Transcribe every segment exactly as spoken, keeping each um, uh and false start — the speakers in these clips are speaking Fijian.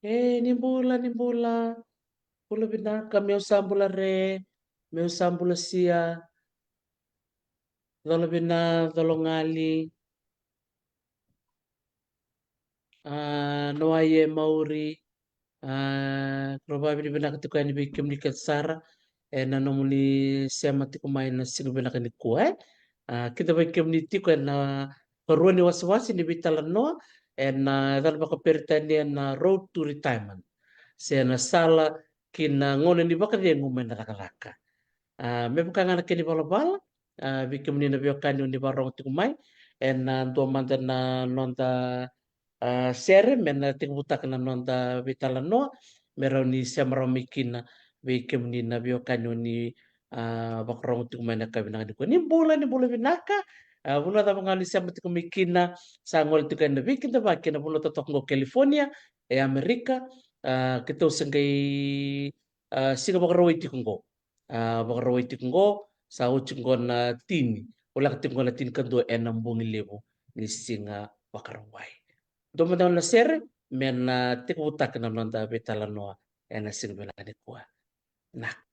E, ni bula, ni bula. Bula vinaka, meu sa bula re, meu sa bula sia. Colo vina, colo gali. A, no ai e mauri. A, rau vavinavinaka tiko yani vei kemuni kece sara ena nomuni sema tiko mai na siga vinaka nikua, e. A, kida vei kemuni tiko ena karua ni wasewase ni veitalanoa ena yacana vakaperitania na Road to Retirement, se na sala ki na gauna ni vakacegu mai na cakacaka. A, me vaka ga na kena ivalavala, a, vei kemuni na veiwekani oni vakarorogo tiko mai ena dua mada na noda, a, sere me na tekivutaka na noda veitalanoa, me rawa ni sema rawa mai kina vei kemuni na veiwekani oni, a, vakarorogo tiko mai na yakavi vinaka nikua. Ni bula, ni bula vinaka. A, vanua cava ga oni sema tiko mai kina, sa gole tiko ena veikidavaki ena vanua totoka qo California, e Amerika. A, keitou se qai, a, siga Vakarauwai tiko qo. A, Vakarauwai tiko qo, sa oti qo na tini, voleka tiko qo na tinikadua ena bogi levu ni siga Vakarauwai. Dua mada na sere me na tekivutaka na noda veitalanoa ena siga vinaka nikua. Naka.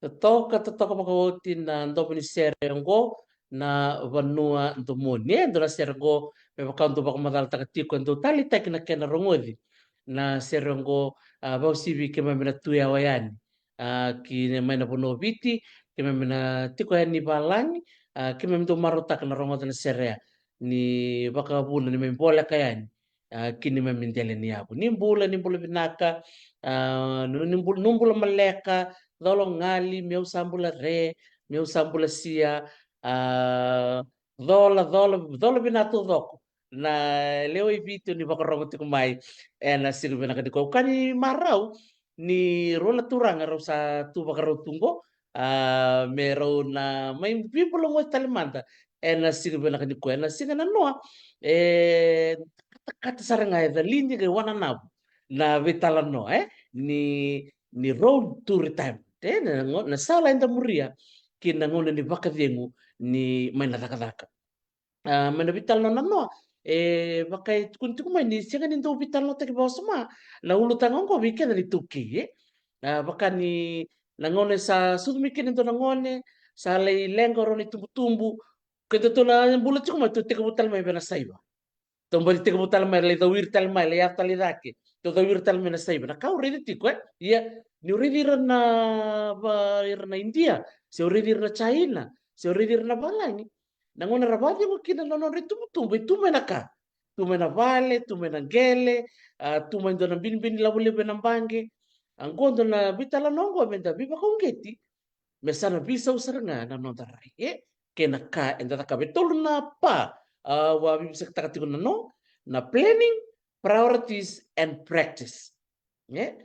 Totoka, totoka vakaoti na domo ni sere oqo, na Vanua Domoni. E dua na sere oqo me vaka au dau vakamacalataka tiko, e dau taleitaki na kena rogoci na sere oqo, a, vakauasivi keimami na tu yawa yani, a, ki mai na vanua o Viti, keimami na tiko yani valagi, a, keimami dau marautaka na rogoca na sere ya ni vakavuna ni mai voleka yani a, ki neimami dela ni yavu. Ni bula, ni bula vinaka, a, nu, ni bula, nu bula maleka, colo gali, meu sa bula re, meu sa bula sia, a, cola, cola, cola vinaka taucoko na lewe i Viti ni vakarogo tiko mai ena siga vinaka nikua. Au kaya ni marau ni rua na turaga rau sa tu vakarau tu qo, a, me rau na mai vibula goti tale mada ena siga vinaka nikua, ena siga nanoa, e, katakata sara ga e calidi qai wananavu na veitalanoa, e, ni, ni road to retirement, e, na, na sala eda muria ki na gauna ni vakacegu ni mai na cakacaka. A, mai na veitalanoa nanoa, e, vaka e tukuni tiko mai ni sega ni dau veitalanoataki vakawasoma na ulutaga oqo vei keda na iTaukei, e. A, vaka ni na gauna sa sucu mai kina e dua na gone, sa lai leqa o rau na itubutubu, keda tou na bula tiko mai, tou tekivu tale mai vei na saiva. Tou baci tekivu tale mai, lai cawiri tale mai, lai yaco tale i cake, tou cawiri tale mai na saiva. Na ka au raica tiko, e, ia, niu raici ira na, va, ira na Idia, se au raici ira na China, se au raici ira na valagi, na gauna era vakacegu kina na nodra itubutubu, e tu mai na ka. Tu mai na vale, tu mai na qele, a, tu mai dua na binibini lavo levu ena baqe. A, qo dua na veitalanoa oqo meda veivakauqeti, me sa na veisau sara ga na noda rai, e, kei na ka eda cakava. E tolu na pa, a, au a veivakalotutaka tiko na no, na planning, priorities and practice. E?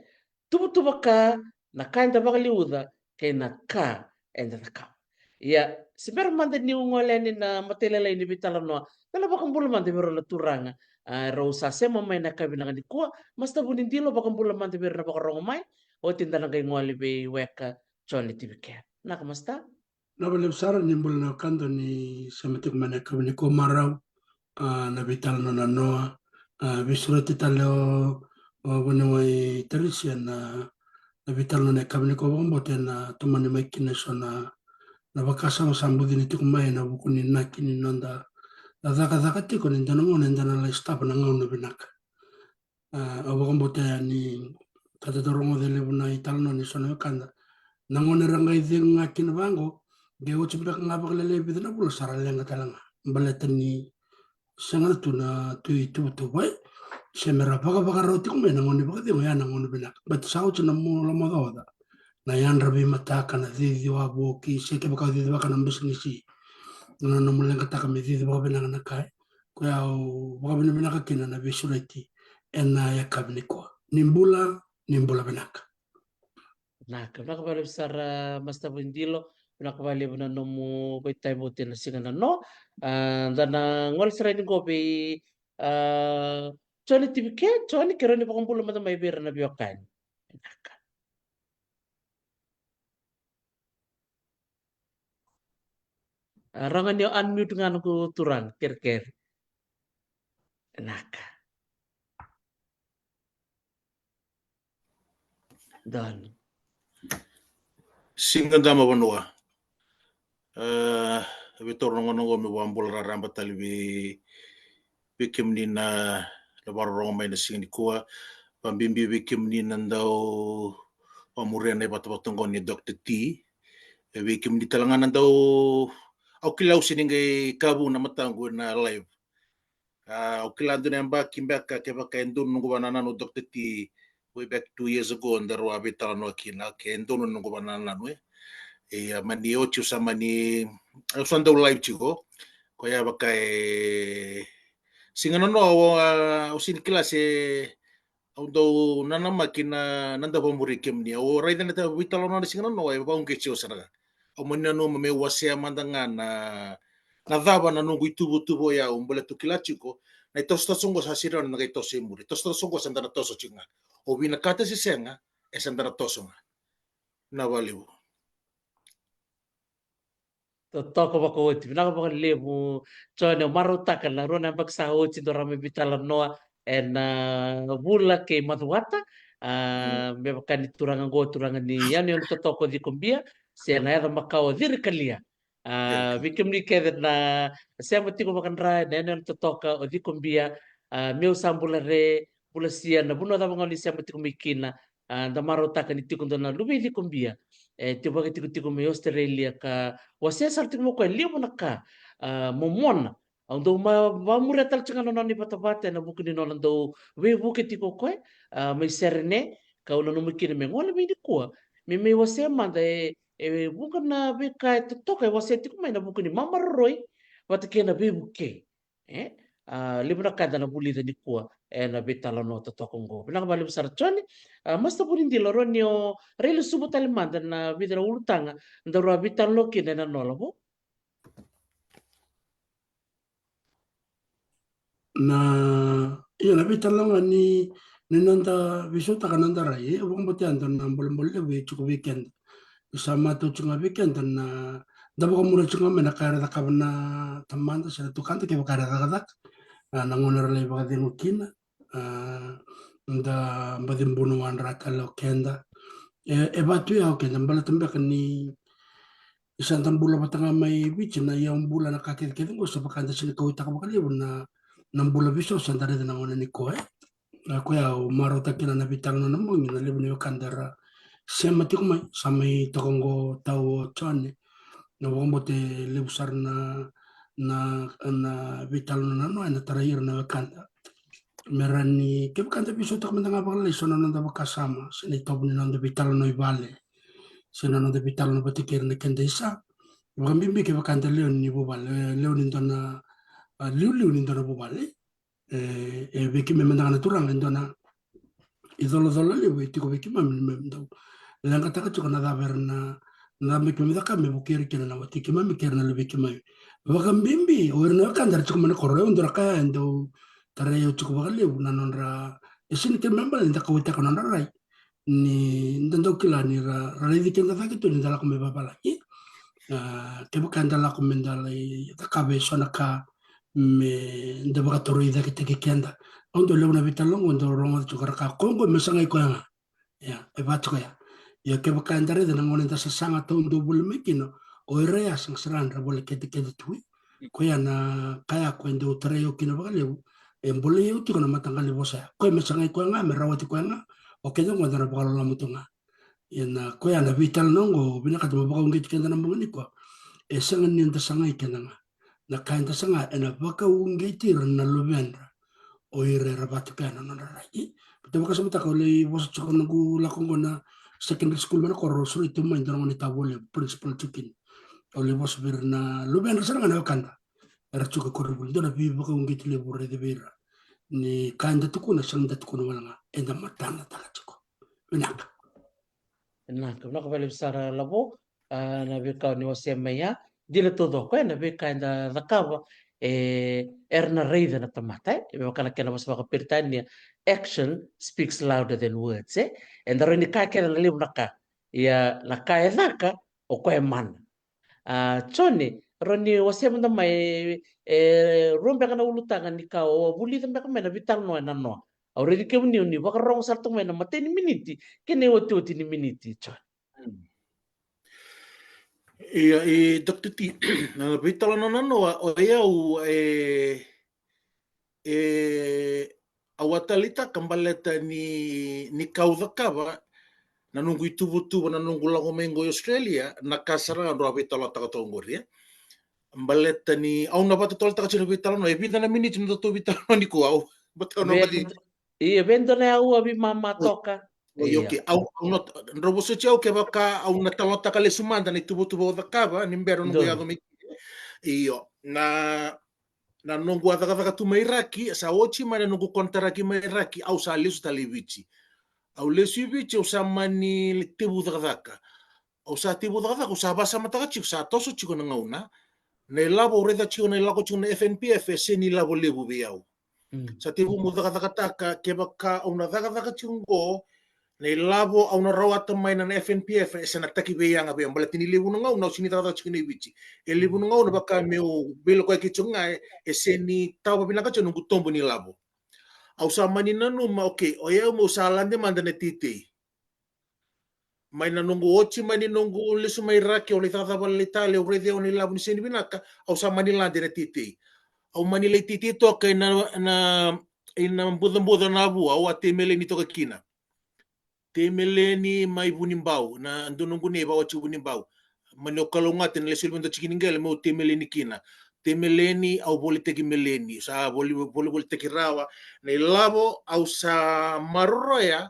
Tuvatuva ka, na ka eda vakaliuca, kei na ka eda cakava. Ia, se bera mada niu gole yani na matailalai ni veitalanoa, da na vakabula mada vei rau na turaga, a, rau sa sema mai na yakavi vinaka nikua. Master Vunidilo, vakabula mada vei ira na vakarogo mai, oti da na qai gole vei weka Jone Tivike. Naka, Master? Vinaka vakalevu sara, ni bula na wekada ni sema tiko mai na yakavi nikua, marau, a, na veitalanoa nanoa, a, veisureti tale o, o vuniwai Tarisia na, na veitalanoa na yakavi nikua. Vakabauta ena tomani mai kina eso na, na vakasama sa bucini tiko mai ena vuku ni inaki ni noda, na cakacaka tiko ni dua na gauna eda na lai sotava na gauna vinaka. A, au vakabauta yani ka da tou rogoca e levu na italanoa ni so na wekada. Na gauna era qai cegu ga kina vaqo, qai oti beka ga vakalailai vica na vula sa ra leqa tale ga. Baleta ni sega na tu na tu ituvatuva, e. Se me ra vakavakarau tiko mai na gauna ni vakacegu, ya na gauna vinaka. Baleta sa oti na mo lomaocaoca. Na yadra veimataka, na cici wavoki, se kevaka o cicivaka na bisinisi, na nomu leqataka me cici vakavinaka na ka, e. Koya au vakavinavinaka kina na veisureti ena yakavi nikua. Ni bula, ni bula vinaka. Vinaka, vinaka vakalevu sara, Master Vunidilo. Vinaka vakalevu na nomu veitalanoa ena siga nanoa. A, da na gole sara yani qo vei, a, Jone Tivike. Jone, kerea ni vakabula mada mai vei ira na veiwekani. Vinaka. A, rawa ga ni o unmute ga noqu turaga, kerekere. Naka. Donu. Siga dama vanua. E, vei taura na gauna oqo meu vakabula raraba tale vei, vei kemuni na, na vakarorogo mai na siga nikua. Vakabibi vei kemuni na dau vakamuria na ivatavata oqo ni Doctor T. E, vei kemuni tale ga na dau, au kila au sega ni qai kavu na mataqu ena live. A, au kila dua na yabaki beka, kevaka e donu noqu vakanananu, Doctor T, way back two years ago, daru a veitalanoa kina, ke donu noqu vakanananu, e. Ia, mani oti au sa mani, au sa dau live tiko. Koya vaka e siga nanoa, au, a, au sega ni kila se au dau nanamaki na, na dau vakamuri kemuni. Au raica na veitalanoa na siga nanoa, e vakauqeti au sara ga. Au mani nanuma meu wasea mada ga na, na cava na noqu ituvatuva o yau, baleta au kila tiko na itosotoso oqo sa sega ni na qai toso e muri. Tosotoso oqo sa da na toso tiko ga. O vinakata se sega, e sa da na toso ga. Vinaka vakalevu. Totoka vakaoti, vinaka vakalevu. Jone, au marautaka na rua na yabaki sa oti daru mai veitalanoa ena, a, vula kei Macuata. A, me vaka ni turaga oqo, turaga ni yanuyanu totoka o Cikobia, se na yaca makawa o Cirikalia. A, vei kemuni kece na sema tiko vakadra ena yanuyanu totoka o Cikobia, a, meu sa bula re, bula sia, na vanua cava ga o ni sema tiko mai kina, a, da marautaka ni tiko dua na luve i Cikobia e tiko vakatikotiko mai Australia ka wasea sara tiko mai o koya e levu na ka, a, momona Au dau ma vamuria tale tiko ga na nona ivatavata ena vuku ni nona dau veivuke tiko o koya, a, mai Serene, kau nanuma kina me gole mai nikua. Me mai wasea mada e, e vuqa na veika e totoka e wasea tiko mai na vuku ni mamaroroi vata kei na veivukei. E, a, levu na ka eda na vulica nikua ena veitalanoa totoka oqo. Vinaka vakalevu sara Jone. A, Master Vunidilo, rawa ni o railesuva tale mada na vica na ulutaga daru a veitalanoa kina ena noa, lavo? Na, io, na veitalanoa ni, ni noda veisautaka na noda rai, e, au vakabauta ya e dua na bolebole levu e tiko vei keda. Sa matau tiko ga vei keda na, da vakamuria tiko ga mai na ka era cakava na tamada se na tukada kevaka era cakacaka. A, na gauna era lai vakacegu kina, a, da baci bunuwadra tale o keda. E, e vatu ya o keda baleta beka ni sa da bula vata ga mai Viti, na iyau bula, na ka kecekece oqo sa vaka da sega ni kauwaitaka vakalevu na, na bula veiso sa da raica na gauna nikua, e. Na koya au marautaka kina na veitalanoa na bogi, na levu ni wekada era sema tiko mai, sa mai toka oqo tau o Jone. Na vakabauta e levu sara na, na, na veitalanoa na noa ena tarai ira na wekada. Me rawa ni kevaka da veisautaka mada ga vakalailai eso na noda vakasama se na itovo ni noda veitalanoa i vale se na noda veitalanoa vata kei ira na keda isa. Vakabibi kevaka da lewe ni vuvale, e, lewe ni dua na, a, liuliu ni dua na vuvale. E, e vei keimami mada ga na turaga e dua na icolacola levu e tiko vei keimami ni keimami dau leqataka tiko na cava era na, na cava me keimami cakava me vukei ira kina na wati keimami kei ira na luvei keimami. Vakabibi o ira na wekada era tiko mai na koro, e dua na ka ya e dau tarai au tiko vakalevu na nodra, e sega ni keimami bale ni da kauwaitaka na nodra rai. Ni da dau kila ni ra, ra raici keda cake tu ni da lako mai vavalagi. A, kevaka eda lako me da lai cakava eso na ka me da vakatoroi caketaki keda. Au dau levu na veitalanoa au dau rogoca tiko ra kaya, ko oqo me sagai koya ga. Ia, e vaka tiko ya. Ia kevaka eda raica na gauna eda sasaga taudua voli mai kina, o ira ya sega sara ga ni ra voli keda keda tu. Koya na ka ya ko e dau tarai au kina vakalevu. E bolei au tiko na mataqali vosa ya. Koya me sagai koya ga, me rawati koya ga. O keda oqo da na vakaloloma tu ga. Ia na koya na veitalanoa oqo, vinakata me vakauqeti keda na bogi nikua. E sega ni da sagai keda ga. Na ka eda saga ena vakauqeti ira na luvedra. O ira era vatu kea na nodra rai. Baleta vakasamataka au lai vosa tiko noqu lako oqo na secondary school mai na koro, au sureti tu mai dua na gone tavolevu, principal tiko kina. Au lai vosa vei ira na luvedra sara ga na wekada. Era tiko koronivuli, dua na veivakauqeti levu raica vei ira. Ni ka eda tukuna, sega ni da tukuna wale ga, eda matanataka tiko. Vinaka. Vinaka, vinaka vakalevu sara Lavo, a, na veika ni wasea mai ya. Dina taucoko, e, na veika eda cakava, e, era na raica na tamata, e. Me vaka na kena vosa vakaperitania, action speaks louder than words, e. Eda rawa ni kaya kece na levu na ka. Ia, na ka e caka, o koya e mana. A, Jone, rawa ni wasea mada mai, e, rua beka na ulutaga ni ka o vulica beka mai na veitalanoa ena noa. Au raici kemuni o ni vakarorogo sara tu mai na imatai ni miniti kei na iotioti ni miniti, Jone. Ia, e, Doctor T, na veitalanoa na noa, o yau, e, e, au a taleitaka baleta ni, ni ka au cakava, na noqu ituvatuva, na noqu lako mai qo i Australia, na ka sara ga drau a veitalanoataka toka qori, e. Baleta ni, au na vakatotolotaka tiko na veitalanoa, e vica na miniti na nodatou veitalanoa nikua, au, baleta au na Vei, mani- ia, vei dua na aua veimama toka. Oi, ia. Okay, au, au na, drau vosoti au kevaka au na talanoataka lesu mada na ituvatuva au cakava, ni bera noqu Donu. yaco mai. Io, na, na noqu a cakacaka tu mai Iraki, sa oti mai na noqu konitaraki mai Iraki, au sa lesu tale i Viti. Au lesu i Viti, au sa mani tevu cakacaka. Au sa tevu cakacaka, au sa vasamataka tiko, sa toso tiko na gauna. Na ilavo au raica tiko, na ilavo tiko na F N P F, e sega ni lavo levu vei au. Mm. Sa tevu meu cakacakataka, kevaka au na cakacaka tiko qo, na ilavo au na rawata mai na, na F N P F, e sega ni taki veiyaga vei au. Baleta ni levu na gauna au sega ni cakacaka tiko na i Viti. E levu na gauna vaka meu veilakoyaki tiko ga, e, e sega ni tava vinaka tiko noqu tobo ni lavo. Au sa mani nanuma, okay, o yau meu sa lade mada na teitei. Mai na noqu oti mai ni noqu lesu mai Iraki, au lai cakacaka vakalailai tale, au raici au na ilavo ni sega ni vinaka, au sa mani lade na teitei. Au mani lai teitei toka ina, na, ina bucabuca na vu, au a teimeleni toka kina. Teimeleni mai Vunibau, na dua noqu nei vakaoti Vunibau. Mani au kalougata ni lai soli mai dua tikiniqele meu teimeleni kina. Tei Meleni, au volitaki Meleni. Sa voli, voli, volitaki rawa. Na ilavo au sa maroroya,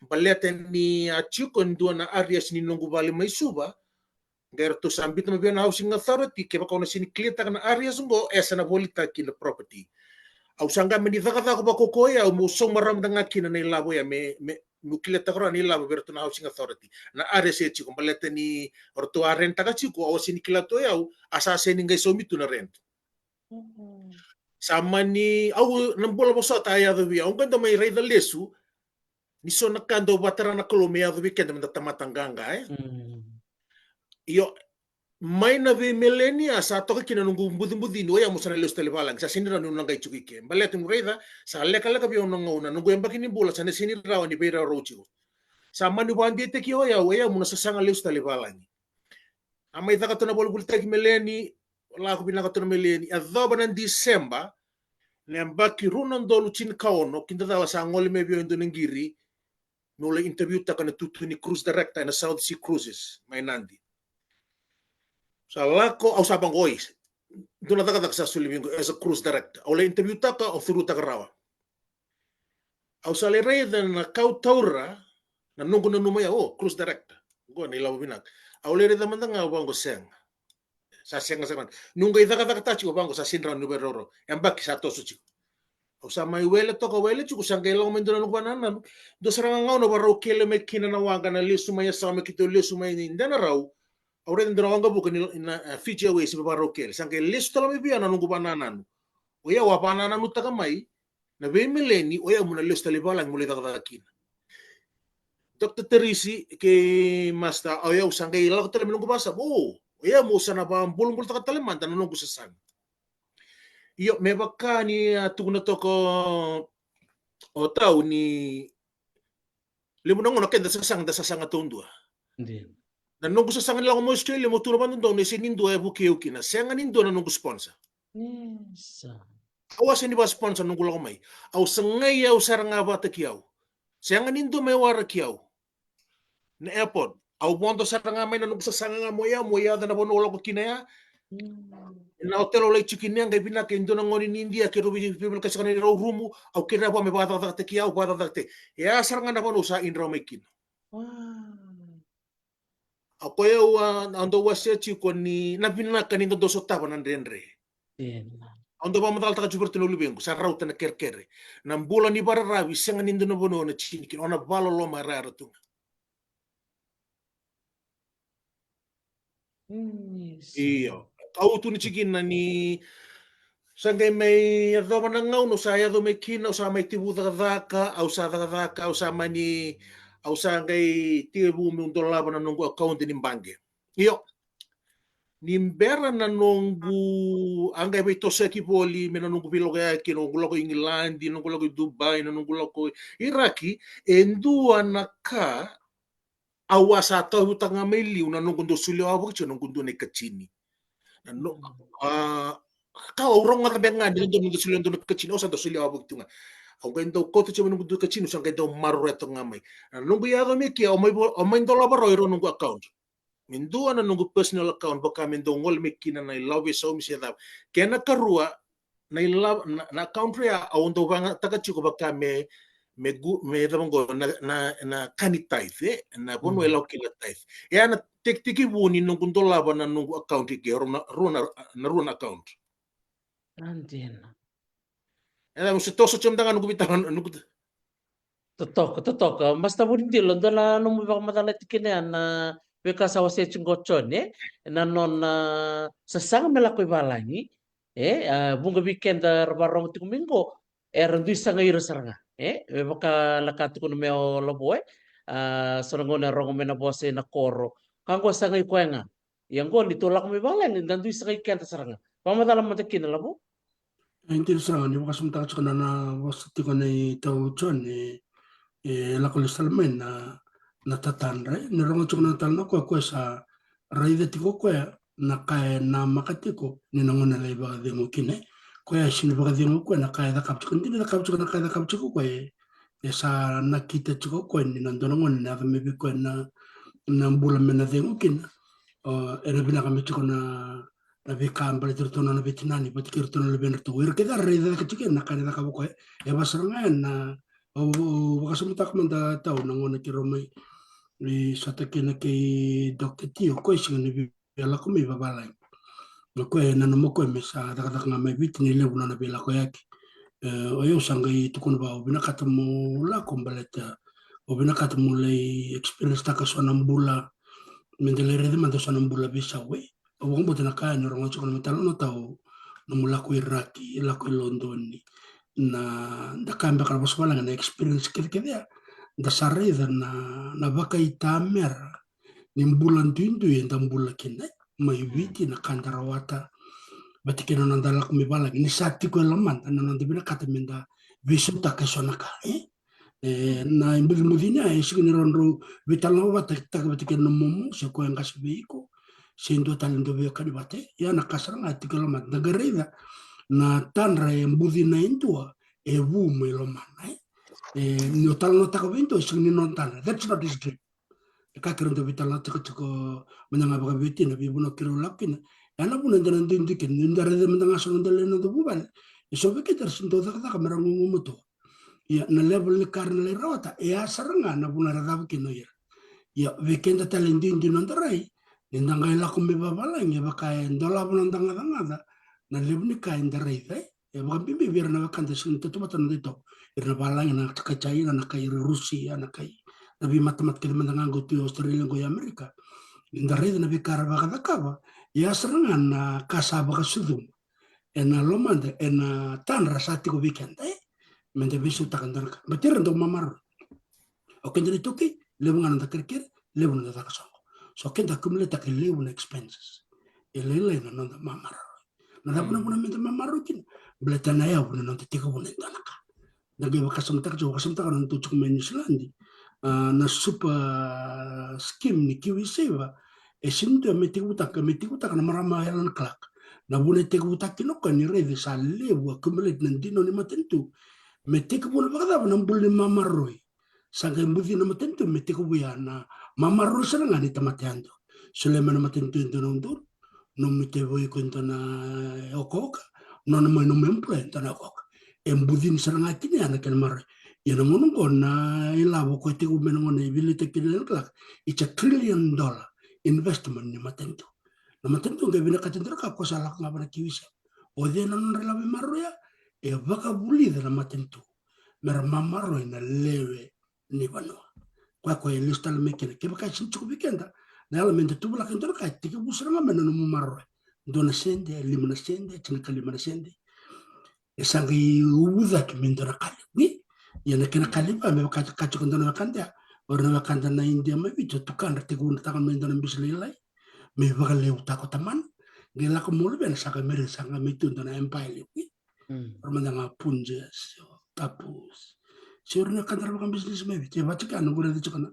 baleta ni a tiko e dua na arrears ni noqu vale mai Suva, qai ratou sa biuta mai vei au na Housing Authority, kevaka au na sega ni clear-taka na arrears qo, e sa na volitaki na property. Au sa qai mani cakacaka vakaukauwa ya, au meu sauma rawa mada ga kina na ilavo ya, me, me, meu clear-taka rawa na ilavo vei ratou na Housing Authority. Na arrears e tiko, baleta ni ratou a rent-taka tiko, au a sega ni kila tu o yau, a sa sega ni qai saumi tu na rent. Mhm. Sa mani, au na bula vosota a yaco vei au, au qai dau mai raica lesu, ni so na ka dau vakatara na Kalou me yaco vei keda meda tamata qaqa, e? Mm. Io, mai na vei Meleni a sa toka kina noqu bucibuci ni o yau mo sa na lesu tale i valagi, sa sega ni rawa niu na qai tiko i ke. Baleta niu raica, sa lekaleka vei au na gauna, noqu yabaki ni bula, sa na sega ni rawa ni veiraurau tiko. Sa mani vakadeitaki o yau, o yau mo na sasaga lesu tale i valagi. A mai caka tu na volivolitaki Meleni, lako vinaka tu na Meleni, e yacova na December, na yabaki rua na udolu tinikaono, kidacala sa gole mai vei au e dua na qiri, meu lai interview-taka na itutu ni cruise director ena South Sea Cruises, mai Nadi. Sa lako, au sa vaqo, oi, dua na cakacaka sa soli vei qo as a cruise director. Au lai interview-taka, au curutaka rawa. Au sa lai raica na ka au taura, na noqu nanuma ya, o, cruise director. Qo na ilavo vinaka. Au lai raica mada ga, au vaqo, sega. Sa sega sara. Niu qai cakacakataka tiko, au vaqo, sa sega ni rawa niu veiraurau. Yabaki sa toso tiko. Au sa mai wele toka, wele tiko, sa qai lako mai dua na noqu vakanananu. Dua sara ga gauna au vakarau kele mai kina na waqa, na lesu mai, e sa mai keitou lesu mai ni dua na rau. Au raica dua na waqavuka ni na, eh, Fiji Airways, vakarau kele. Sa qai lesu tale mai vei au na noqu vakanananu. O yau a vakanananutaka mai na vei Meleni, o yau mo na lesu tale i valagi mo lai cakacaka kina. Doctor Teresi kei Master, o yau sa qai lako tale mai noqu vakasama, o, o yau mo sa na vakabulabulataka tale mada na noqu sasaga. Io, me vaka ni a tukuna toka o Tau ni levu na gauna keda sasaga, da sasaga taudua. Dina. Na noqu sasaga ni lako mai Australia, meu tukuna vakadodonu, e sega ni dua e vukei au kina. Sega ni dua na noqu sponsor. Isa. Au a sega ni vakasponsor noqu lako mai. Au sagai au sara ga vakataki au. Sega ni dua me waraki au. Na airport. Au vodo sara ga mai na noqu sasaga ga mo ya, mo yaco na vanua au lako kina ya. Mm. Na hotel au lai tiko kina ya, qai vinaka e dua na gone ni Idia, keirau vei, veivolekati saka na neirau rumu, au kerea vua me vakacakacakataki au, vakacakacakataki. E ya sara ga na vanua au sa idra mai kina. Wow. A koya au a, au dau wasea tiko ni na vinaka ni dau sotava na dredre. Ena. Au dau vakamacalataka tiko vei iratou na luvequ, sa rauta na kerekere. Na bula ni vakararavi, sega ni dua na vanua o na tini kina, o na vakaloloma rara tu ga. Mm, yes. Io. Au tukuna tiko kina ni sa qai mai yacova na gauna, au sa yaco mai kina, au sa mai tekivu cakacaka, au sa cakacaka, au sa mani, au sa qai tekivu meu dolava na noqu account ni baqe. Io. Ni bera na noqu, a qai veitosoyaki voli, me na noqu veilakoyaki, na noqu lako i Igiladi, na noqu lako i Dubai, na noqu lako i Iraki, e dua na ka, au a sa tauyavutaka ga mai liu na noqu dau solia wavoki tiko na noqu dua na ikatini. Na no, a, ka au rogoca beka ga ni dau, dau solia dua na ikatini, au sa dau solia wavoki tu ga. Au qai dau kauta tiko mai noqu dua ikatini, au sa qai dau maroroya toka ga mai. Na noqu yaco mai ke, au mai vo, au mai dolava rawa e rua noqu account. Me dua na noqu personal account, vaka me dau gole mai kina na ilavo veisaumi se cava. Kena karua, na ilavo, na, na account ya, au dau vagataka tiko vaka me, me gu, me cava qo, na, na, na ka ni tithe, e? Na vanua e lako kina tithe. E ya na tekitekivu ni noqu dolava na noqu account ke, rua na, rua na, na rua na account. A dina. E, au se toso tiko mada ga noqu veitalanoa, noqu ta- Totoka, totoka. Master Vunidilo, dua na nomu vakamacala tiko kina ya na veika sa wasea tiko qo o John, e? Na nona sasaga me lako i valagi, e? A, vuqa vei keda ra vakarorogo tiko mai qo, era dui sagai ira sara ga, e? Me vaka na ka tukuna mai o Lavo, e? A, so na gauna e rogo mai na vosa ina koro. Ka qo sagai koya ga. Ia qo ni tou lako mai valagi, da dui sagai keda sara ga. Vakamacala mada kina, Lavo. E dina sara ga, ni vakasamataka tiko na, na vosa tiko nei Tau John, e, e lako lesu tale mai na, na tatadra, e. Ni rogo tiko na tala na koya, koya sa raica tiko koya na ka e namaka tiko ni na gauna e lai vakacegu kina, e. Koya e sega ni vakacegu koya na ka e cakava tiko, dina e cakava tiko na ka e cakava tiko koya, e. E sa nakita tiko koya ni na dua na gauna na yaco mai vei koya na, na bula me na cegu kina. O, era vinaka me tiko na, na veika baleti iratou na nona veitinani vata kei iratou na luvedratou. Ira kece era raica cake tiko na ka e cakava o koya. E vaka sara ga ya na, au, au vakasamataka mada tau na gauna keirau mai, e, sota kina kei Doctor T, o koya e sega ni via lako mai vavalagi. O koya e nanuma o koya me sa cakacaka ga mai Viti ni levu na nona veilakoyaki. E, o yau sa qai tukuna vua, au vinakata mo lako baleta au vinakata mo lai experience taka so na bula, me da lai raica mada so na bula veisau, e. Au vakabauta na ka ya ni rogoca tiko na italanoa tau, nomu lako i Iraki, lako i Lodoni. Na, da kaya beka na vosa valagi na experience kecekece ya, da sa raica na, na vakaitamera ni bula duidui eda bula kina, e, mai Viti, na ka da rawata vata kei na noda lako mai valagi, ni sa tiko e lomada na noda vinakata me da veisautaka e so na ka, e. E, na ibucibuci ni ya e sega ni rawa ni rau veitalanoataka vata kei na momo se o koya e qase vei iko se dua tale dau veiwekani vata, e. Ia na ka sara ga e tiko e lomada, da qai raica na tadra e bucina e dua e vu mai lomana, e. E, ni o talanoataka vei dua e sega ni nona tadra, that's not his dream. E ka keirau dau veitalanoataka tiko mada ga vakaveitina, veivanua keirau lako kina. E ya na vuna eda na duidui kina, ni da raica mada ga so na noda lewe ni noda vuvale. E so vei keda era se dau cakacaka me ra gugumatua. Ia na level ni ka era na lai rawata, e ya sara ga na vuna era cava kina o ira. Ia vei keda tale e duidui noda rai, ni da qai lako mai vavalagi, e vaka e dolava noda gacagaca na levu ni ka eda raica, e. E vakabibi vei ira na wekada e sega ni tautauvata na noda itovo. Ira na valagi, na kai China, na kai Rusia, na kai, na veimatamata kece mada ga qo tu e Australia qo, e Amerika. Ni da raica na veika era vakacakava, e ya sara ga na ka sa vakasucuma ena lomada, ena tadra sa tiko vei keda, e, me da veisautaka e dua na ka. Baleta ira dau mamaroroi. O keda na iTaukei, levu ga na noda kerekere, levu na noda caka soqo. So keda accumulate-taka e levu na expenses. E lailai na noda mamaroroi. Na cava na vuna me da mamaroroi kina? Baleta na yavu ni noda tekivu na dua na ka. Da qai vakasamataka tiko, vakasamataka na noda tiko mai New Zealand, a, na super scheme ni KiwiSaver, e sega ni dua me tekivutaka, me tekivutaka na marama Helen Clark. Na vuna e tekivutaka kina o koya ni raica sa levu accumulate na dinau ni matanitu, me tekivu na vakacava na bula ni mamaroroi. Sa qai buci na matanitu me tekivu ya na mamaroroi sara ga ni tamata yadua. Solia mai na matanitu e dua na udolu, nomu itavi vou e dua na okaoka, nona mai nomu employer e dua na okaoka. E bucini sara ga kina ya na kena maroroi. Ia na gauna oqo na ilavo ko e tekivu mai na gauna e veiliutaki kina o Helen Clark, it's a trillion dollar investment ni matanitu. Na matanitu qai vinakata e dua na ka, ko sa lako ga vua na KiwiSaver. O cei na nodra ilavo e maroroi ya? E vakavulica na matanitu me ra mamaroroi na lewe ni vanua. Koya, koya e lesu tale mai kina. Kevaka e sega ni tiko vei keda na yalo me da tuvalaka e dua na ka, e tekivu sara ga mai na nomu maroroi. Dua na sede, lima na sede, tinikalima na sede. E sa qai uvu cake me dua na ka levu. Ia na kena ka levu ya, me vaka e kaya tiko e dua na wekada ya, o ira na wekada na Idia mai Viti, tukadra, tekivutaka mai e dua na bisi lailai, me vakalevutaka o tamana. Qai lako mai o luvena, sa qai mai raica sa qai mai tu e dua na empire levu. Mm. Ra mada ga Punjas, Tapus. Se o ira na wekada ra vakabisinisi mai Viti, e vaka tiko ya na noqu raica tiko na,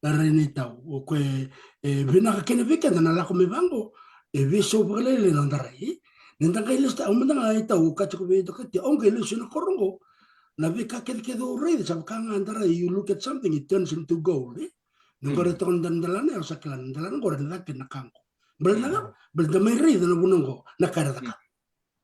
na rai nei tau. O koya e, e vinaka kina vei keda na lako mai vaqo, e veisau vakalailai na noda rai. Ni da qai lesu, au mada ga e tau, au kaya tiko vei Doctor T, au qai lesu ena koro oqo, na veika kecekece au raica, sa vaka ga da rai, you look at something, it turns into gold, e? Ni qo, mm, raica toka na delana, au sa kila na delana qo, raica kina na ka qo. Baleta na, mm, baleta da mai raica na vuna qo, na ka era cakava.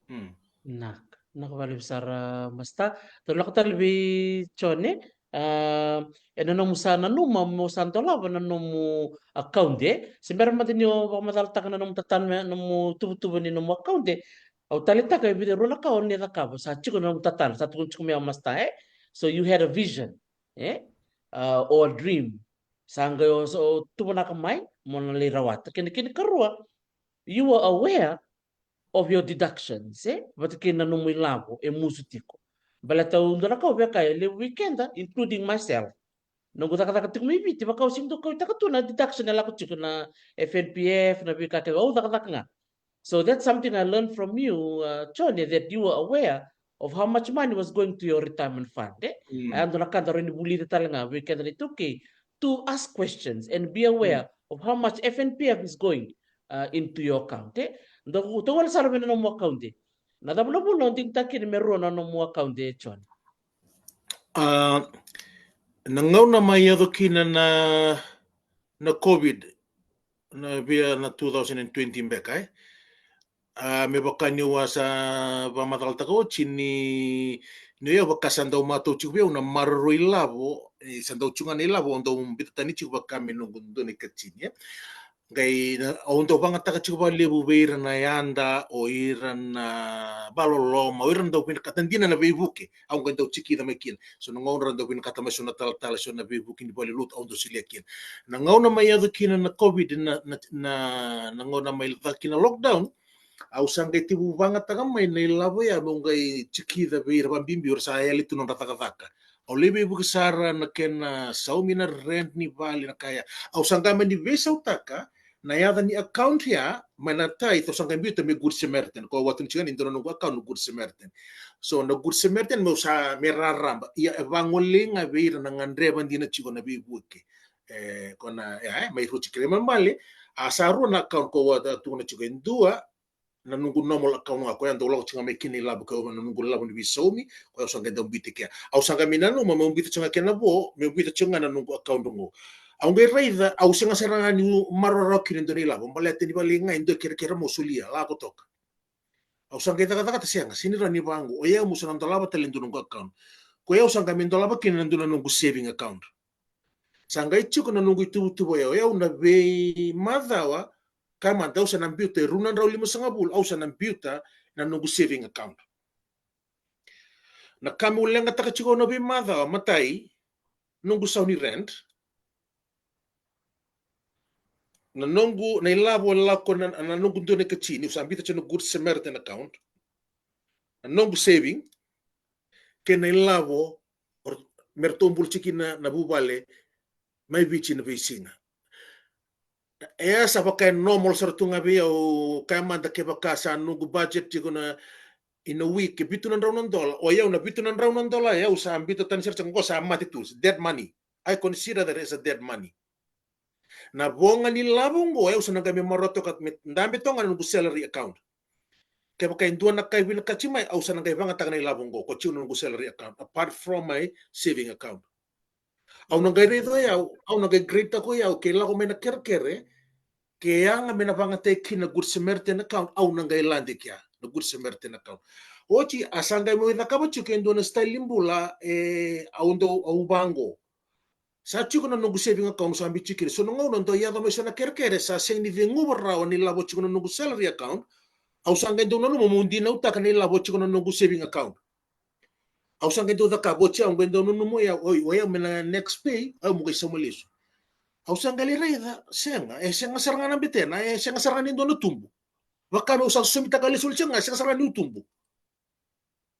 Mm. Naka, naka vakalevu sara, Master. Tou lako tale vei Jone, a, ena nomu sa nanuma mo sa dolava na nomu account, e? Se bera mada ni o vakamacalataka na nomu tatana, nomu tuvatuva ni nomu account, e? Au taleitaka e vica rua na ka o ni cakava, sa tiko na nomu tatana, sa tukuna tiko mai o Master, e? So you had a vision, e? A, or a dream. Sa qai o, o tuvanaka mai mo na lai rawata. Kena, kena ikarua, you were aware of your deductions, e? Vata kei na nomu ilavo e musu tiko. Baleta au dua na ka au via kaya, e levu vei keda, including myself, noqu cakacaka tiko mai Viti, vaka au sega ni dau kauaitaka tu na deduction e lako tiko na F N P F, na veika kece au cakacaka ga. So that's something I learned from you, uh, Jone, that you were aware of how much money was going to your retirement fund, e? Mm. A dua na ka da rawa ni vulica tale ga vei keda na iTaukei, to ask questions and be aware, mm, of how much F N P F is going, uh, into your account, e? Tou, tou wale sara vei na nomu account, e? Na cava na vuna o digitaka kina me rua na nomu account, e, Jone? A, na gauna mai yaco kina na, na COVID, na via na two thousand and twenty beka, e? A, me vaka niu a sa vakamacalataka oti ni, ni o yau vaka sa dau matau tiko vei au na maroroi lavo, e, sa dau tiko ga na ilavo au dau biuta tani tiko vaka me noqu dua na ikatini, e. Qai na, au dau vagataka tiko vakalevu vei ira na yada, o ira na valoloma, o ira na dau vinakata dina na veivuke. Au qai dau tikica mai kina. So na gauna ra dau vinakata mai so na talatala, so na veivuke ni valenilotu, au dau solia kina. Na gauna mai yaco kina na COVID, na, na, na, na gauna mai caka kina lockdown, au sa qai tekivu vagataka mai na ilavo ya meu qai tikica vei ira, vakabibi o ira sa yali tu nodra cakacaka. Au lai veivuke sara na kena saumi na rent ni vale, na ka ya. Au sa qai mani veisautaka na yaca ni account ya mai na Tithe, au sa qai biuta me Good Samaritan. Ko watu ni tiko ni dua na noqu account na Good Samaritan. So na Good Samaritan meu sa me raraba. Ia e vagolei ga vei ira na gadreva dina tiko na veivuke. E, ko na, e, e, mai Ruti Kere Mabale, a sa rua na account ko watu, a tukuna tiko e dua na noqu normal account ga, ko ya dau lako tiko ga mai kina ilavo, ko ya na noqu lavo ni veisaumi, ko ya au sa qai dau biuta kea. Au sa qai mai nanuma meu biuta tiko ga kena vo, meu biuta tiko ga na noqu account oqo. Au qai raica, au sega sara ga niu maroroya kina e dua na ilavo, baleta ni vale ga e dua kerekere mo solia, lako toka. Au sa qai cakacakata sega, sega ni rawa ni vaqo, o yau meu sa na dolava tale e dua noqu account. Ko yau sa qai mai dolava kina na dua na noqu saving account. Sa qai tiko na noqu ituvatuva o yau, o yau na veimacawa, ka mada au sa na biuta e rua na drau limasagavulu, au sa na biuta na noqu saving account. Na ka meu leqataka tiko na veimacawa, matai, noqu sau ni rent, na noqu, na ilavo e lako na, na noqu dua na ikatini, au sa biuta tiko na Good Samaritan account, na noqu saving, kei na ilavo me ratou bula tiko kina na vuvale mai Viti na veisiga. E sa vaka e normal sara tu ga vei au, kaya mada kevaka sa noqu budget tiko na, in a week, e vitu na drau na dola. O yau na vitu na drau na dola, e au sa biuta tani sara tiko, qo sa mate tu, dead money. I consider that as a dead money. Na vo ga ni lavo qo, e au sa na qai me maroroya toka me dabe toka ga na noqu salary account. Kevaka e dua na ka e vinakati mai, au sa na qai vagataka na ilavo qo, ko tiko na noqu salary account, apart from my saving account. Au na qai raica o yau, au na qai grade-taka o yau, ke lako mai na kerekere, ke yaga me na vagataki kina na Good Samaritan account, au na qai lade kea, na Good Samaritan account. Oti, a sa qai mai cakava tiko e dua na style ni bula, e, au dau, au vaqo. Sa tiko na noqu saving account, sa biu tiko kina. So na gauna dau yaco mai so na kerekere, sa sega ni ceguva rawa na ilavo tiko na noqu salary account, au sa qai dau nanuma meu dinautaka na ilavo tiko na noqu saving account. Au sa qai dau cakava oti, au qai dau nanuma o yau, oi, o yau mai na next pay, au mo qai sauma lesu. Au sa qai lai raica, sega, e sega sara ga na betena, e sega sara ga ni dua na tubu. Vaka meu sa sosomitaka lesu oti ga, e sega sara ga niu tubu.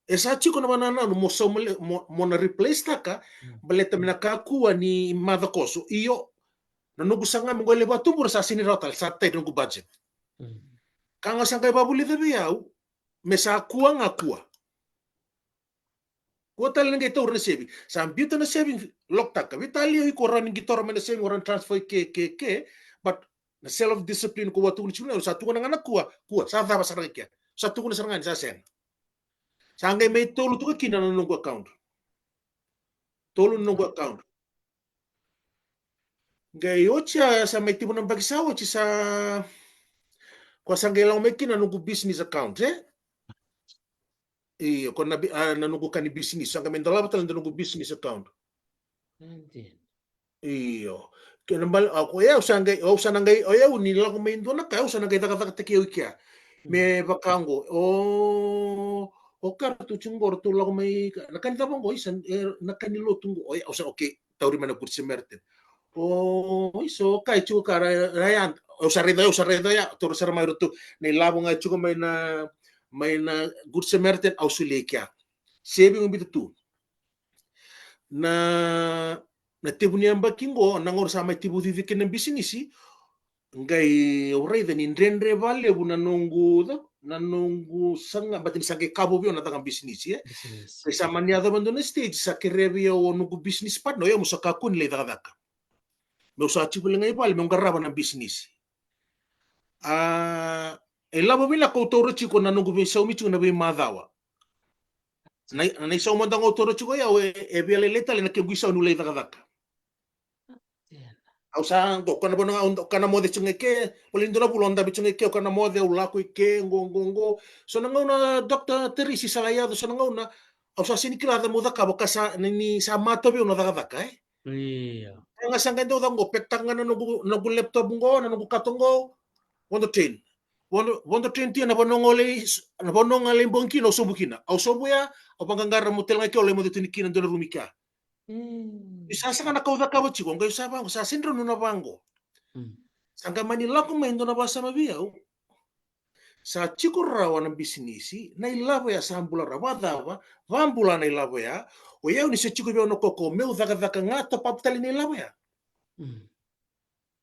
E sa tiko na vakanananu mo sauma le, mo, mo na replace-taka, mm, baleta me na kakua ni macakoso. Io, na noqu saga me qai lai vakatubura sa sega ni rawa tale, sa tight noqu budget. Mm. Ka ga sa qai vakavulica vei au, me sa kua ga kua. Kua tale ni qai taura na saving. Sa biuta na saving, lock-taka. Veitalia o iko rawa ni qai taura mai na saving, o rawa ni transfer ke, ke, ke. But na self discipline ko vakatukuni tiko, sa tukuna ga na kua, kua, sa cava sara ga kea. Sa tukuna sara ga ni sa sega. Sa qai mai tolu toka kina na noqu account. Tolu na noqu account. Qai oti a, sa mai tekivu na yabaki sa oti sa, ko sa qai lako mai kina na noqu business account, e? Io, ko na bi-, a, na noqu ka ni business, sa qai mai dolava tale na noqu business account. Io. Kena bale, a, ko yau sa qai, au sa na qai, o yau ni lako mai dua na ka, au sa na qai cakacakataki au i kea. Me vaka qo, o, o ka ratou tiko qo, ratou lako mai, ka, na ka ni cava qo, isa, e, na ka ni lotu qo, o yau sa, okay, tauri mai na Good Samaritan. O, isa, o ka e tiko ka ra, ra ya, au sa raica, au sa raica ya, taura sara mai ratou, na ilavo ga e tiko mai na, mai na Good Samaritan, au solia i kea. Saving au biuta tu. Na, na tekivu ni yabaki qo, na gauna sa mai tekivu cici kina na bisinisi, qai au raica ni dredre vakalevu na noqu, na noqu saga, baleta ni sa qai kavo vei au na caka bisinisi, e? Bisinisi. Qai sa mani yaco vei dua na stage, sa kerea vei au o noqu business partner, o yau meu sa kakua ni lai cakacaka. Meu sa tiko voli ga i vale, meu qarava na bisinisi. A, e lavo vinaka au taura tiko na noqu veisaumi tiko na veimacawa. Na, na isau mada ga au taura tiko o yau, e, e via lailai tale na kequ isau niu lai cakacaka. Au sa qo, kana vana au kana moce tiko ga i ke, pali dua na vula au dabe tiko ga i ke, au kana moce, au lako i ke, qo, qo, qo. So na gauna, Doctor Teresi, sa lai yaco so na gauna, au sa sini kila ca meu cakava ka sa, ni, ni sa mata vei au na cakacaka, e? Ia. Ga sa qai dau caka qo, pekitaka ga na noqu, noqu laptop qo, na noqu kato qo, vodo train. Vodo, vodo train tia na vanua ga au lai, na vanua ga au lai bogi kina, au sobu kina. Au sobu ya, au vaqaqara meu tale ga i ke, au lai moce tu ni kina dua na rumi kea. Mm. Ni sa sega na kau cakava tiko, qai sa vaqo, sa sini rawa niu na vaqo. Mm. Sa qai mani lako mai dua na vasama vei au. Sa tiko rawa na bisinisi, na ilavo ya sa bula rawa, vacava, vabula na ilavo ya, o yau ni se tiko vei au na koko, meu cakacaka ga top up tale na ilavo ya. Mm.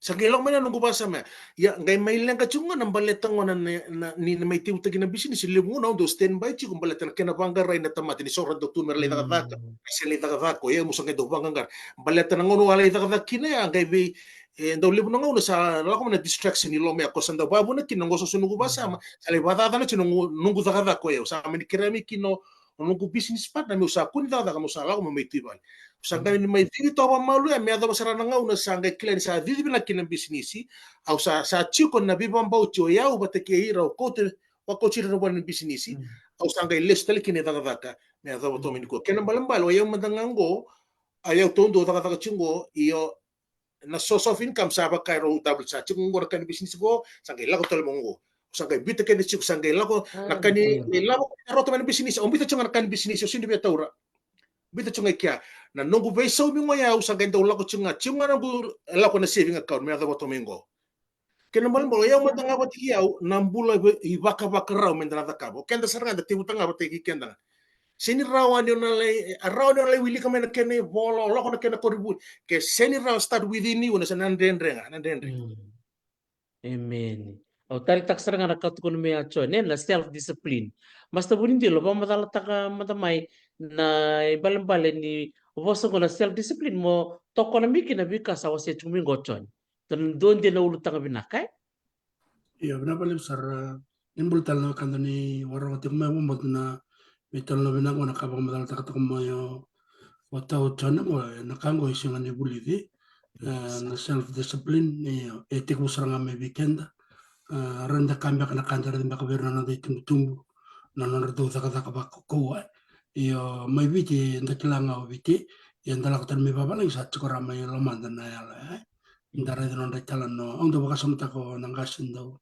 Sa qai lako mai na noqu vasama ya. Ia, qai mai leqa tiko ga na baleta gona na, na, ni na mai tekivutaki na bisinisi, levu gauna au dau stand by tiko baleta na kena vaqarai na tamata ni so ra dau tu me ra lai cakacaka. Mm. Se lai cakacaka, o yau meu sa qai dau vaqaqara. Baleta na gauna au a lai cakacaka kina ya, qai vei, e, dau levu na gauna sa lako mai na distraction i loma ya, ko sa dau vavuna kina na qo so noqu vasama, sa lai vacacana tiko noqu, noqu cakacaka o yau. Sa mani kerea mai kina o noqu business partner meu sa kua ni cakacaka, meu sa lako mai, mai tu i vale. Sa qai ni mai cici toka vakamalua ya, me yacova sara na gauna sa qai kila ni sa cici vinaka kina na bisinisi. Au sa, sa tiko na veivakabauti o yau vata kei ira, au kauti, au kauti ira vua na bisinisi. Mm. Au sa qai lesu tale kina i cakacaka me yacova toka mai nikua. Kena balebale o yau mada ga qo, a yau taudua au cakacaka tiko qo, io, na source of income sa vaka e rau tavuli, sa tiko qo na ka ni bisinisi qo, sa qai lako tale mai qo. Sa qai biuta kece tiko, sa qai lako na ka ni, mm, ni lako, rauta mai na bisinisi, au biuta tiko ga na ka ni bisinisi, au sini via taura. Biuta tiko ga i kea. Na noqu veisaumi qo ya, au sa qai dau lako tiko ga, tiko ga noqu lako na saving account me yacova toka mai qo. Kena balebale o yau mada ga vata kei au, na bula vei, ivakavakarau meda na cakava. O keda sara ga da tevuta ga vata kei keda ga. Seni rawa ni o na lai, a rawa ni o na lai wilika mai na kena ivola, o lako na kena koronivuli. Ke seni rawa, start within you, na sa na dredre ga, na dredre. Mm. Amen. Au taleitaka sara ga na ka tukuna mai o John, e, na self discipline. Master Vunidilo, vakamacalataka mada mai na ibalebale ni vosa qo na self discipline mo tokona mai kina na veika sa wasea tiko mai qo o John. Dua, dua dina na ulutaga vinaka, e? Io, vinaka vakalevu sara. Ni bula tale na wekada ni vakarorogo tiko mai, au vakabauta na veitalanoa vinaka qo, na ka vakamacalataka tiko mai o, o tau John qo, na ka qo e sega ni vulici. E, na self discipline, io, e tekivu sara ga mai vei keda. E, rawa ni da kaya beka na ka da raica beka vei ira na noda itubutubu, na nodra dau cakacaka vakaukauwa. Io, mai Viti, eda kila ga o Viti, ia da lako tale mai vavalagi sa tiko rawa mai lomada na yalo, e. Da raica nodra italanoa, au dau vakasamataka o na qase dau,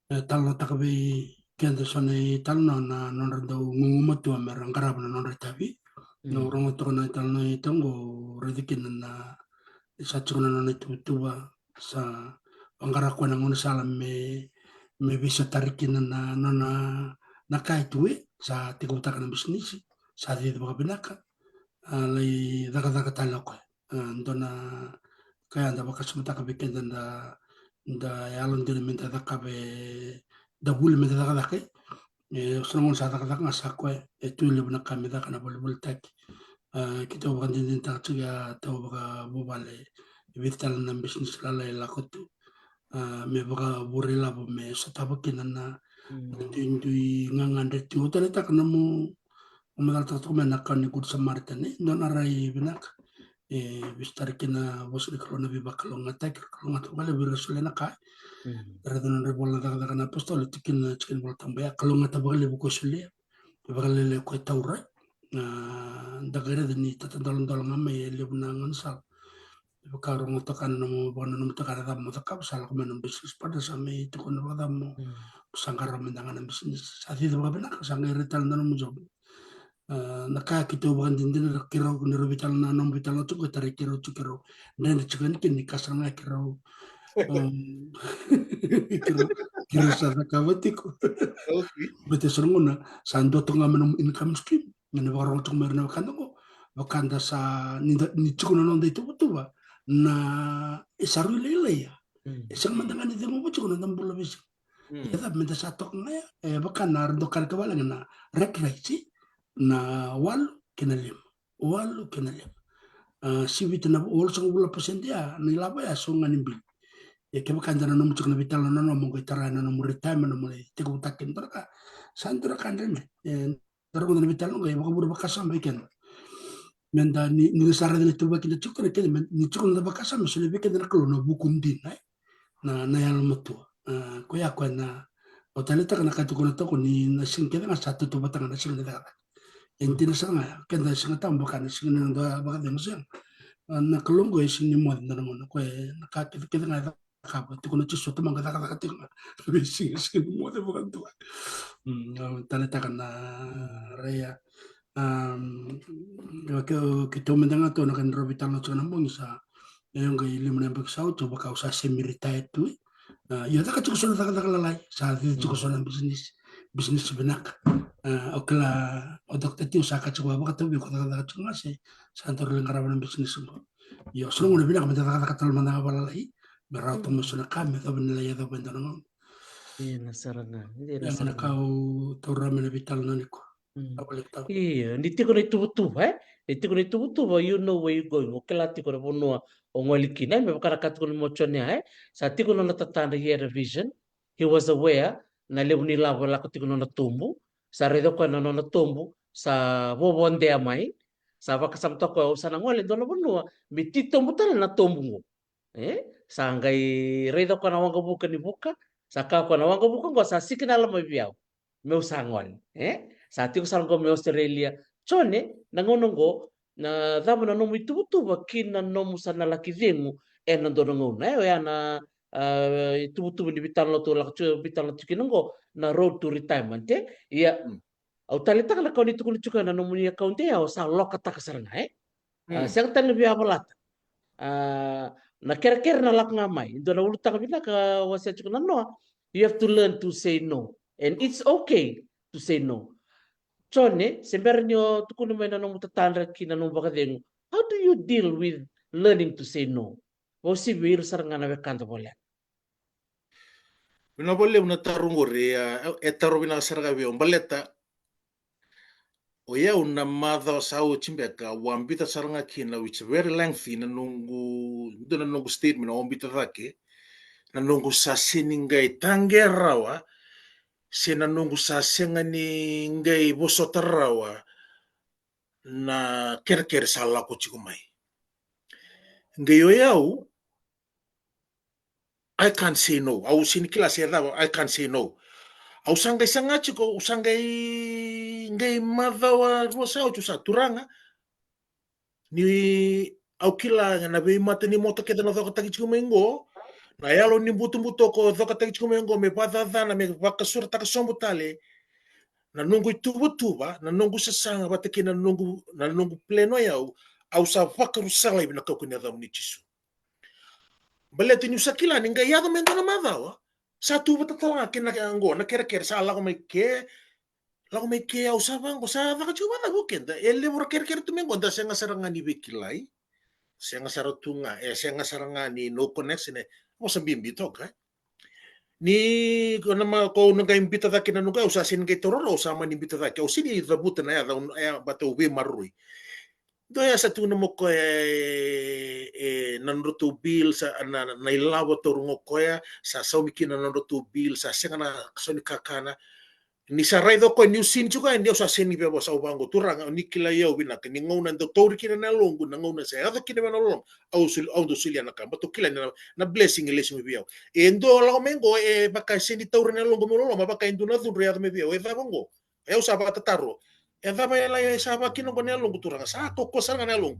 e, talanoataka vei keda so na italanoa na nodra dau gugumatua me ra qarava na nodra itavi. Mm. Au rogo toka na italanoa i toqo, au raica kina na, sa tiko na nona ituvatuva, sa vaqara koya na gaunisala me, me veisotari kina na, na nona, na ka e tu, e, sa tekivutaka na bisinisi, sa cici vakavinaka, a lai cakacaka tale o koya. A, dua na ka ya da vakasamataka vei keda, da, da yalodina meda cakava, e, da vuli meda cakacaka, e. E, so na gauna sa cakacaka ga sa koya, e tu e levu na ka me caka, na volivolitaki. A, keitou vakadinadinataka tiko ya, tau vakavuvale, e vica tale na bisinisi lalai e lako tu. A, me vakavure ilavo me sotava kina na, mm, na duidui gagadre tu. Au taleitaka na nomu, nomu macalataka toka mai na ka ni Good Samaritan, e dua na rai vinaka. E veisotari kina vosa ni Kalou na veivakalougatataki, kalougata vakalevu ira solia na ka. Mm. Raica nodra ivola na Cakacaka na Apositolo, e tikina, tikina Vola Tabu ya, kalougata vakalevu ko solia, vakalailai ko taura. A, da qai raica ni tatadoladola ga mai e levu na gaunisala. Vaka rogo toka na nomu, vaka na nomu toka na cava mo cakava, sa lako mai na business partner, sa mai tukuna vakacava mo, mm, sa qarava mada ga na business. Sa cici vakavinaka, sa qai rai tale na nomu job. A, na ka keitou vakadinadina, keirau, ni rau veitalanoa, nomu veitalanoa tiko, tarai keirau tiko, keirau dredre tiko yani kina ni ka sara ga keirau, um, keirau, keirau sa cakava tiko. Okay. Baleta so na gauna sa dua toka ga mai nomu income stream. Ni vakarogo tiko mai ira na wekada qo, wekada sa, ni da, ni tiko na noda ituvatuva, na, e sa rui lailai ya. Mm. E sega mada ga ni cegu vou tiko na noda bula veisiga. Mm. E cava meda sa toka ga ya, e vaka na ra dau kaya na ka valagi na rat race, na walu kei na lima. Walu kei na lima. A, sivita na walusagavulu na pasede ya, na ilavo ya, so ga ni bili. E kevaka eda na nomu tiko na veitalanoa, nomu qai tara na nomu retirement, nomu lai tekivutaka kina dua na ka, sa dua na ka dredre. E, da rogoca na veitalanoa qo e vakavure vakasama vei keda. meda ni, ni sa raica na ituvaki da tiko kina kece, me, ni tiko na vakasama, me solia vei keda na Kalou na vuku dina, e? Na, na yalomatua. A, koya, koya na, au taleitaka na ka tukuna toka ni na siga kece ga sa tautauvata ga na siga ni cakacaka. E dina sara ga ya, keda Siga Tabu vaka na siga ni noda vakacegu, sega. A, na Kalou qo e sega ni moce dua na gauna, koya na ka kece, kece ga e cakava, tukuna o Jisu, Tamaqu, cakacaka tiko ga. Veisiga, sega ni moce vakadua. Mm, au taleitaka na raica. Am, ke, keitou mada ga tou na kena drau veitalanoa tiko na bogi sa, e, au qai lima na yabaki sa oti, au vaka au sa semi retire tu. A, io, caka tiko so na cakacaka lalai, sa cici tiko so na bisinisi, bisinisi vinaka. A, au kila o Dokta Tio sa kaya tiko, vakatau vei iko, cakacaka tiko ga se sa daru lai qarava na bisinisi qo. Io, so na gauna vinaka meda cakacaka tale mada ga vakalalai, me rawa tu mai so na ka me yacova ni lai yacova e dua na gauna. Dina sara ga, dina sara ga. Ia, na ka au taura mai na veitalanoa nikua. Mm. Au vale tau. Io, ni tiko na ituvatuva, e? Ni tiko na ituvatuva, you know where you going. O kila tiko na vanua o gole kina, e? Me vaka na ka tukuna mai o Jone, e? Sa tiko na nona tatadra, he had a vision. He was aware na levu ni ilavo e lako tiko na nona tobu. Sa raica o koya na nona tobu sa vovodea mai. Sa vakasamataka o koya, au sa na gole e dua na vanua me titobu tale na tobu qo. E? Sa qai raica o koya na waqavuka ni vuka. Sa kaya o koya, na waqavuka qo sa sikinala mai vei au, meu sa gole, e? Sa tiko sara qo mai Australia. Jone, na gauna qo, na cava na nomu ituvatuva ki na nomu sa na laki cegu ena dua na gauna, e? Oya na, a, ituvatuva ni veitalanoa tou lako tiko, veitalanoa tiko kina qo, na road to retirement, e? Ia, mm, au taleitaka na ka o ni tukuna tiko ena nomuni account ya, o sa lokataka sara ga, e? A, mm, sega tale ni via valata. A, na kerekere na lako ga mai. Dua na ulutaga vinaka, wasea tiko na noa, you have to learn to say no. And it's okay to say no. Jone, se bera ni o tukuna mai na nomu tatadra ki na nomu vakacegu, how do you deal with learning to say no? Vakauasivi vei ira sara ga na wekada voleka. Vinaka vakalevu na taro qori, a, e taro vinaka sara ga vei au, baleta o yau na macawa sa oti beka, au a biuta sara ga kina, which very lengthy, na noqu, dua na noqu statement au a biuta cake, na noqu sa sega ni qai taqea rawa, se na noqu sa sega ni qai vosota rawa na kerekere sa lako tiko mai. Qai o yau, I can't say no. Au sega ni kila se cava, I can't say no. Au sa qai saga tiko, au sa qai, qai macawa rua sa oti, au sa, Turaga, ni au kila na veimata ni moto kece na cokataki tiko mai qo, na yalo ni butobuto ko cokataki tiko mai qo, me vakacacana, me vakasurataka sobu tale na noqu ituvatuva, na noqu sasaga vata kei na noqu, na noqu plan o yau, au sa vakarusa laivi na kaukaua ni yacamuni Jisu. Baleta niu sa kila ni qai yaco mai dua na macawa, sa tu vata tale ga kei na qo, na kerekere sa lako mai ke, lako mai ke, au sa vaqo, sa caka tiko vacava o keda. E levu ra kerekere tu mai qo, da sega sara ga ni veikilai. Sega sara tu ga, e sega sara ga ni no connection, e vosa bibi toka, e. Ni ko na ma, ko na qai biuta cake na noqu, au sa sega ni qai taura rawa, au sa mani biuta cake, au sega ni cavuta na yaca, au, e, baleta au veimaroroi. Dua ya sa tukuna mai o koya, e, e, na nodratou bill, sa, na, na, na ilavo taura ga o koya, sa saumi kina na nodratou bill, sa sega na sau ni kakana. Ni sa raica o koya niu sega ni tiko yani, au sa sega ni via vosa, au vaqo, Turaga, ni kilai au vinaka, ni gauna dau tauri kina na yaloqu, na gauna sa yaco kina vei au na loloma, au soli, au dau solia na ka, baleta au kila ni na, na blessing e lesu mai vei au. E dua lako mai qo, e vaka e sega ni taura na yaloqu meu loloma, vaka e dua na cudru e yaco mai vei au, e cava qo? E au sa vakatataro. E cava e lai sa vaka kina qo na yaloqu, Turaga? Sa kaukaua sara ga na yaloqu.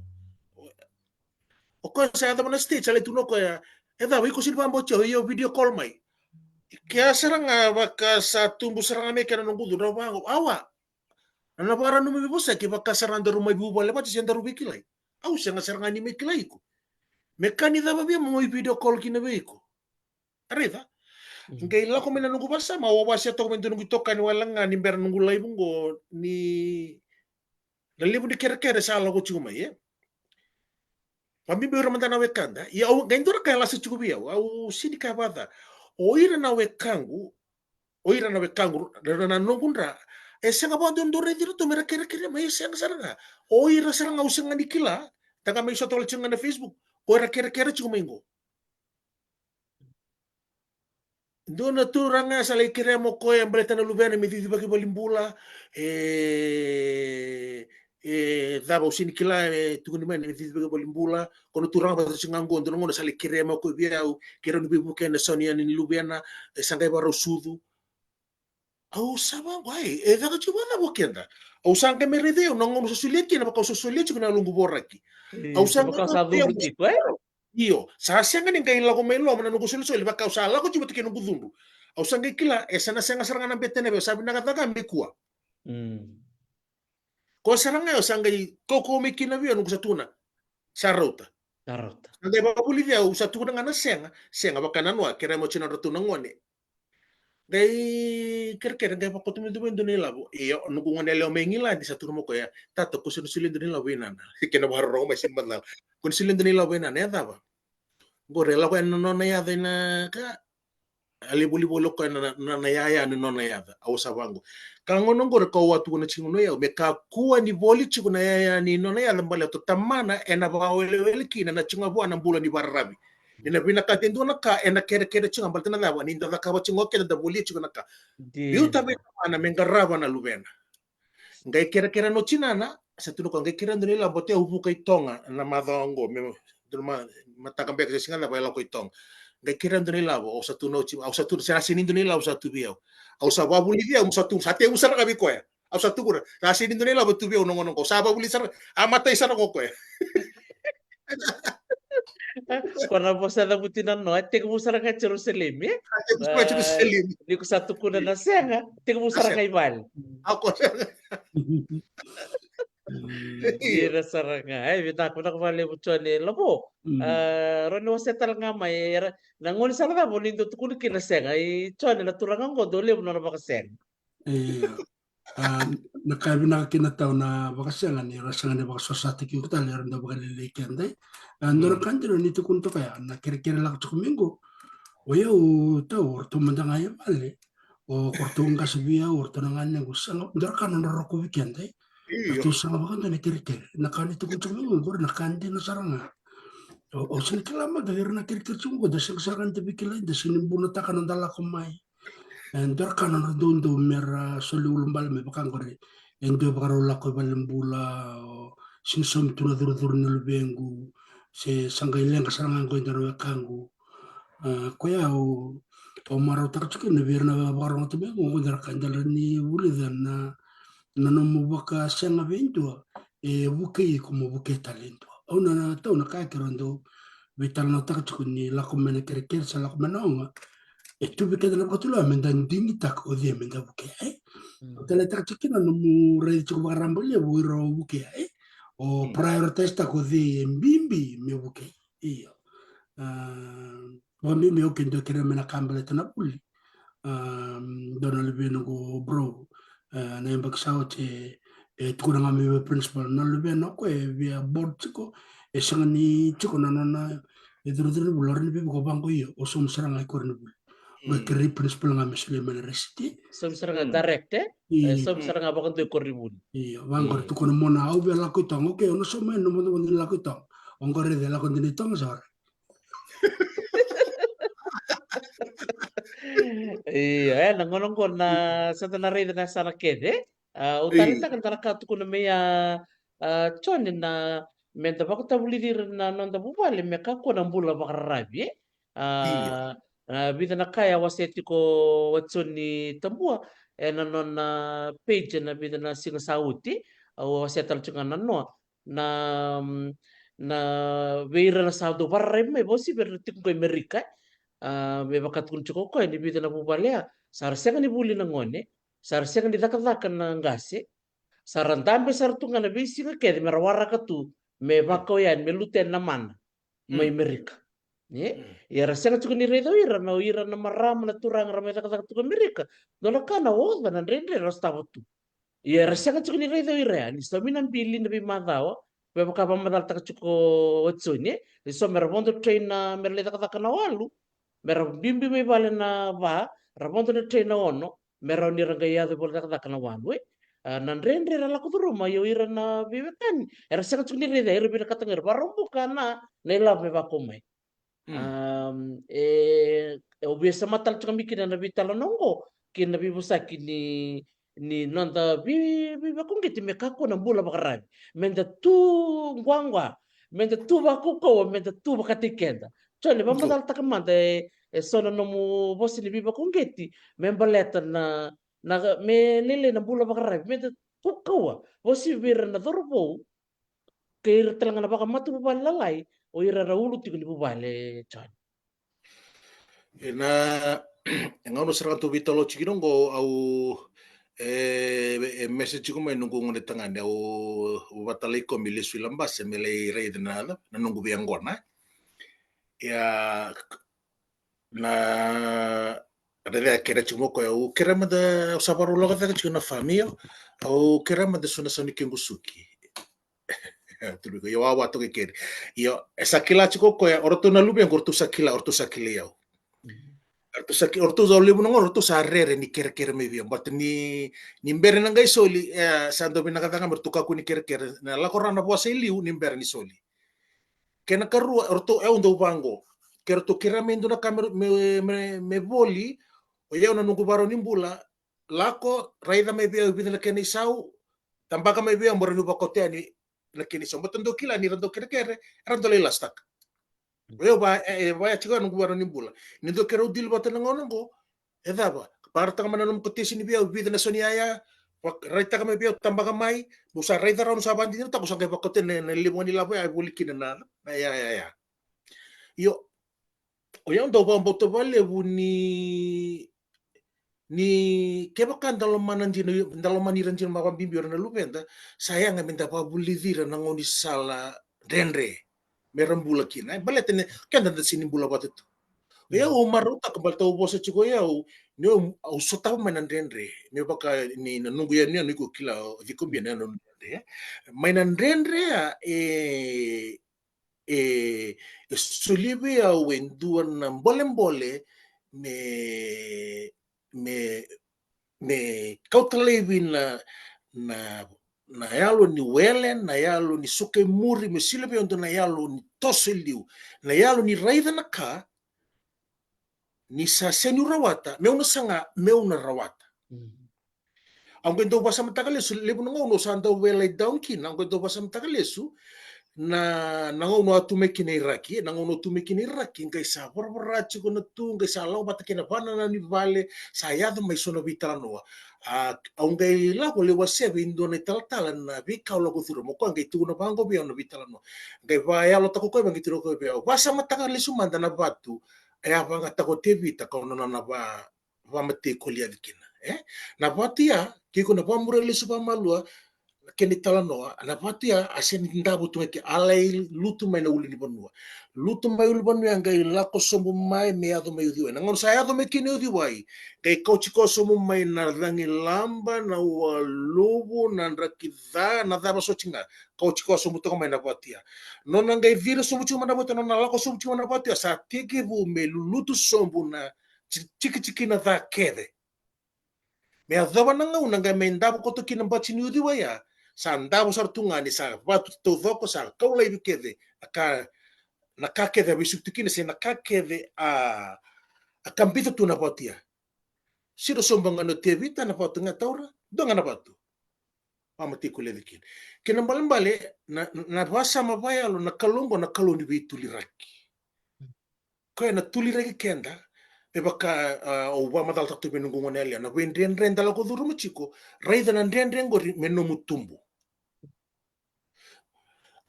O koya sa yaco mai na States, sa lai tukuna o koya, e cava, iko sega ni vakabauti au? Io, video call mai. Kea sara ga vaka sa tubu sara ga mai kea na noqu cudru, au vaqo, awa. Na, na vakarau nomu veivosaki, vaka sara ga daru mai vuvale vata se daru veikilai. Au sega sara ga ni mai kilai iko. Me ka ni cava vei au meu mai video call kina vei iko? A raica. Mm. Qai lako mai na noqu vakasama, au a wasea toka mai dua noqu itokani wale ga ni bera noqu live qo, ni na levu ni kerekere sa lako tiko mai, e. Vabibi o ira mada na wekada, ia au, qai dua na ka e lasa tiko vei au, au sega ni kaya vakaca. O ira na wekaqu, o ira na wekaqu, na, na noqu dra, e sega vakadua ni dau raici iratou me ra kerekere mai, e sega sara ga. O ira sara ga au sega ni kila, da qai mai sota wale tiko ga na Facebook, o ira kerekere tiko mai qo. Dua na turaga sa lai kerea mai o koya baleta na luvena me cicivaki valenibula, e, E cava, au sega ni kila, e tukuni mai na cici vakavalibula, ko na turaga vata tiko ga qo, dua na gauna sa lai kerea mai o koya vei au, keirau ni veivuke ena sau ni yani ni luvena, e sa qai vakarau sucu. Au sa vaqo, ai, e caka tiko vakacava o keda? Au sa qai mai raica au na gauna au sa solia kina, vaka au sa solia tiko na yaloqu voraki. Au sa qai sa curu tiko, e? Io, sa sega ni qai lako mai loma na noqu solisoli, vaka au sa lako tiko vata kei noqu cudru. Au sa qai kila, e sa na sega sara ga na betena vei au, sa vinaka caka me kua. Mm. Ko sara ga au sa qai kaukauwa mai kina vei au, noqu sa tukuna, sa rauta. Sa rauta. Sa qai vakavulici au, sa tukuna ga na sega, sega, vaka na noa, kerea mo tiko na nodratou na gone. Qai kerekere, qai vakauta mai dua, dua na ilavo. Io, noqu gone yalewa mai Igiladi sa tukuna mai o koya, tata, ko sa na solia dua na ilavo vei nana. Kena vakarorogo mai, sega ni macala. Ko na solia dua na ilavo vei nana, e cava? Qori e lako yani na nona yaca ina ka. A lai volivoli o koya na, na, na yaya ni nona yaca. Au sa vaqo. Ka gauna qori kau a tukuna tiko ga o yau, me kakua ni voli tiko na yaya ni nona yaca, baleta o tamana ena vakawelewele kina na tiko ga vua na bula ni vakararavi. Ni na vinakata e dua na ka, ena kerekere tiko ga, baleta na cava, ni da cakava tiko ga o keda, da volia tiko na ka. Dina. Biuta vei tamana me qarava na luvena. Qai kerekere na tinana, sa tukuna o koya, qai kerea dua na ilavo, baleta au vuka i Toga na macawa oqo, me dua na ma-, mataka beka se siga cava e lako i Toga. Qai kerea dua na ilavo, au sa tukuna oti, au sa tukuna, sa sega ni dua na ilavo sa tu vei au. Au sa vakavulici au, au sa tukuna, sa tekivu sara ga vei koya. Au sa tukuna, sa sega ni dua na ilavo tu vei au na gauna oqo. Sa vakavulici sara ga, a matai sara ga o koya. Ko na vosa cavuti na noa, e tekivu sara ga Jerusalemi, e? A tekivu sara ga Jerusalemi. Ni ko sa tukuna na sega, tekivu sara ga i vale. A ko sega. Ira sara ga, e, vinaka, vinaka vakalevu Jone Lavo. Mm. A, rawa ni wasea tale ga mai, era, na gaunisala cava o ni dau tukuna kina na sega, i Jone na turaga oqo dau levu nona vakasega. E, a, na ka e vinaka kina tau na vakasega ni ra sega ni vakasosataki iko tale, era dau vakalelei keda, e. A, dua na ka dina ni tukuna toka ya, na kerekere lako tiko mai qo. O yau tau, o ratou mada ga e vale. O, o ratou qase vei au, o ratou na ganequ, sega, dua na ka nodra rokovi keda, e. Io. Ratou sega vakadua na kerekere. Na ka ni tukuna tiko mai qo, qori na ka dina sara ga. O, o sega ni kila mada, ira na kerekere tiko qo, da sega sara ga ni da veikilai, da sega ni bunataka na noda lako mai. E, dua na ka nodra doudou me ra soli ulubale me vaka qori. E dua vakarau lako i valenibula, o, sega ni saumi tu na curucuru ni luvequ, se sa qai leqa sara ga qo e dua na wekaqu. A, koya au, au marautaka tiko kina vei ira na vakarogoca tiko mai qo, qo dua na ka e dodonu ni vulica na, na nomu vakasega vei dua, e vukei iko mo vukea tale e dua. Au na, na tau na ka e keirau dau veitalanoataka tiko ni lako mai na kerekere se lako mai na oga. E tu vei keda na vakatulewa me da digitaka o cei me da vukea, e? Mm. Au taleitaka tiko kina nomu raici tiko vakaraba levu o ira o vukea, e? O, mm, prioritize taka o cei e bibi me vukei. Io. A, vakabibi au ke dua kerea me na ka baleta na vuli. A, dua na luvena qo, bro. A, na yabaki sa oti e, e tukuna ga mai vei principal na luvena o koya e via board tiko, e sega ni tiko na nona, e curucuru ni vuli, o rawa ni veivuke, vaqo io, o saumi sara ga i koronivuli. Qo e kerei principal ga me solia mai na resiti. Saumi sara ga direct, e? Io. E, saumi sara ga vakadua i koronivuli. Io, vaqori tukuna mo na au via lako i Toga. Okei, o na sauma yani na nomu vodovodo ni lako i Toga. Oqori e lako dina i Toga sa ora. Io, e, na gauna qo na sa da na raica na yasana kece. A, au taleitaka na ka tukuna mai a, a, Jone na me da vakatavulici ira na noda vuvale me kakua na bula vakararavi, e? A, a, vica na ka e a wasea tiko o Jone Tabua ena nona page ena vica na siga sa oti. Au wasea tale tiko ga na noa na, na vei ira na sa dau vakararavi mai, vakauasivi ira na tiko qo i Merika, e. A, me vaka tukuna tiko o koya ni vica na vuvale ya sa ra sega ni vuli na gone, sa ra sega ni cakacaka na qase, sa ra dabe sara tu ga na veisiga kece me ra waraka tu me vakau yani, me lutu yani na mana mai Merika. E? Ia ra sega tiko ni raica o ira na, o ira na marama, na turaga ra mai cakacaka tiko Amerika. Dua na ka na oca, na dredre ra sotava tu. Ia ra sega tiko ni raica o ira ya ni saumi na bili na veimacawa, me vaka vakamacalataka tiko o Joni, e? Ni so me ra vodo train na, me ra lai cakacaka na walu, me ra biubiu mai vale na va, ra vodo na train na ono, me rawa ni ra qai yaco i vola cakacaka na walu, e? A, na dredre ra lako curuma, ia o ira na veiwekani era sega tiko ni raica, era vinakata ga era vakarau buka na, na ilavo me vakau mai. Mm. Am, e, e, au via samata tale tiko mai kina na veitalanoa oqo kei na veivosaki ni, ni noda vei, veivakauqeti me kakua na bula vakararavi. Meda tu quaqua, meda tu vakaukauwa, meda tu vakataki keda. Joni, vakamacalataka mada e, e so na nomu vosa ni veivakauqeti me baleta na, na, me lailai na bula vakararavi, meda kaukauwa. Vosa vei ira na cauravou, kei ira tale ga na vakamatavuvale lalai, o ira era ulu tiko ni vuvale, Joni. Ena, e gauna sara ga tou veitalanoa tiko kina oqo, au, e, e message tiko mai noqu gone tagane, au, au vakatalai koya me lesu i Labasa, me lai raica na, na noqu veiyaqona. Ia, na, na, kerea tiko mai o koya, au kerea mada, au sa vakarau lako cake tiko na farm, io, au kerea mada so na sau ni kequ suki. Tuluka, io, wawa toka i keri. Io, e sa kila tiko o koya, o ratou na luvequ, o ratou sa kila, o ratou sa kilai au. O ratou sa ki-, o ratou sa levu na gauna, o ratou sa rere ni kerekere mai vei au. But ni, ni bera na qai soli, e, sa dau vinaka cake ga me ratou kakua ni kerekere. Na lako rawa na vosa i liu, ni bera ni soli. Kena karua, o ratou, e, au dau vaqo. Ke ratou kerea mai dua na ka me, me, me, me voli, o yau na noqu vakarau ni bula, lako, raica mai vei au e vica na kena isau, tabaka mai vei au, mo rawa niu vakauta yani na kena isau. Baleta dou kila ni ra dau kerekere, era dau lai lasutaka. O yau va, e, e, vaya tiko na noqu vakarau ni bula. Ni dou kerea au dili vata na gauna oqo, e cava? Vakaraitaka mai na nomu katesi ni vei au, vica na sau ni yaya, vak-, raitaka mai vei au, tabaka mai, meu sa raica rawa, niu sa vakadinadinataka, au sa qai vakauta na, na levu ga ni lavo ya e voli kina na, na yaya ya. Io, o yau dau vakabauta vakalevu ni, ni kevaka da lomana dina, da lomani ira dina vakabibi o ira na luveda, sa yaga meda vakavulici ira na gaunisala dredre me ra bula kina. E baleta ni keda da sega ni bula vata tu. O yau au marautaka baleta au vosa tiko o yau, ni au, au sotava mai na dredre. Me vaka ni na noqu yanuyanu, iko kila o Cikobia na yanuyanu dredre. Mai na dredre ya, e, e, e solia vei au e dua na bolebole me, me, me kauta laivi na, na, na yalo ni wele, na yalo ni suka i muri, me solia vei au e dua na yalo ni toso i liu, na yalo ni raica na ka, ni sa sega niu rawata, meu na saga, meu na rawata. Mm. Au qai dau vakasamataka lesu, levu na gauna au sa dau via lai down kina, au qai dau vakasamataka lesu, na, na gauna au a tu mai kina i Iraki, na gauna au tu mai kina i Iraki, qai sa voravora tiko na tu, qai sa lako vata kei na vakanananu ni vale, sa yaco mai so na veitalanoa. A, au qai lako lai wasea vei dua na italatala na veika au lako curuma, o koya qai tukuna vaqo vei au na veitalanoa. Qai vakayalotaka o koya, qai tukuna o koya vei au, vakasamataka lesu mada na vatu e a vagataka o Tevita, ka o nona na va vakamatei Koliaci kina, e? Na vatu ya, ke iko na vakamuria lesu vakamalua na kena italanoa, na vatu ya a sega ni davo tu ga ke, a lai lutu mai na ulunivanua. Lutu mai ulunivanua ya, qai lako sobu mai me yaco mai Uciwai. Na gauna sa yaco mai kina i Uciwai, qai kauti koya sobu mai na cagilaba, na ualuvu, na draki ca, na cava soti ga. Kauti koya sobu toka mai na vatu ya. Nona qai ciri sobu tiko mai na vatu ya, nona lako sobu tiko mai na vatu ya, sa tekivu me lulutu sobu na ti-, tikitikina ca kece. Me yacova na gauna qai mai davo koto kina na bati ni Uciwai ya, sa davo sara tu ga ni sa vatu taucoko, sa kau laivi kece na ka, na ka kece a veisuki tu kina, se na ka kece a, a kabita tu na vatu ya. Siro sobu ga na Tevita, na vatu ga taura, dua ga na vatu. Vakamatei Koliaci kina. Kena ibalebale, na, na vakasama vakayalo, na Kalou oqo na Kalou ni veituliraki. Koya na tuliraki keda, me vaka, a, au vakamacalataka tu vei noqu gone yalewa, na veidredre da lako curuma tiko, raica na dredre oqori me nomu tubu.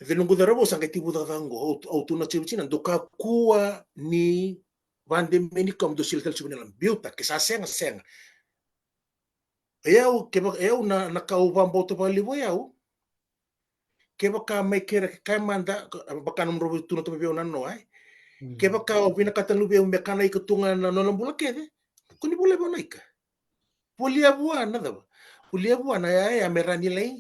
Vei noqu cauravou sa qai tekivu cakacaka oqo, au, au tukuna tiko vei ira, dou kakua ni vakademeni ka mo dou sila tale tiko vei na yalo, biuta, ke sa sega, sega. O yau, kevaka, o yau na, na ka au vakabauta vakalevu o yau, kevaka mai kerea, kaya mada, ka, vaka nomudrau tukuna tu mai vei au na noa, e? Mm. Kevaka o vinakata na luvemu me kana ika tu ga na nona bula kece, ko ni volia vua na ika. Volia vua na cava? Volia vua na yaya me rawa ni lai,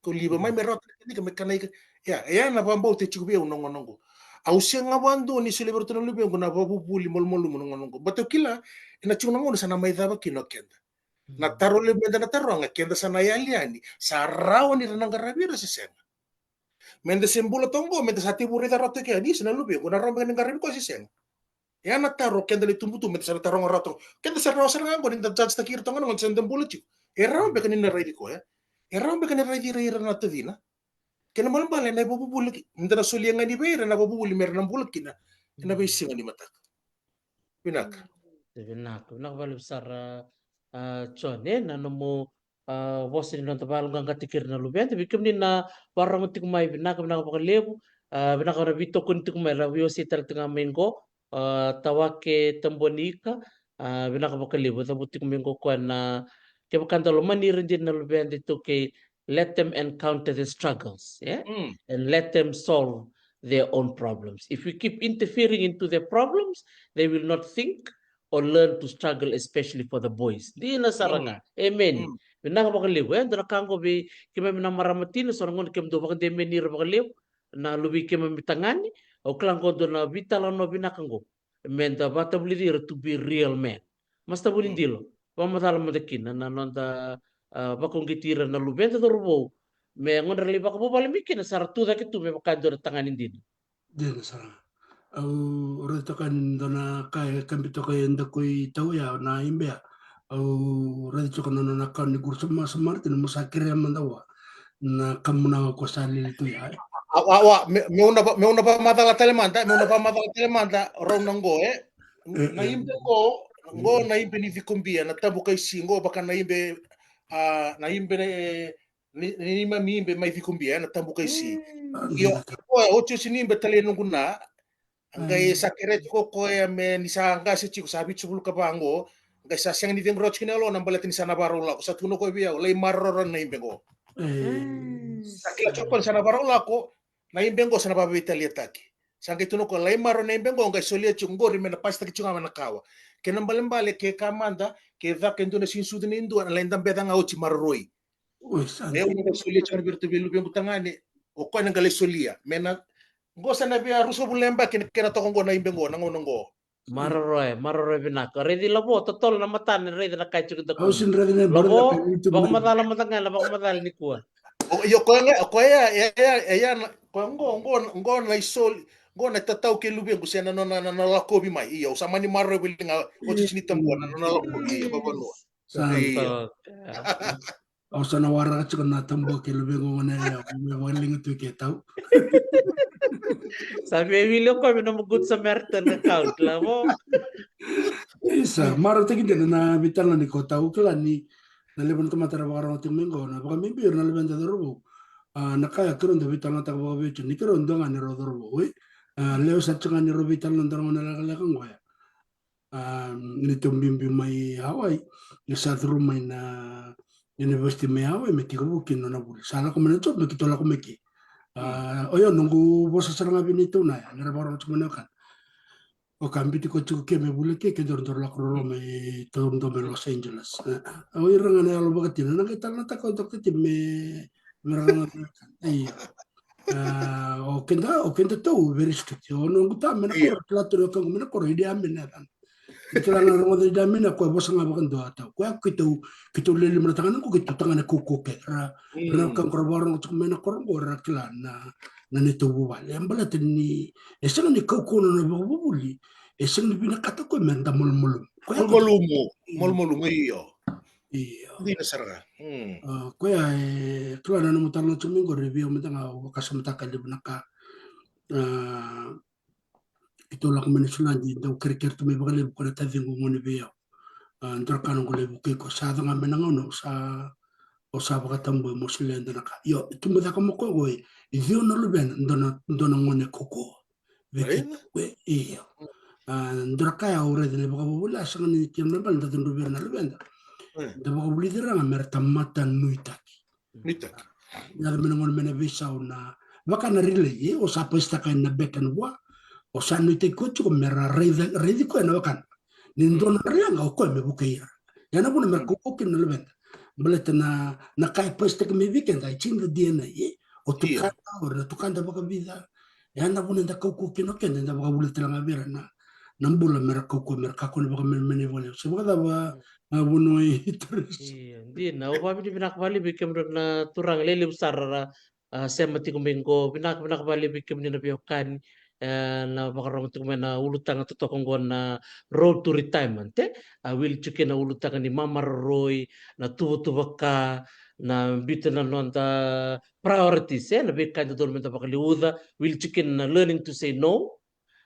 ko liva mai me rawata na ika me kana ika. Ia, ia na vakabauta e tiko vei au na gauna oqo. Au sega vakadua ni solia vei iratou na luvequ na vakavuvuli malumalumu na gauna oqo. Baleta au kila, ena tiko na gauna sa na mai cava kina o keda. Na taro levu meda na taroga, keda sa na yali yani, sa rawa ni ra na qaravi ira se sega. Meda se bula toka oqo, meda sa tekivu raica rawa toka yani, se na luvequ na rawa beka ni qaravi koya se sega. Ia na taro keda na itubutubu, meda sa na taroga rawa toka. Keda sa rawa sara ga oqo ni da judge-taki ira toka na gauna sa da bula tiko. E rawa beka ni na raici koya. E rawa beka ni raici ira, ira na tacina. Kena ibalebale na ivakavuvuli, ni da na solia ga ni vei ira na ivakavuvuli me ra na bula kina ena veisiga ni mataka. Vinaka. Vinaka, vinaka vakalevu sara, a, John, e, na nomu, a, vosa ni noda vakayaloqaqataki ira na luveda. Vei kemuni na vakarorogo tiko mai, vinaka, vinaka vakalevu. A, vinaka na veitokoni tiko mai, ra veiwasei tale tiko ga mai qo. A, Tawake Tabuanika, a, vinaka vakalevu, cavuti tiko mai qo koya na, kevaka da lomani ira dina na luveda iTaukei, let them encounter the struggles, yeah? And let them solve their own problems. If we keep interfering into their problems, they will not think or learn to struggle, especially for the boys. Dina sara ga. Amen. Vinaka vakalevu, e, dua na ka qo vei keimami na marama tina, so na gauna kemudou vakademeni ira vakalevu na luvei keimami tagane, au kila qo dua na veitalanoa vinaka qo. Me da vatavulici ira to be real men. Master Vunidilo, vakamacala mada kina na noda, a, vakauqeti ira na luveda cauravou. Me gauna ra lai vakavuvale mai kina sa ra tu cake tu me vaka dua na tagane dina. Dina sara. Au raica toka ni dua na ka e kabi toka e daku i Tau ya na Ibea. Au raica toka na nona ka ni kuru sama, Samaritan, mo sa kerea mada vua na kamunaga ko sa lili tu ya, e. A, a, a, me, me una va-, me una vakamacala tale mada, me una vakamacala tale mada, rau na qo, e. Na Ibe qo, qo na Ibe ni Cikobia, na Tabukaisi qo, vaka na Ibe, a, na Ibe, e, ni, ni neimami Ibe mai Cikobia, e, na Tabukaisi. Io, qo, e, otioti ni Ibe tale noqu na, qai sa kereti ko koya me ni sa qase tiko, sa vitusagavulu ka va qo, qai sa sega ni cegu rawa tiko na yalona baleta ni sa na vakarau lako. Sa tukuna koya vei au, lai maroroya na Ibe qo. Sa kila tiko koya ni sa na vakarau lako, na Ibe qo sa na vakaveitaliataki. Sa qai tukuna koya, lai maroroya na Ibe qo, qai solia tiko qori me na pasitaki tiko ga mai na kawa. Kena ibalebale ke ka mada, ke caka e dua na siganisucu ni dua, na lai dabeca ga oti maroroi. Oi, sa. E, au na qai solia tiko na vei iratou vei luvequ tagane, o koya na qai lai solia. Me na, qo sa na via ruasagavulu na yabaki kena toka qo na Ibe qo, na gauna qo. Maroroya, maroroya vinaka. Raici Lavo, totolo na matana, raici na ka e tiko daku. Au sega ni raica na Lavo, vakamacala mada ga na vakamacala nikua. O, io, koya ga, koya, e, e, e, e, na, koya qo, qo, qo na isoli, qo na itatau kei luvequ se na, na, na, na, na lakovi mai. Io, au sa mani maroroya voli ga, otioti ni Tabua, na, na, na lakovi, io, vakavanua. Sa. Io. Au sa na waraka tiko na Tabua kei luvequ gone ya, me vakaliga tu kei Tau. Sa via wili o koya me nomu Good Samaritan account, Lavo. Isa, marautaki dina na veitalanoa ni ko Tau, kila ni na levu na tamata era vakarorogo tiko mai qo, na vakabibi ira na luveda cauravou. A, na ka ya keirau dau veitalanoataka vakaveitui, ni keirau dua ga ni rau cauravou, e. A, lewe sa tiko ga ni rau veitalanoa na gauna lekaleka qo ya. A, ni tou biubiu mai Hawaii, ni sa curu mai na university mai Hawaii, me tekivu kina nona vuli. Sa lako mai na job, me keitou lako mai ke. A, o yau noqu vosa sara ga vei neitou na ya, ni ra vakarorogo tiko mai na wekana. O ka biuti ko tiko ke me vuli ke, ke doro doro lako roro mai, tou doro mai Los Angeles. A, o ira ga na yalo vakatina, na qai talanoataka o Doctor Tim me, me ra ga na wekana. Io. A, o keda, o keda Tau very strict. O noqu ta mai na koro, kila tu na wekaqu mai na koro, Idi Amin na yacana. Kila na rogoca Idi Amin na koya vosa ga vakadua Tau. Koya keitou, keitou lelima na tagane qo, keitou tagane kaukaua kece. Ra, ra na wekaqu ra vakarorogo tiko mai na koro qo, ra kila na, na neitou vuvale. E baleta ni, e sega ni kaukaua na vakavuvuli, e sega ni vinakata koya me da malumalumu. Koya malumalumu, malumalumu, io. Io. Dina sara ga. A, koya e, kila na nomu talanoa tiko mai qori, vei au mada ga au vakasamataka e levu na ka. A, keitou lako mai na Niusiladi, dau kerekere tu mai vakalevu ko na taciqu gone vei au. A, dua na ka noqu lai vukei koya, sa yaco ga mai na gauna au sa, au sa vakatabui meu solia e dua na ka. Io, tubu cake mai koya qo e, e ciwa na luvena, dua na, dua na gone kaukaua. Vei keitou, e, io. A, dua na ka ya au raica na ivakavuvuli, a sega ni kena ibalebale da cudruvi ira na luveda. Da vakavulici ira ga me ra tamata nuitaki. Nuitaki. Yaco mai na gauna mai na veisau na, vaka na relay, e, o sa pasitaka na beta na vua, o sa nuitaki koya tiko me ra raica, raici koya na wekana. Ni dua na nodra leqa o koya me vukei ira. Ya na vuna me ra kaukaua kina na luveda. Baleta na, na ka e pasitaki mai vei keda, it's in the D N A, e. O tukada, o ira na tukada vakavica. Ya na vuna eda kaukaua kina o keda, eda vakavuli tale ga vei ira na, na bula me ra kaukaua, me ra kakua ni vakamenemenei vakalevu. Se vakacava, a, vanua i Torres? Io, dina, au vakavinavinaka vakalevu vei kemudrau na turaga lelevu sara ra, a, sema tiko mai qo, vinaka, vinaka vakalevu vei kemuni na veiwekani. e, na vakarorogo tiko mai na ulutaga totoka oqo na road to retirement, e? A wili tiko kina na ulutaga ni mamaroroi, na tuvatuva ka, na biuta na noda priorities, e? Na veika e dodonu meda vakaliuca, wili tiko kina na learning to say no.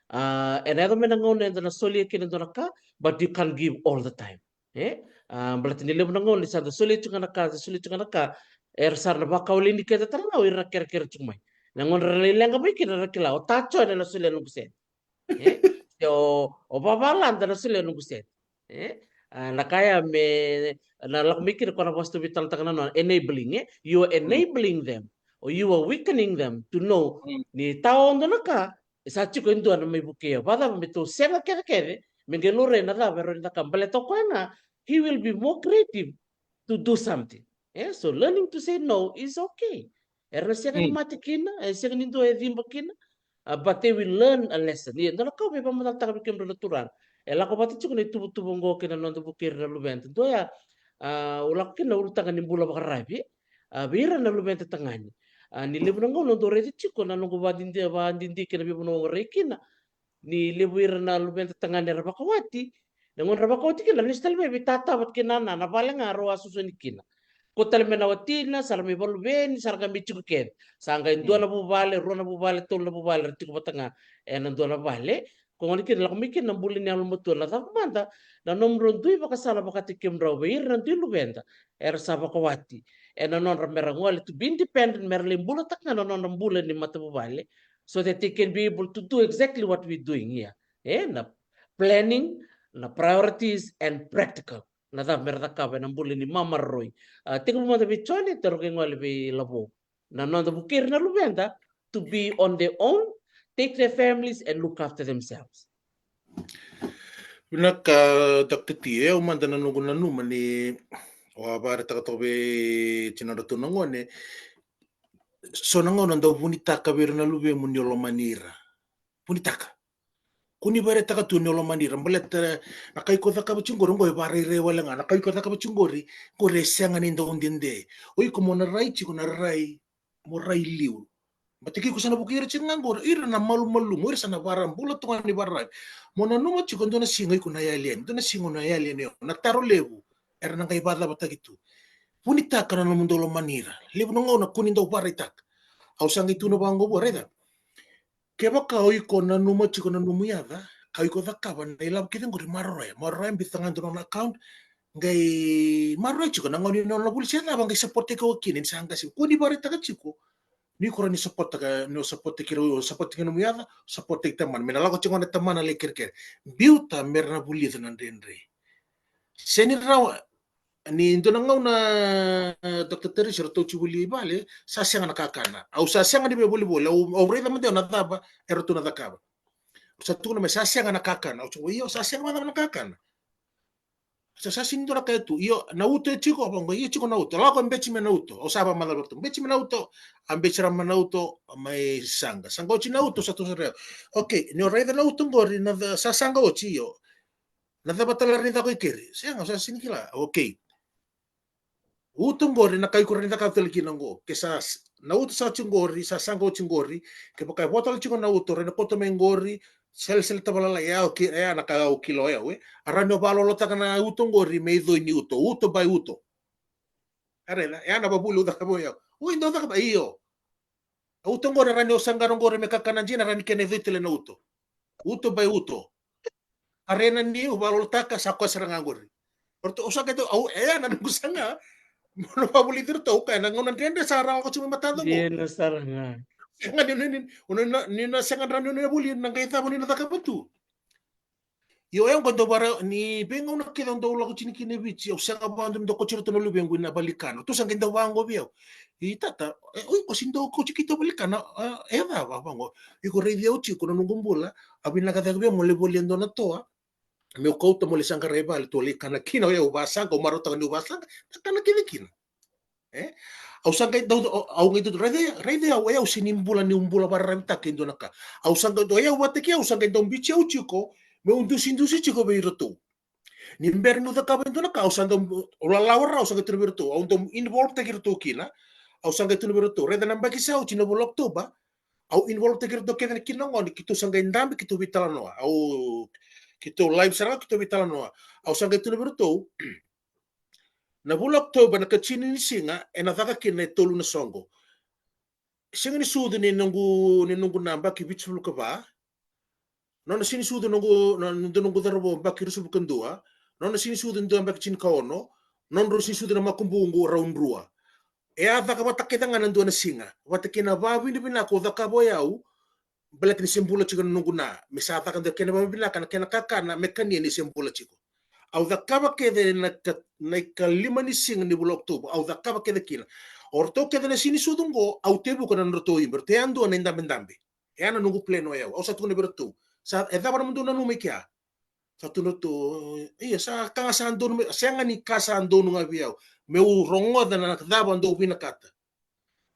A, ena yaco mai na gauna eda na solia kina e dua na ka, but you can't give all the time. E? A, baleta ni levu na gauna ni sa da solia tiko ga na ka, da solia tiko ga na ka, era sa na vakawaleni keda tale ga o ira na kerekere tiko mai. Na gauna ra lai leqa mai kina ra kila, o taco ena na solia noqu sede. E? Se o, o vavalada na solia noqu sede. E? A, na ka ya me, na lako mai kina ko na vosa tu vitalataka na nona, enabling, e? You are enabling them, or you are weakening them to know, mm, ni tao dua na ka, e sa tiko e dua na mai vukei au. Vakacava me tou sega kecekece me qai laurai na cava e rawa ni cakava? Baleta o koya ga, he will be more creative to do something. E, so learning to say no is okay. Era na sega ni, mm, mate kina, e sega ni dua e ciba kina. A, but they will learn a lesson. Ia, dua na ka au via vakamacalataka vei kemudrau na turaga. E lako vata tiko na ituvatuva oqo kei na noda vukei ira na luveda. Dua ya, a, au lako kina na ulutaga ni bula vakararavi. A, vei ira na luveda tagane. A, ni levu na gauna au dau raica tiko na noqu vadidi, vadidi kei na veivanua au rai kina. Ni levu ira na luveda tagane era vakawati. Na gauna ra vakawati kina, ra lesu tale mai vei tata vata kei nana, na vale ga rau a suasua ni kina. Ko tale mai na watina, sa ra mai valuveni, sa ra qai mai tiko kece. Sa qai dua, mm, na vuvale, rua na vuvale, tolu na vuvale, ra tiko vata ga ena dua na vale. Ko gona kina lako mai kina na bula ni yalomatua. Na cava mada na nomudrau dui vakasala vakataki kemudrau vei ira na dui luveda era sa vakawati, ena nodra mera gole to be independent, mera lai bulataka ga na nodra bula ni matavuvale, so that they can be able to do exactly what we doing here. E, na planning, na priorities and practical. Na cava mera cakava ena bula ni mamaroroi. A, tekivu mada vei Jone, taura qai gole vei Lavo. Na noda vukei ira na luveda to be on their own, take their families and look after themselves. Vinaka, Doctor T, e, au mada na noqu nanuma ni, au a vakaraitaka toka vei tinadratou na gone, so na gauna dau vunitaka vei ira na luvemu ni o lomani ira. Vunitaka. Kua ni vakaraitaka tu ni o lomani ira, baleta na ka iko cakava tiko qori, qo e vakarairai wale ga, na ka iko cakava tiko qori, qori e sega ni dau dede. O iko mo na rai tiko na rai, mo rai liu. Baleta ke iko sa na vukei ira tiko ga qori, ira na malumalumu, ira sa na vakarau bula tu ga ni vakarau. Mo nanuma tiko dua na siga iko na yali yani, dua na siga o na yali yani, o na taro levu, era na qai vakacavataki tu. Vunitaka na nomudou lomani ira. Levu na gauna kua ni dau vakaraitaka. Au sa qai tukuna vaqo vua, raica. Kevaka o iko nanuma tiko na nomu yaca, ka o iko cakava na ilavo kece qori, maroroya, maroroya, biuta ga dua na nona account, qai maroroya tiko na gauna ni nona vuli se cava, qai support-taki koya kina ni sa qasi. Kua ni vakaraitaka tiko ni ko rawa ni support-taka, ni o support-taki rau, o support-taki nomu yaca, o support-taki tamana. Me na lako tiko na tamana lai kerekere. Biuta me ra na vulica na dredre. Se ni rawa, ni dua na gauna, e, Doctor Teresa, ratou tiko voli i vale, sa sega na kakana. Au sa sega ni via volivoli, au, au raica mada na cava eratou na cakava. Sa tukuna mai sa sega na kakana. Au tukuna, io, sa sega vakacava na kakana? Sa, sa sega ni dua na ka e tu. Io, na uto e tiko? Vaqo, io, tiko na uto. Lako beci mai na uto. Au sa vakamacala vei ratou, beci mai na uto. A beci ra mai na uto, mai saqa. Saqa oti na uto, sa tu sara. Okay, ni o raica na uto qori, na ca-, sa saqa oti, io. Na cava tale ra ni caka i keri? Sega, sa sega ni kila. Okay. Uto qori, na ka iko rawa ni cakava tale kina qo. Ke sa s-, na uto sa tiko qori, sa saqa oti qori, kevaka e vo tale tiko na uto, rawa ni kauta mai qori, selesele tavalala, e ya, okay, e ya na ka au kila o yau, e. A rawa ni o vakalolotaka na uto qori me icoi ni uto, uto by uto. A raica, e ya na vavuli au cakava o yau. Oi, dau cakava, io. A uto qori, rawa ni o saqara qori me kakana dina, rawa ni kena icoi tale na uto. Uto by uto. A raica ni o vakalolotaka, sa koya sara ga qori. O ratou, au sa qai dau, au, e ya na noqu saga. Mo na vakavulici iratou, kaya na gauna dredre sa ra lako tiko mai matadra qo. Dina sara ga. Sega ni, ni, ni, ni na sega ni rawa ni na vuli, na qai cava ni na cakava tu. Io, e, au qai dau vara, ni veigauna kece au dau lako tiko kina i Viti, au sega vakadua ni dau kauti iratou na luvequ ina valenikana. Ratou sa qai dau vaqo vei au. I tata, e, oi, o si dau kauti keitou valenikana, a, e cava vaqo? Iko raici au tiko na noqu bula, a vinaka cake vei au mo lai volia e dua na toa. Meu kauta mo lai saqara i vale, tou lai kana kina, o yau vasaqa, au marautaka niu vasaqa, na kana kece kina. E? Au sa qai dau, au, au qai dau, raici, raici au, e, au sega ni bula, niu bula vakararavitaka e dua na ka. Au sa qai dau, e, au vata kei au, sa qai dau biuti au tiko, meu dusidusi tiko vei iratou. Ni bera niu cakava e dua na ka, au sa dau, au lalawa rawa, au sa qai tukuna vei iratou, au dau involve-taki iratou kina, au sa qai tukuna vei iratou, raica na yabaki sa oti na vula o October, Au involve-taki iratou kece na kina na gone, keitou sa qai dabe, keitou veitalanoa. Au, keitou live sara ga, keitou veitalanoa. Au sa qai tukuna vei iratou, na vula October, na katini ni siga, ena caka kina e tolu na soqo. Siga ni sucu ni noqu, ni noqu na yabaki vitusagavulu ka va. Nona siga ni sucu noqu, na, dua noqu cauravou yabaki ruasagavulu ka dua. Nona siga ni sucu dua yabaki tinikaono. Nodrau siga ni sucu na makubuqu rau drua. E a caka vata kece ga na dua na siga. Vata kei na vavinavinaka au cakava o yau, baleta ni se bula tiko na noqu na. Me sa caka dua kena vavinavinaka na kena kakana, me kania ni se bula tiko. Au cakava kece na ka, na ikalima ni siga ni vula October. Au cakava kece kina. O ratou kece na siga ni sucu qo, au tevuka na nodratou ibe. Ratou yadua na idabedabe. E a na noqu plan o yau. Au sa tukuna vei ratou. Sa, e cava nomudou nanuma i kea? Sa tukuna ratou, ia, sa ka ga sa donu me, sega ni ka sa donu ga vei au. Meu rogoca na cava dou vinakata.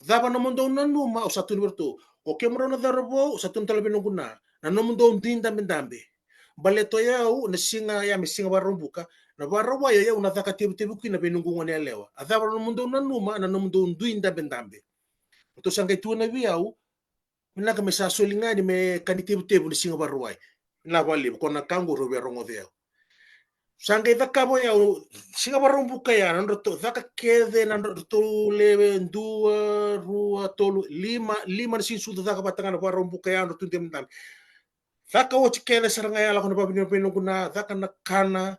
Cava nomudou nanuma, au sa tukuna vei ratou. O kemudrau na cauravou, au sa tukuna tale vei noqu na. Na nomudou dui dabedabe. Baleta o yau, na siga ya me siga Vakaraubuka, na Vakarauwai o yau na caka tevutevu kina vei noqu gone yalewa. A cava nomudou nanuma, na nomudou dui dabedabe. Ratou sa qai tukuna vei au, vinaka me sa soli ga yani me ka ni tevutevu ni siga Vakarauwai. Na vakalevu, ko na ka qo rau via rogoca o yau. Sa qai cakava o yau, siga Vakaraubuka ya, na nodratou caka kece, na nodratou lewe, dua, rua, tolu, lima, lima na siga ni sucu caka vata ga na Vakaraubuka ya, nodratou dabedabe. Caka oti kece sara ga ya, lako na vavinavinaka vei noqu na, caka na kana,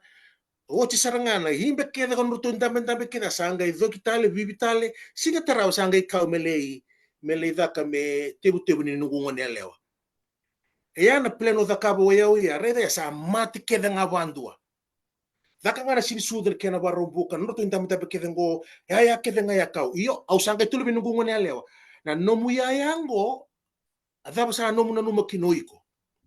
oti sara ga na ibe kece ka nodratou dabedabe kece, sa qai coki tale, vivi tale, siga tarava sa qai kau me lai, me lai caka me tevutevu ni noqu gone yalewa. E ya na plan au cakava o yau ya, raica ya sa mate kece ga vadua. Caka ga na siga ni sucu na kena Vakaraubuka, nodratou dabedabe kece qo, yaya kece ga ya kau. Io, au sa qai tukuna vei noqu gone yalewa. Na nomu yaya qo, a cava sa nomu nanuma kina o iko?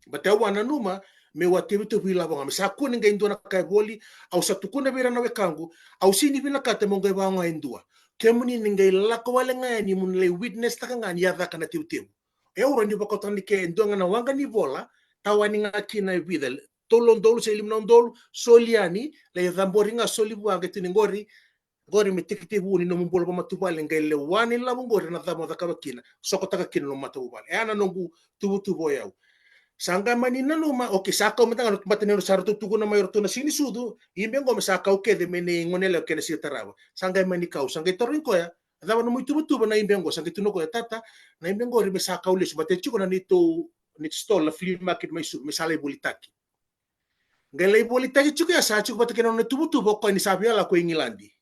Baleta au a nanuma meu a tevutevu ilavo ga, me sa kua ni qai dua na ka e voli. Au sa tukuna vei ira na wekaqu, au sega ni vinakata meu qai vakaoga e dua. Kemuni ni qai lako wale ga yani mo ni lai witness taka ga ni a caka na tevutevu. E au rawa ni vakauta ni ke dua ga na waqa ni vola, tawani ga kina e vica, tolu na udolu se lima na udolu, soli yani, lai cabori ga, soli vua, qai tukuni qori, qori me tekitekivu ni nomu bula vakamatavuvale, qai lewa na ilavo qori na cava mo cakava kina, sokotaka kina nomu matavuvale. E a na noqu tuvatuva o yau. Sa qai mani nanuma, okay, sa kau mada ga na, baleta ni sa ratou tukuna mai o ratou na siga ni sucu, ibe qo me sa kau kece me nei gone yalewa kei na siga tarava. Sa qai mani kau, sa qai tarogi koya, a cava nomu ituvatuva na ibe qo? Sa qai tukuna o koya, tata, na ibe qori me sa kau lesu, baleta e tiko na neitou, neitou stall na flea market mai Suva, me sa lai volitaki. Qai lai volitaki tiko ya, sa tiko vata kei na nona ituvatuva o koya ni sa via lako i Igiladi.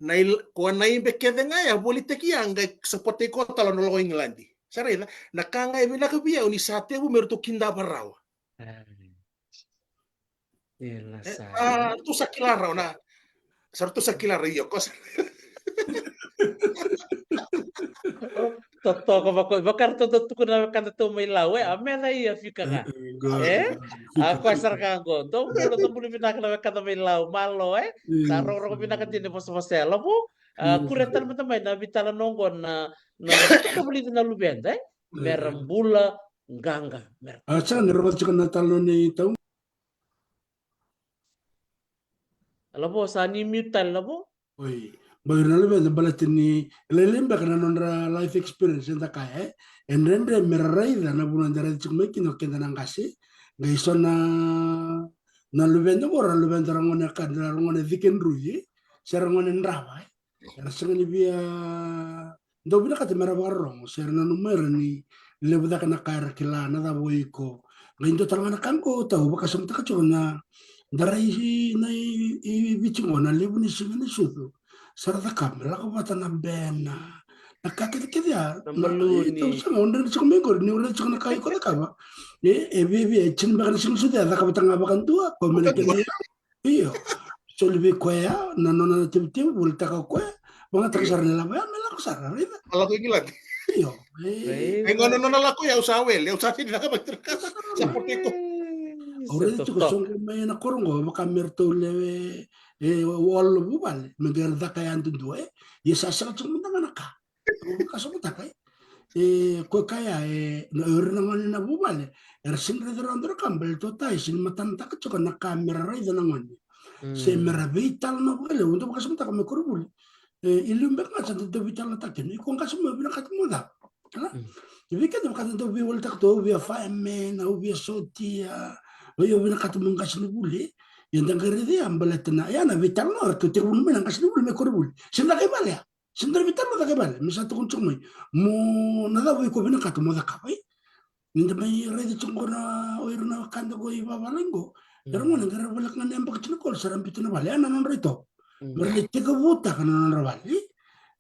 Na il-, ko na ibe kece ga ya volitaki ya, qai sapotaki koya tale na lako i Igiladi. Sa raica, na ka ga e vinaka vei au ni sa tevu me ratou kidava rawa. Ai. Ela sa. A, ratou sa kila rawa na. Sa ratou sa kila rawa, io, ko sa. Totoka vaka, vaka ratou dau tukuna na wekadatou mai Lau, e, a meca ia fika ga. E, qo, e? Qo, a, qo, koya sara ga qo. Dou bula, dou bula vinaka na wekada mai Lau, malo, e? Sa rogorogo vinaka dina ni vosavosa ya, Lavo. A, kuria tale mada mai na veitalanoa qo na, na, vakavulici na luveda, e? Mera bula qaqa, mera. A, sa na rogoca tiko na talanoa nei Tau. Lavo, sa ni mute tale, Lavo. Oi, bau ira na luveda baleta ni lailai beka na nodra life experience eda kaya, e? E dredre mera raica na vanua eda raica tiko mai kina o keda na qase, qai so na, na luveda qo ra luveda ra gone ka, ra gone cikedrui, e? Se ra gone drava, e? Era sega ni via dau vinakata mera vakarorogo, se ra nanuma era ni levu cake na ka era kila, na cava o iko. Qai dua tale ga na ka qo Tau vakasamataka tiko na, da rai na i, i Viti qo na levu ni siga ni sucu. Sa ra cakava me lako vata na bena. Na ka kecekece ya, na, na baluni. Tau sa ga, o dredre tiko mai qori, ni o dredre tiko na ka iko cakava. E, e viavia, e tini beka na siga ni sucu ya, cakava tale ga vakadua, ko me na kece ya. Io. Soli vei koya na nona tevutevu, volitaka o koya. Vakayagataka sara na ilavo ya me lako sara, raica. A lako i Igiladi. Io. E. Raica. E qo na nona lako ya, au sa wele, au sa sega ni caka mai tiko na ka, sa, sa poteko. Au raica tiko soqo mai na koro qo, vaka me ratou lewe, e, walo na vuvale, me qai ra caka yadudua, e. Ia sa sega tiko mada ga na ka. Vakasamataka, e. E, ko kaya, e, na, o ira na gone na vuvale, era sega ni raica rawa dua na ka, baleta o tai sega ni matanataka tiko na ka mera raica na gone. Mm. Se mera veitalanoa vakalevu, dau vakasamataka me koronivuli. E, i liu beka ga sa dau veitalanoataka kina. Iko qase mo vinakata mo cava? Kila? Mm. Ia vei keda vaka da dau veiwalitaka tu, au via fireman, au via sotia, au via vinakata meu qasenivuli. Ia da qai raica ya baleta na, ya na veitalanoa, ratou tekivu mai na qasenivuli me koronivuli. Se da qai vale ya. Se da veitalanoa cake i vale, me sa tukuni tiko mai. Mo na cava iko vinakata mo cakava, e? Ni da mai raica tiko qo na, o ira na wekada qo i vavalagi qo. Mm. Era gona, qai ra voleka ga na yabaki tinikolu sa ra biuta na vale, ya na nodra itovo. Mm. Me ra lai tekivutaka na nodra vale, e?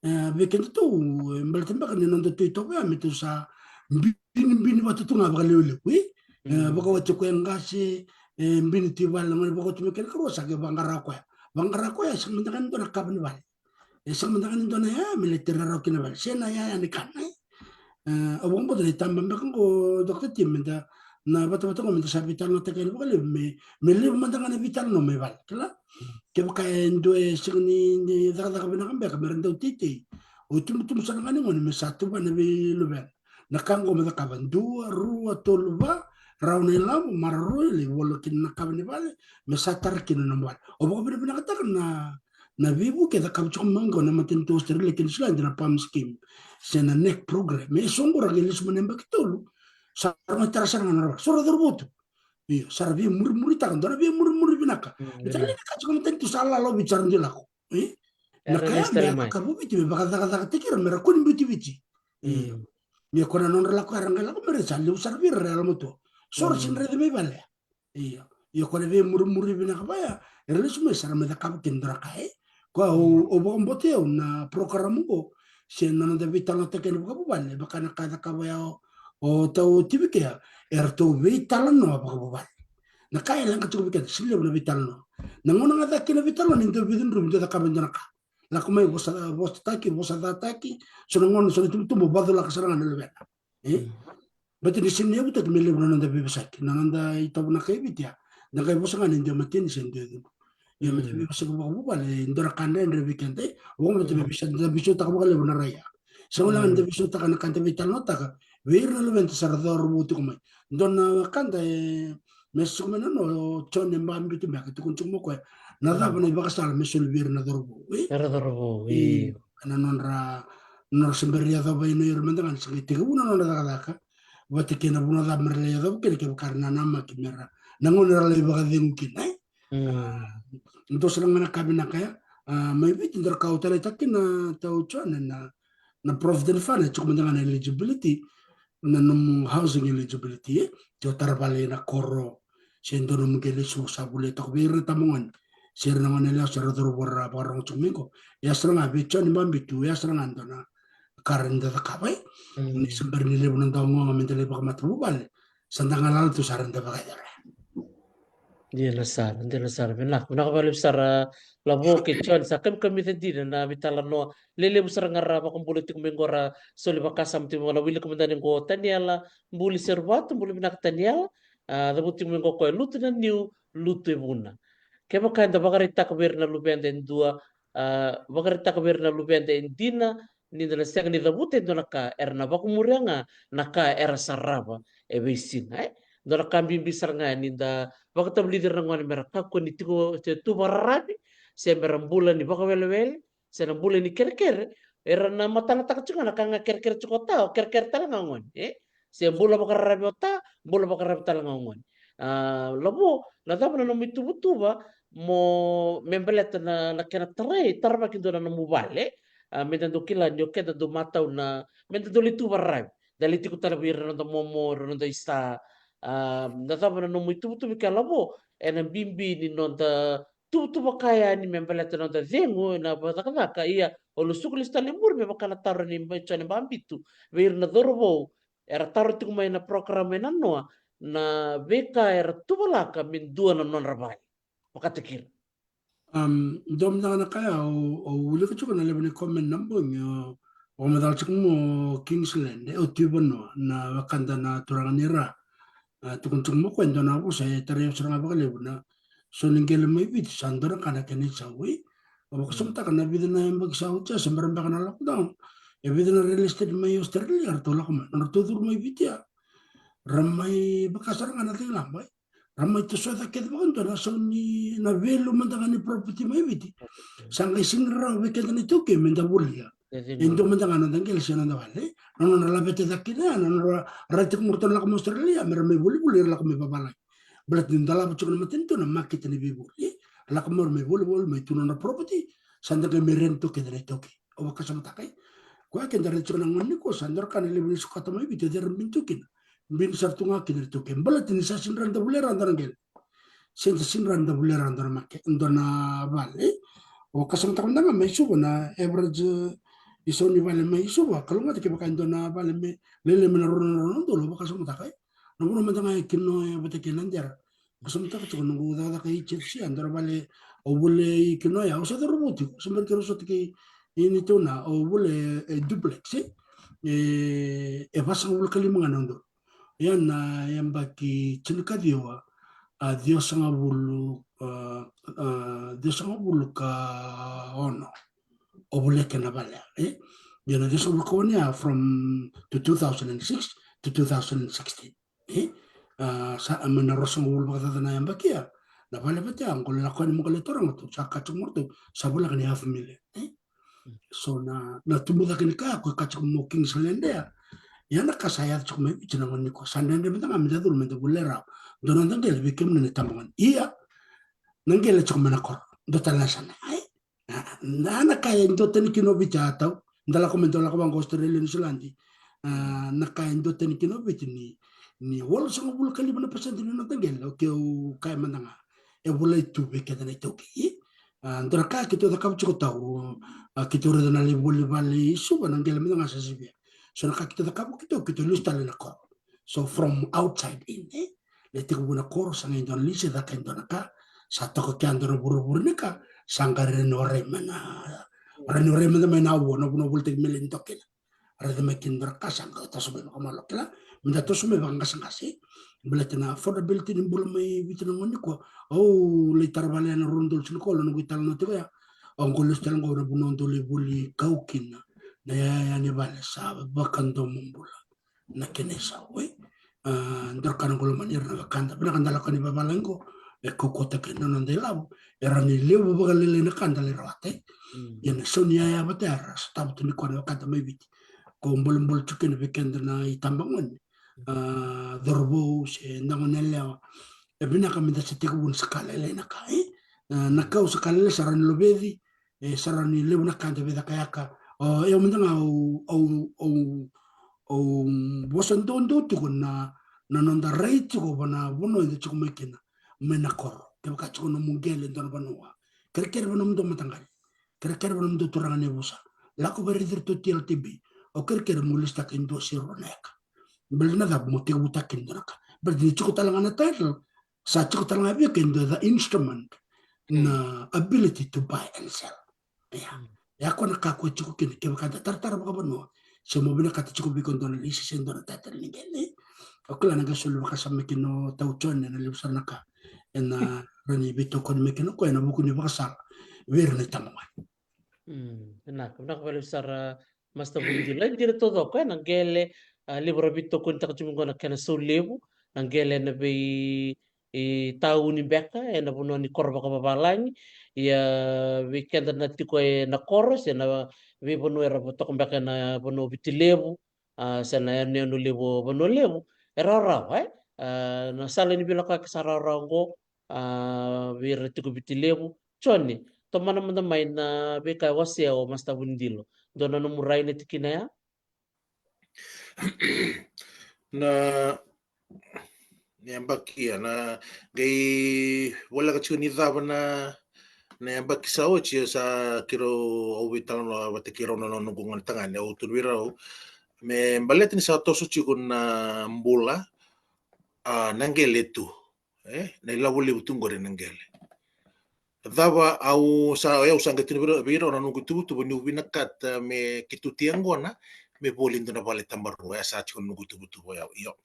E, vei kedatou, e, baleta beka ni noda tu itovo ya, me tou sa binibini vata tu ga vakalevulevu, e? E, mm, vakawati koya qase, e, bini tu i vale, na gone vakawati mai kena karua sa qai vaqara koya. Vaqara koya, sa mada ga ni dua na kava ni vale. E sega mada ga ni dua na yaya me lai tara rawa kina vale. Se na yaya ni kana, e. E, au vakabauta na itaba beka qo, Doctor Tim, me da, na vatavata qo me da sa veitalanoataka yani vakalevu, me, me levu mada ga na veitalanoa mai vale, kila? Kevaka e dua e sega ni, ni cakacaka vinaka beka, me ra dau teitei. O itubutubu sara ga ni gone, me sa tuva na veiluvena. Na ka qo me cakava, dua, rua, tolu, va, rawa na ilavo, maroroi, lai vola kina na kava ni vale, me sa tara kina na vale. Au vakavinavinakataka na na veivuke e cakava tiko mai qo na matanitu Australia kei Niusiladi, na PALM scheme, se na NECP program. E so qo ra qai lesu mai na yabaki tolu, sa ra mai tara sara ga na nodra vale. So ra cauravou tu. Io, sa ra veimurimuritaka, dua na veimurimuri vinaka. Mm, me tale vinaka. Ni ka tiko na matanitu sa lala o Viti sa ra dui lako. E? Na ka ya me cakava o Viti, me vakacakacakataki ira me ra kua ni biuti Viti. Io. Mm. Ia ko na nodra lako era qai lako mai, ra sa levu sara vei ira era yalomatua. So ra sega ni raica mai vale. Io. Io, ko na veimurimuri vinaka vaya, era lesu mai sa ra mai cakava kina dua na ka, e. Koya au, au vakabauta au na program qo, se na noda veitalanoataki yani vakavuvale, vaka na ka e cakava ya o, o tau T V K ya, eratou veitalanoa vakavuvale. Na ka e leqa tiko vei keda, sega ni levu na veitalanoa. Na gauna ga caka kina veitalanoa, ni dau veicudruvi, dau cakava e dua na ka. Lako mai vosa, vosataki, vosacataki, so na gauna, so na itubutubu, vaculaka sara ga na luvena. E? Mm. Baleta ni sega ni yavutaki me levu na noda veivosaki, na noda itovo na kai Viti ya. Da qai vosa ga ni dua e mateni se dua e cudru. Ia me da veivosaki vakavuvale, e dua na ka dredre vei keda, e. Au vakabauta me visa, da veisautaka vakalevu na rai ya. Sa gole ga ni da veisautaka na ka da veitalanoataka vei ira na luveda sa ra cauravou tiko mai. Dua na wekada, e, me suka mai na no, o John e Babitu beka, tukuna tiko mai o koya. Na cava na ivakasala me soli vei ira na cauravou, e? Era cauravou, e. Io. Na nodra, nodra se bera ni yacova yani o ira mada ga ni se qai tekivu na nodra cakacaka. Vata kei na vanua cava me ra lai yacova kina, kevaka era nanamaki me ra, na gauna era lai vakacegu kina, e? Mm. A, dua sara ga na ka vinaka ya, a, mai Viti, dua na ka au taleitaka kina, tau John, na, na Provident Fund, e tiko mada ga na eligibility, na nomu housing eligibility, e? Ke o tara vale ena koro, se dua nomu qele, so sa volia toka vei ira na tabagone, se ira na gone yalewa, se ra cauravou era vakarorogo tiko mai qo. E ya sara ga vei John Babitu, e ya sara ga dua na ka rawa ni da cakava, e? Mm. Ni se bera ni levu na noda ogaoga me da lai vakamatavuvale, sa da galala tu, sa rawa ni da vakayacora. Dina sara, dina sara. Vinaka, vinaka vakalevu sara, Lavo kei John, sa kamikamica dina na veitalanoa. Lelevu sara ga ra vakabula tiko mai qo, ra soli vakasama tiko mai qo, na wilika mada ni qo o Taniela Buli Seruvatu. Buli vinaka Taniela. A, cavuti tiko mai qo o koya, lutu na niu, lutu e vuna. Kevaka eda vakaraitaka vei ira na luveda e dua, a, vakaraitaka vei ira na luveda e dina, ni da na sega ni cavuta e dua na ka, era na vakamuria ga na ka era sarava e veisiga, e? Dua na ka bibi sara ga ni da vakatavulici ira na gone me ra kakua ni tiko, se tu vakararavi, se me ra bula ni vakawelewele, se na bula ni kerekere, era na matanataka tiko ga na ka ga kerekere tiko o ta, o kerekere tale ga o gone, e? Se bula vakararavi o ta, bula vakararavi tale ga o gone. A, Lavo, na cava na nomu ituvatuva mo, me baleta na, na kena tarai, taravaki dua na nomu vale, a, me da dau kila ni o keda dau matau na, me da dau lai tu vakararavi. Da lai tiko tale vei ira na noda momo, ira na noda isa, a, na cava na nomu ituvatuva ke, Lavo, ena bibi ni noda tuvatuva ka yani me baleta na noda cegu ena vakacakacaka. Ia, au lusuku lesu tale i muri me vaka na taro nei John Babitu vei ira na cauravou era taro tiko mai na program e nanoa, na veika era tuvalaka me dua na nodra vale. Vakataki ira. Am, dua mada ga na ka ya, au, au wilika tiko na levu ni comment na bogi, o, o macala tiko mai o Kingsland, e, o Tui Vanua, na wekada na turaga ni Ra. A, tukuna tiko mai o koya e dua na vosa e tarai au sara ga vakalevu, na so ni qele mai Viti sa dua na ka na kena isau, e. Au vakasamataka na vica na yabaki sa oti ya, se bera beka na lockdown, e vica na real estate mai Australia eratou lako mai, nodratou curu mai Viti ya. Ra mai vaka sara ga na cei laba, e. Ra mai tosoya kece vakadua na sau ni, na value mada ga ni property mai Viti. Sa qai sega ni rawa vei keda na iTaukei me da volia. E dua mada ga na noda qele se noda vale, na nodra laveta cake kina ya, na nodra rai tiko mai o ratou na lako mai Australia me ra mai volivoli, era lako mai vavalagi. Baleta ni dolava tiko na matanitu na makete ni veivoli. Lako mai ra mai volivoli, mai tu na nodra property, sa da qai mai rent tu kece na iTaukei. Au vakasamataka, e? Koya keda raica tiko na gauna nikua, sa dua na ka na levu ni sukata mai Viti, o cei era bini tu kina? Bini sara tu ga kina na iTaukei. Baleta ni sa sega ni rawa ni da volia rawa e dua na qele, se da sega ni rawa ni da volia rawa e dua na make, dua na vale. Au vakasamataka mada ga mai Suva na average, e, isau ni vale mai Suva, kalougata, kevaka e dua na vale me lailai mai na rua na drau na udolu, au vakasamataka, e? Na vanua mada ga e Kinoya vata kei Nadera. Vakasamataka tiko noqu cakacaka i H F C, a dua na vale au volia i Kinoya, au sa cauravou tiko, se bera ni keirau sota kei Nitauna, au volia e, e duplex, e, e, e vasagavulu ka lima ga na udolu. Ia na yabaki tinikaciwa, a, ciwasagavulu, a, a, ciwasagavulu ka ono, au volia kina na vale, e? Ia na ciwasagavulu ka ono ya, from to two thousand and six to two thousand and sixteen. E? A, sa, a, mai na ruasagavulu vakacaca na yabaki ya, na vale vata ya, qo lako yani mo qai lai taura ga tu, sa ka tiko mai o ratou, sa voleka ni half a million, e? So na, na tubu cake ni ka, ko e ka tiko mai o Kings Land ya. Ia na ka sa yaco tiko mai Viti na gauna nikua, sa dredre mada ga me da curu me da volia rawa dua na noda qele vei kemuni na itabagone. Ia na qele tiko mai na koro, dua tale na yasana, e? A, na, na ka e duatani kina o Viti, a tau, da lako mai, da lako vaqo Australia, New Zealand. A, na ka e duatani kina o Viti ni, ni walusagavulu ka lima na pasede ni noda qele, o keu kaya mada ga, e volai tu vei keda na iTaukei. A, dua na ka keitou cakava tiko tau, a, keitou raica na lai voli vale i Suva, na qele mada ga sa sivia. So na ka keitou cakava, keitou, keitou lesu tale na koro. So from outside in, e? Lai tekivu na koro, sa qai dua na lisi, caka e dua na ka, sa toka kea dua na vuravura ni ka, sa qai rawa ni warai mai na, rawa ni warai mada mai na vo, na vanua volitaki mai, lai dua kina. Raica mai kina dua na ka, sa qai toso mai vakamalua, kila, me da toso mai vakaqasaqasa. Baleta na affordability ni bula mai Viti na gauna nikua. Au lai tara vale ena rua na udolu tinikawalu, noqu italanoa tiko ya. Au qai lesu tale qo na vanua dau lai voli kau kina na iyaya ni vale, sa vakadomobula na kena isau, e? A, dua na ka noqu lomani ira na wekada, vinaka da lako yani vavalagi qo, e kaukauataki na noda ilavo, e rawa ni levu vakalailai na ka da lai rawata, e? Mm. Ia na isau ni iyaya vata ya era sotava tu nikua na wekada mai Viti. Ko bolebole tu kina vei keda na itabagone, a, cauravou se da gone yalewa, e vinaka me da sa tekivu ni sa ka lailai na ka, e? A, na kau sa ka lailai, sa rawa ni loveci, e, sa rawa ni levu na ka da veicakayaka. O, e, au mada ga au, au, au, au vosa doudou tiko na, na noda rai tiko va na vanua eda tiko mai kina, mai na koro. Kevaka tiko nomu qele e dua na vanua, kerekere va nomudou mataqali, kerekere va nomudou turaga na yavusa, lako vakaraici iratou T L T B. Au kerekere mo lisitaka e dua se rua na eka. Baleta na cava? Mo tekivutaka kina e dua na ka. Baleta ni tiko tale ga na title, sa tiko tale ga vei iko e dua, the instrument, na ability to buy and sell. Ia. Mm. Ia ko na ka ko e tiko kina, kevaka da taratara vakavanua, se mo vinakata tiko vei iko e dua na lisi se dua na title ni qele. Au kila na qai soli vakasama mai kina o tau Jone, ena levu sara na ka ena rawa ni veitokoni mai kina o koya ena vuku ni vakasala vei ira na itabagone. Mm, vinaka, vinaka vakalevu sara, Master Vunidilo. E dina taucoko, e, na qele, a, levu era veitokonitaka tiko qo na kena sau levu, na qele ena vei, e, tauni beka, ena vanua ni koro vakavavalagi. Ia vei keda na tiko ena koro se na veivanua era toka beka ena vanua o Viti Levu, a, se na yanuyanu levu o Vanua Levu, e rawarawa, e? A, na sala ni veilakoyaki sa rawarawa qo, a, vei ira tiko Viti Levu. Jone, tomana mada mai na veika e wasea o Master Vunidilo. Dua na nomu rai ena tikina ya? Na, na yabaki ya, na qai voleka tiko ni cava na, na yabaki sa oti, sa keirau, au veitalanoa vata kei rau na noqu gone tagane, au tukuna vei rau me baleta ni sa toso tiko na bula, a, na qele tu. E, na ilavo levu tu qori na qele. Cava au sa, au sa qai tukuna vei rau, vei rau na noqu ituvatuva, niu vinakata me keitou tei yaqona me voli e dua na vale tabarua, e sa tiko na noqu ituvatuva ya. Io.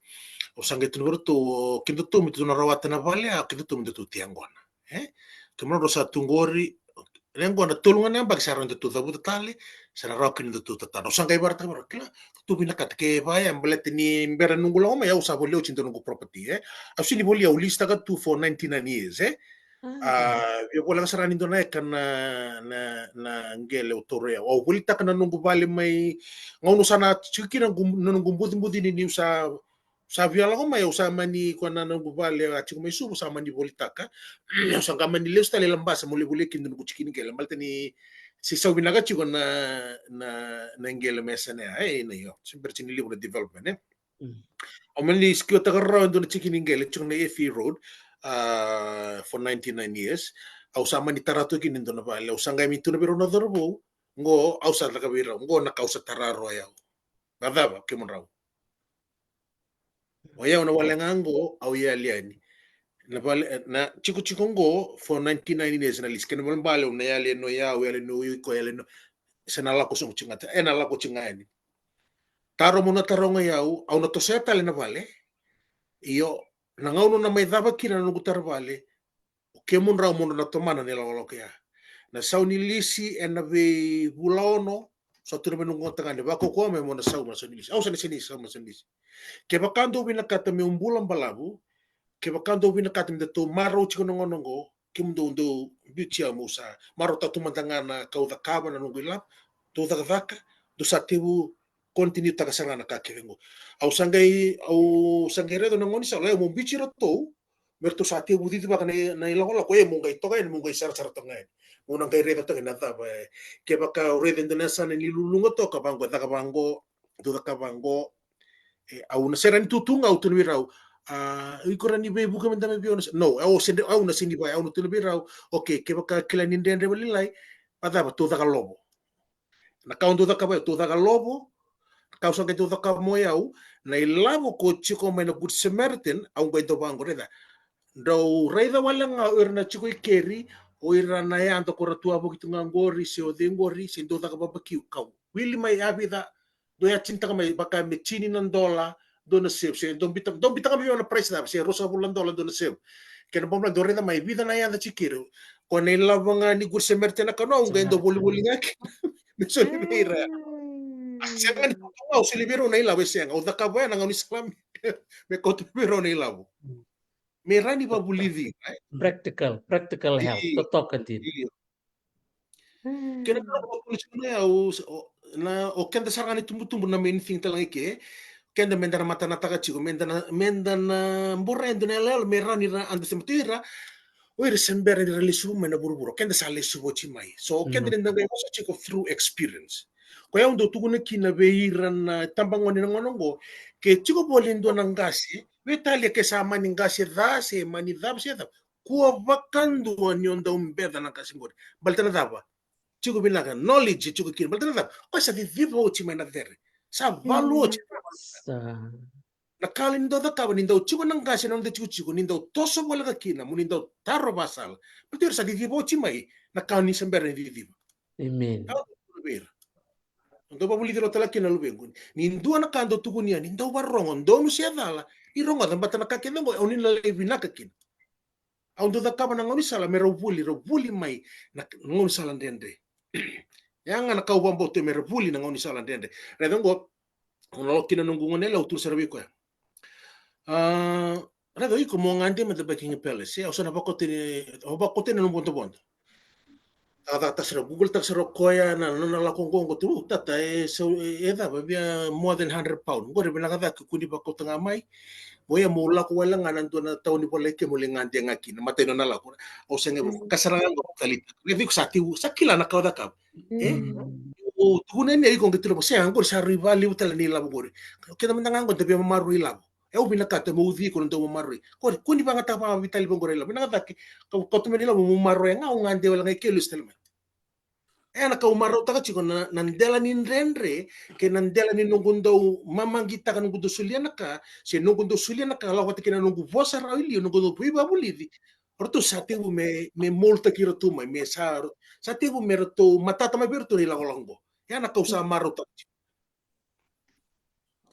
Au sa qai tukuna vei ratou, kedatou me tou na rawata na vale ya, kedatou me datou tei yaqona. E? Kemudou sa tu qori, na yaqona tolu ga na yabaki sa rawa ni datou cavuta tale, sa na rawa kina datou tatadra. Au sa qai vakaraitaka vei rau, kila, tou vinakata ke vaya, baleta ni bera noqu lako mai, au sa volia oti e dua noqu property, e? Au sega ni volia, au lisitaka tu for ninety-nine years, e? A, via voleka sara ni dua na eka na, na, na qele au taura ya. Au volitaka na noqu vale mai, gauna au sa na tiko kina na noqu bucibuci ni niu sa, sa via lako mai, au sa mani, koya na noqu vale a tiko mai Suva, au sa mani volitaka. Au sa qai mani lesu tale i Labasa meu lai volia kina na noqu tikini qele. Baleta ni se isau vinaka tiko na, na, na qele me yasana ya, e, na io. Se bera tiko ni levu na development, e. Au mani securetaka rawa e dua na tikini qele, tiko na Effie Road, a, for ninety-nine years. Au sa mani tara tu kina e dua na vale, au sa qai mai tukuna vei rau na cauravou, qo au sa caka vei rau, qo na ka au sa tara rawa o yau. Vacava, kemudrau? O yau na vale ga qo, au yali yani. Na vale, na tikotiko qo, for ninety-nine years na lease. Kena ibalebale, au na yali yani o yau, yali yani o iko, yali yani o, se na lako sobu tiko ga, e na lako tiko ga yani. Taro mo na taroga o yau, au na tosoya tale na vale. Io, na gauna na mai cava kina na noqu tara vale, o kemudrau mo na tomana na ilakolako ya. Na sau ni lisi ena veivula ono, sa tukuna vei noqu tagane, vakaukauwa mai mo na sau, mo na sau ni lisi. Au sa na sega ni sau, mo na sau ni lisi. Kevaka dou vinakata meu bula balavu, kevaka dou vinakata me datou marau tiko na gauna oqo, kemudou dou biuti au, meu sa marautaka tu mada ga na ka au cakava, na noqu ilavo, dou cakacaka, dou sa tevu continue taka sara ga na ka kece oqo. Au sa qai, au sa qai raica na gaunisala, e, meu biuti iratou, me ratou sa tevu cicivaka na, na ilakolako, e, meu qai toka yani, meu qai sarasara toka yani. Meu na qai raica toka yani na cava, e, kevaka au raica e dua na yasana ni luluqa toka, vaqo, caka vaqo, dou caka vaqo. E, au na sega ni tutu ga, au tukuna vei rau. A, iko rawa ni veivuke mada mai vei au na se-, no, au sega, au na sega ni vaka, au na tukuna vei rau. Okay, kevaka kila ni dredre vakalailai, vacava, tou caka lovo. Na ka au dau cakava, tou caka lovo. Na ka au sa qai dau cakava mai o yau, na ilavo ko tiko mai na Good Samaritan, au qai dau vaqo, raica. Drau raica wale ga o ira na tiko i keri, o ira na yada ko ra tu a voki tu ga qori, se o cei qori, se dau caka vabakiu, ka wili mai, a vica, dau yatinitaka mai, vaka me tini na dola, dou na save, se dou biuta, dou biuta ga mai vei au na price cava, se ruasagavulu na dola dou na save. Kena ibalebale dou raica mai, vica na yada tiko keri. Ko na ilavo ga ni Good Samaritan na ka, au qai dau volivoli ga kina. Me soli vei ira. A, sega ni au soli vei rau na ilavo, e sega. Au cakava ya na gaunisala me, me kauta vei rau na ilavo. Me rawa ni vavulici, right? Practical, practical help. Io. Totoka dina. Io. Kena ka au tukuna tiko na, au, o, na, o keda sara ga na itubutubu na main thing tale ga i ke, keda meda na matanataka tiko, meda na, meda na bora e dua na iyaloyalo me rawa ni ra understand. Baleta o ira, o ira se bera ni ra lesuva mai na vuravura, keda sa lesuva oti mai. So, o keda ni da qai vosa tiko through experience. Koya au dau tukuna kina vei ira na tabagone na gauna oqo, ke tiko voli e dua na qase, veitalia ke sa mani qase ca, se mani cava, se cava. Kua vakadua ni o dau beca na qase qori. Baleta na cava? Tiko vinaka, knowledge tiko kina. Baleta na cava? Koya sa ciciva oti mai na cere. Sa valu oti. Sa. Na ka ni dau cakava, ni dau tiko na qase, na noda tikotiko, ni dau toso voleka kina, mo ni dau taro vasala. Baleta o ira sa ciciva oti mai na ka ni se bera ni ciciva. Amen. Au dau tukuna vei ira. Au dau vavulici rawa tale kina na luvequ. Ni dua na ka dau tukuni ya, ni dau vakarorogo, donu se cala, ni rogoca, baleta na ka kece oqo, au ni na lai vinaka kina. Au dau cakava na gaunisala me rau vuli, rau vuli mai na gaunisala dredre. Ya ga na ka au vakabauta me rau vuli na gaunisala dredre. Raica oqo, au na lako kina noqu gone yalewa, au tukuna sara vei koya. A, raica o iko mo gade mai na Buckingham Palace, e, au sa na vakauta ni, au vakauta ni nomu vodovodo. Cakacakataka sara, Google taka sara o koya na, na, na lako oqo, oqo tu, tata, e, so, e, e cava, via more than hundred pound. Oqori vinaka cake, kua ni vakauta ga mai. Mo ia mo lako wale ga na dua na tauni volai ke mo lai gade ga kina, matai nona lako. Au sega, ka sara ga oqo, talitaka. Raica iko sa tiu, sa kila na ka au cakava. E? O tukuna ni iko qai tukuna, se, oqori sa rui vakalevu tale na ilavo oqori. Keda mada ga oqo da via mamaroroi ilavo. E, au vinakata meu uci iko na dau mamaroroi. Kua ni vakayagataka vakaveitalia vaqori ilavo. Vinaka cake, kau, kauta mai na ilavo meu maroroya ga, au gade wale ga i ke, lesu tale mai. E, na ka au marautaka tiko na, na dela ni dredre, kei na dela ni noqu dau mamaqitaka noqu dau solia na ka, se noqu dau solia na ka, lako vata kei na noqu vosa rawa i liu, noqu dau veivakavulici. O ratou sa tekivu me, me moldtaki iratou mai, me sa, sa tekivu me ratou matata mai vei iratou na ilakolako oqo. Ya na ka au sa marautaka tiko.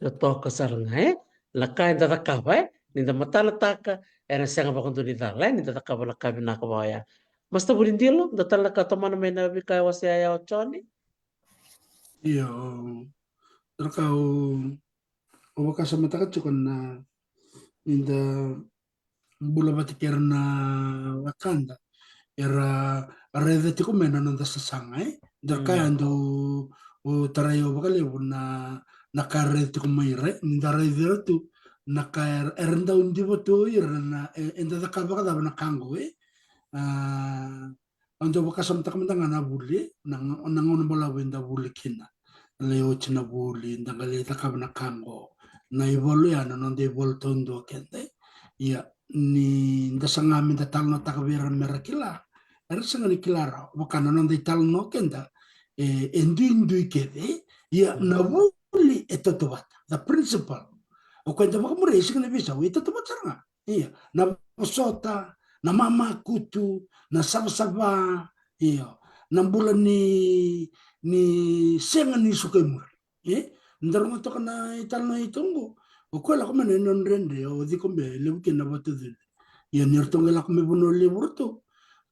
Totoka sara ga, e? Na ka eda cakava, e? Ni da matanataka, ena sega vakadua ni cala, e? Ni da cakava na ka vinaka vaka oya. Master Vunidilo, dua tale na ka tomana mai na veika e wasea ya o Joni? Io, na ka au, au vakasamataka tiko na, ni da bula vata kei ira na wekada, era raica tiko mai na noda sasaga, e? Da kaya dau tarai au vakalevu na, na ka raica tiko mai ira, e? Ni da raici ira tu, na ka era, era dau diva tu ira na, e, eda cakava vakacava na ka qo, e? A, au dau vakasamataka mada ga na vuli, na, na gauna balavu eda vuli kina. Lai oti na vuli, da qai lai cakava na ka qo. Na ivalu ya, na noda ivalu taudua keda. Ia, ni da saga me da talanoataka vei ira me ra kila, era sega ni kila rawa. Vaka na noda italanoa keda, e, e duidui kece. Ia, na vuli e tautauvata. The principle. O koya eda vakamuria, e sega ni veisau, e tautauvata sara ga. Ia, na vosota, na mamakutu, na savasava, ia, na bula ni, ni sega ni suka i muri. E? Da rogoca toka na italanoa i toqo. O koya lako mai na nona dredre, o Cikobe, e levu kina na vakatuculi. Ia, ni ratou qai lako mai Vanua Levu ratou.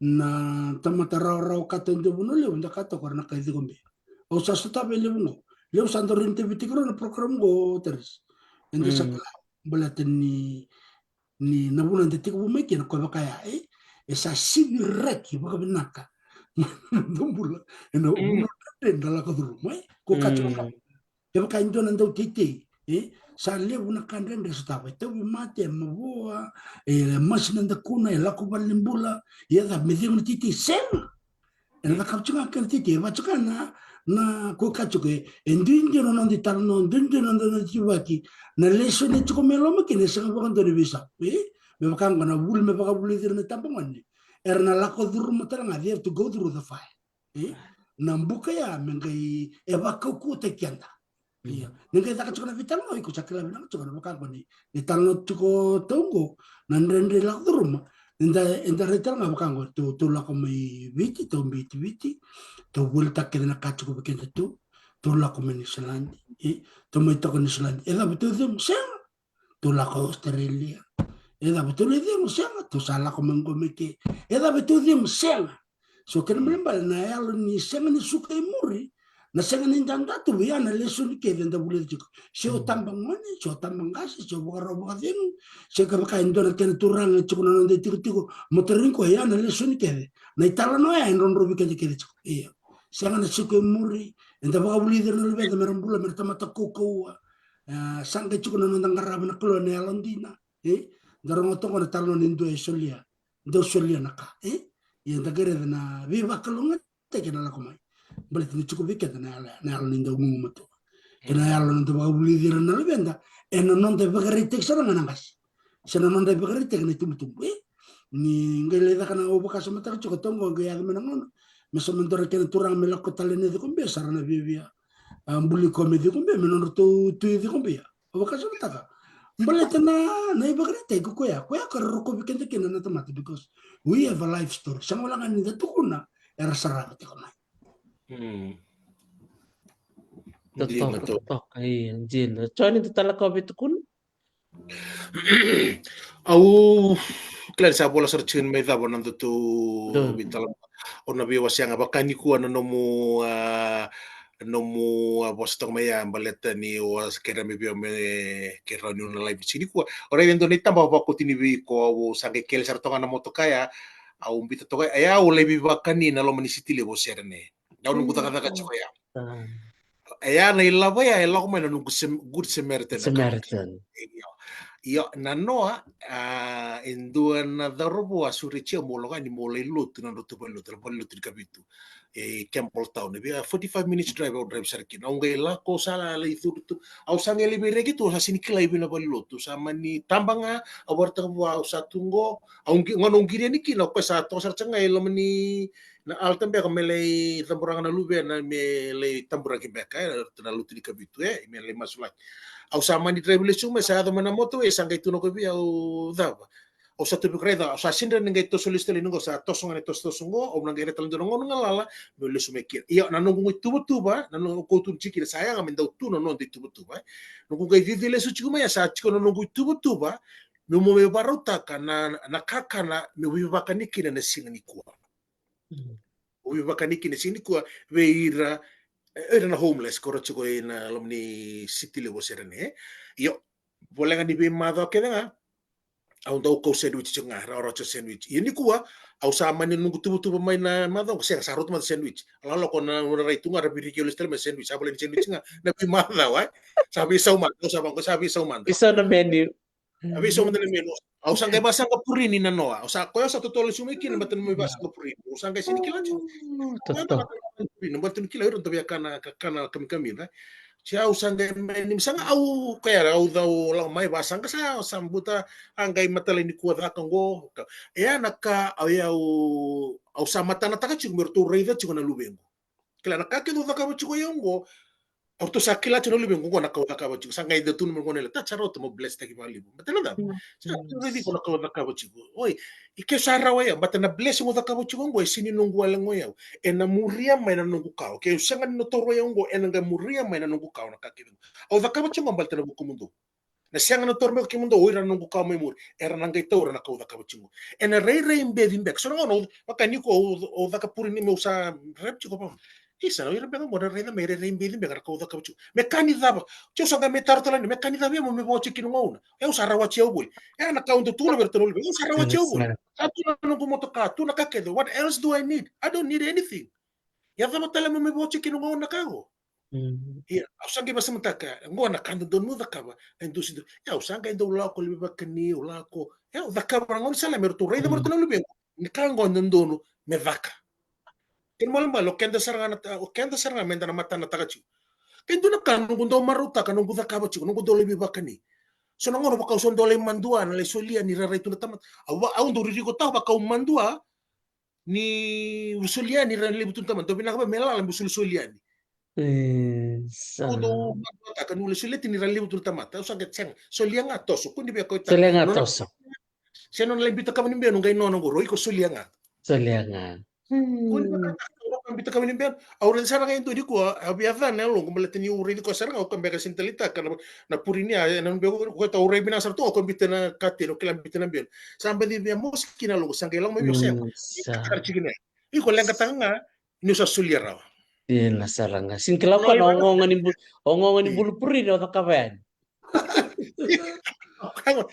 Na tamata rawarawa ka taude Vanua Levu, da kaya toka o ira na kai Cikobe. Au sa sotava e levu qo. Levu sa dau rai ni tavitaki rau na program qo, Teres. Eda sa kila, baleta ni ni na vuna da tekivu mai kina, ko vaka ya, e, e sa siviraki vakavinaka. Da bula ena vuna dredre da lako curuma, e, ko ka tiko ka. Kevaka e dua na dau teitei, e, sa levu na ka dredre sotava, e tauvimate, e mavoa, e masi na dakuna, e lako valenibula, ia cava me cegu na teitei, sega. Ena cakava tiko ga kena teitei, e vaka tiko ga na, na ko ka tiko e, e duidui na noda italanoa, duidui na noda, noda ituvaki, na lesoni e tiko mai loma kina e sega vakadua ni veisau. E? Me vaka ga na vuli me vakavulici ira na itabagone. Era na lako curuma tale ga, they have to go through the fire. E? Na buka ya me qai, e vakaukauwataki keda. Ia, ni qai caka tiko na veitalanoa, iko sa kila vinaka tiko na vaka qo ni, ni talanoa tiko tau qo, na dredre lako curuma, eda, eda rai tale ga vaka qo, tou, tou lako mai Viti, tou bitiviti, tou volitaka kece na ka tiko vei keda tu, tou lako mai Niusiladi, e, tou mai toka Niusiladi, e cava tou cegu, sega, tou lako Australia, e cava tou lai cegu, sega, tou sa lako mai qo mai ke, e cava tou cegu, sega, So kena ibalebale na yalo ni sega ni suka i muri, na sega ni dadu tu, ia na lesoni kece eda vulica tiko. Se o tabagone, se o tabaqase, se o vakarau vakacegu, se kevaka e dua na kena turaga e tiko na noda itikotiko, mo tarogi koya, ia na lesoni kece. Na italanoa ya e drodro vei keda kece tiko. Io. Sega na suka i muri, eda vakavulici ira na luveda me ra bula me ra tamata kaukauwa. E, sa qai tiko na noda qarava na Kalou ena yalodina. E? Da rogoca toka na talanoa ni dua e solia. Dau solia na ka, e? Ia da qai raica na veivakalougatataki ena lako mai. Baleta ni tiko vei keda na yalo, na yalo ni dau gugumatua. Kei na yalo ni dau vakavulici ira na luveda, ena noda ivakaraitaki sara ga na qase. Se na noda ivakaraitaki na itubutubu, e? Ni qai lai caka na, au vakasamataka tiko toqo qai yaco mai na gauna. Me sa me dua na kena turaga me lako tale na Cikobe, sa ra na viavia. A, buli koya me Cikobe, me nodratou tui Cikobe ya. Au vakasamataka. Baleta na, na ivakaraitaki ko koya. Koya ka ra rokovi keda kina na tamata because we have a life story. Sa gole ga ni da tukuna, era sarava tiko mai. Mm. Totoka, totoka, io, dina. Joni, dua tale ka o via tukuna? Au kila ni sa vola sara tiko mai cava na nodatou veitalanoa. O na veiwasea ga vaka nikua na nomu, a, nomu, a, vosa toka mai ya baleta ni o a kerea me via me kerea ni o na live tiko nikua. O raica e dua na itaba au vakoti ni vei iko, au sa qai kele sara toka na motoka ya, au bita toka ya, au laivi vakani na loma ni siti levu o Serene. Au noqu cakacaka tiko ya. E ya na ilavo ya e lako mai na noqu Sam-, Good Samaritan account. Io. Io, na noa, a, e dua na cauravou a sureti au mo lako yani mo lai lotu na nodratou valenilotu, na valenilotu ni Kavitu. E Campbelltown, e via forty-five minutes drive au drive sara kina. Au qai lako sa lai curu tu. Au sa qai lai veireki tu, au sa sega ni kila i vei na valenilotu. Sa mani taba ga, au vakaraitaka vua au sa tu qo. Au qi-, gauna au qiri yani kina, o koya sa toka sara tiko ga e loma ni na altar beka me lai cabora ga na luvena me lai taburaki beka, e, na lotu ni Kavitu, e, me lai masulaki. Au sa mani drive lesu mai, sa yaco mai na motorway, sa qai tukuna o koya vei au, cava. Au sa tu vei koya, raica, au sa sega ni qai toso lesu tale ni qo, sa toso ga na tosotoso qo, au na qai rai tale dua na gauna galala meu lesu mai kina. Ia, na noqu ituvatuva, na noqu, au tukuna tiko kina, sa yaga me dau tu na noda ituvatuva, e. Noqu qai cici lesu tiko mai, sa tiko na noqu ituvatuva, meu, meu mai vakarautaka na, na kakana meu veivakani kina na siga nikua. Mm. Au veivakani kina na siga nikua vei ira, e, ira na homeless, ko ra tiko ena loma ni siti levu o Serene, e. Io, voleka ni veimacawa kece ga, Au dau kau sandwich tiko ga, rawarawa tiko sandwich. Ia nikua, au sa mani noqu tuvatuva mai na macawa qo, sega, sa rauta mada sandwich. Au lako na, na rai tu ga, ra viriki au lesu tale mai sandwich. Sa volai ni sandwich ga na veimacawa, e. Sa veisau mada, au sa vaqo, sa veisau mada. Veisau na menu. Sa veisau mada na menu. Au sa qai vasaqa purini na noa. Au sa, koya au sa totolo lesu mai kina, baleta na mai vasaqa purini. Au sa qai sini kila tiko. Purini, baleta ni kila, ira dau via kana, kana kamikamica. Sia au sa qai mai ni saga au, koya au dau lako mai vasaqa sa, sa buta, a qai matalai nikua caka qo. E a na ka au, au, au sa matanataka tiko me ratou raica tiko na luvequ. Kila na ka kece au cakava tiko i au qo, au ratou sa kila tiko na luvequ qo na ka au cakava tiko. Sa qai dau tukuna mai qo na yalewa, ta, sa rauta mo bless taki vakalevu. Baleta na cava? Sa ratou raici iko na ka au cakava tiko. Oi, i ke sa rawa ya, baleta na blessing au cakava tiko qo, e sini noqu wale qo i au. Ena muria mai na noqu kawa. Ke au sega ni na toro i au qo, ena qai muria mai na noqu kawa na ka kece qo. Au cakava tiko qo baleta na vukumudou. Na sega na toro mai ko kemudou, o ira na noqu kawa mai muri. Era na qai taura na ka au cakava tiko qo. Ena rairai beci beka. So na gauna, vaka nikua au, au caka purini meu sa rairai tiko vaka. Isa, o ira beka mo na raica me rairai beci beka na ka au cakava tiko. Me ka ni cava? Tiko sa qai me taro tale ni, me ka ni cava ya mo me vakaoti kina gauna? E, au sa rawati au voli. E, na ka au dau tukuna vei iratou na luvequ, au sa rawati au voli. Sa tu na noqu motoka, tu na ka kece. What else do I need? I don't need anything. Ia cava tale mo me vakaoti kina gauna na ka qo? Ia, au sa qai vasamataka, qo na ka dodonu meu cakava, e dusi dua. Ia, au sa qai dau lako laivi vakani, au lako. Ia, au cakava na gaunisala me ratou raica mai ratou na luvequ ni ka qo e dodonu me caka. Kena ibalebale, o keda sara ga na ta-, o keda sara ga meda na matanataka tiko. Ke dua na ka noqu dau marautaka, noqu cakava tiko, noqu dau laivi vakani. So na gauna vaka au sa dau lai madua, na lai solia ni ra rai tu na tamata. Au va-, au dau ririkotaka vaka au madua, ni u solia ni ra levu tu na tamata, dau vinaka vei me lala me u solisoli yani. Au dau maduataka ni u lai solia tiko ni ra levu tu na tamata. Au sa qai sega, solia ga toso, kua ni via kauta. Solia ga toso. Se nona lai biuta kava ni benu qai nona qo, o iko solia ga. Solia ga. Kua ni via kauta, o iko biuta kava ni benu. Au raica sara ga e dua nikua, a via cana e loqu, baleta niu raici koya sara ga, au ka beka sini taleitaka na, na purini, a, ena nona beka, koya au rai vinaka sara tu, au ka biuta na kateni, au kila biuta na benu. Sa baci via mosi kina loqu, sa qai lako mai vei au, sega. Sa. Iko leqataka ga niu sa solia rawa. Ena sara ga. Sini kila koya na ogaoga ni bulu, ogaoga ni bulu purini o cakava yani.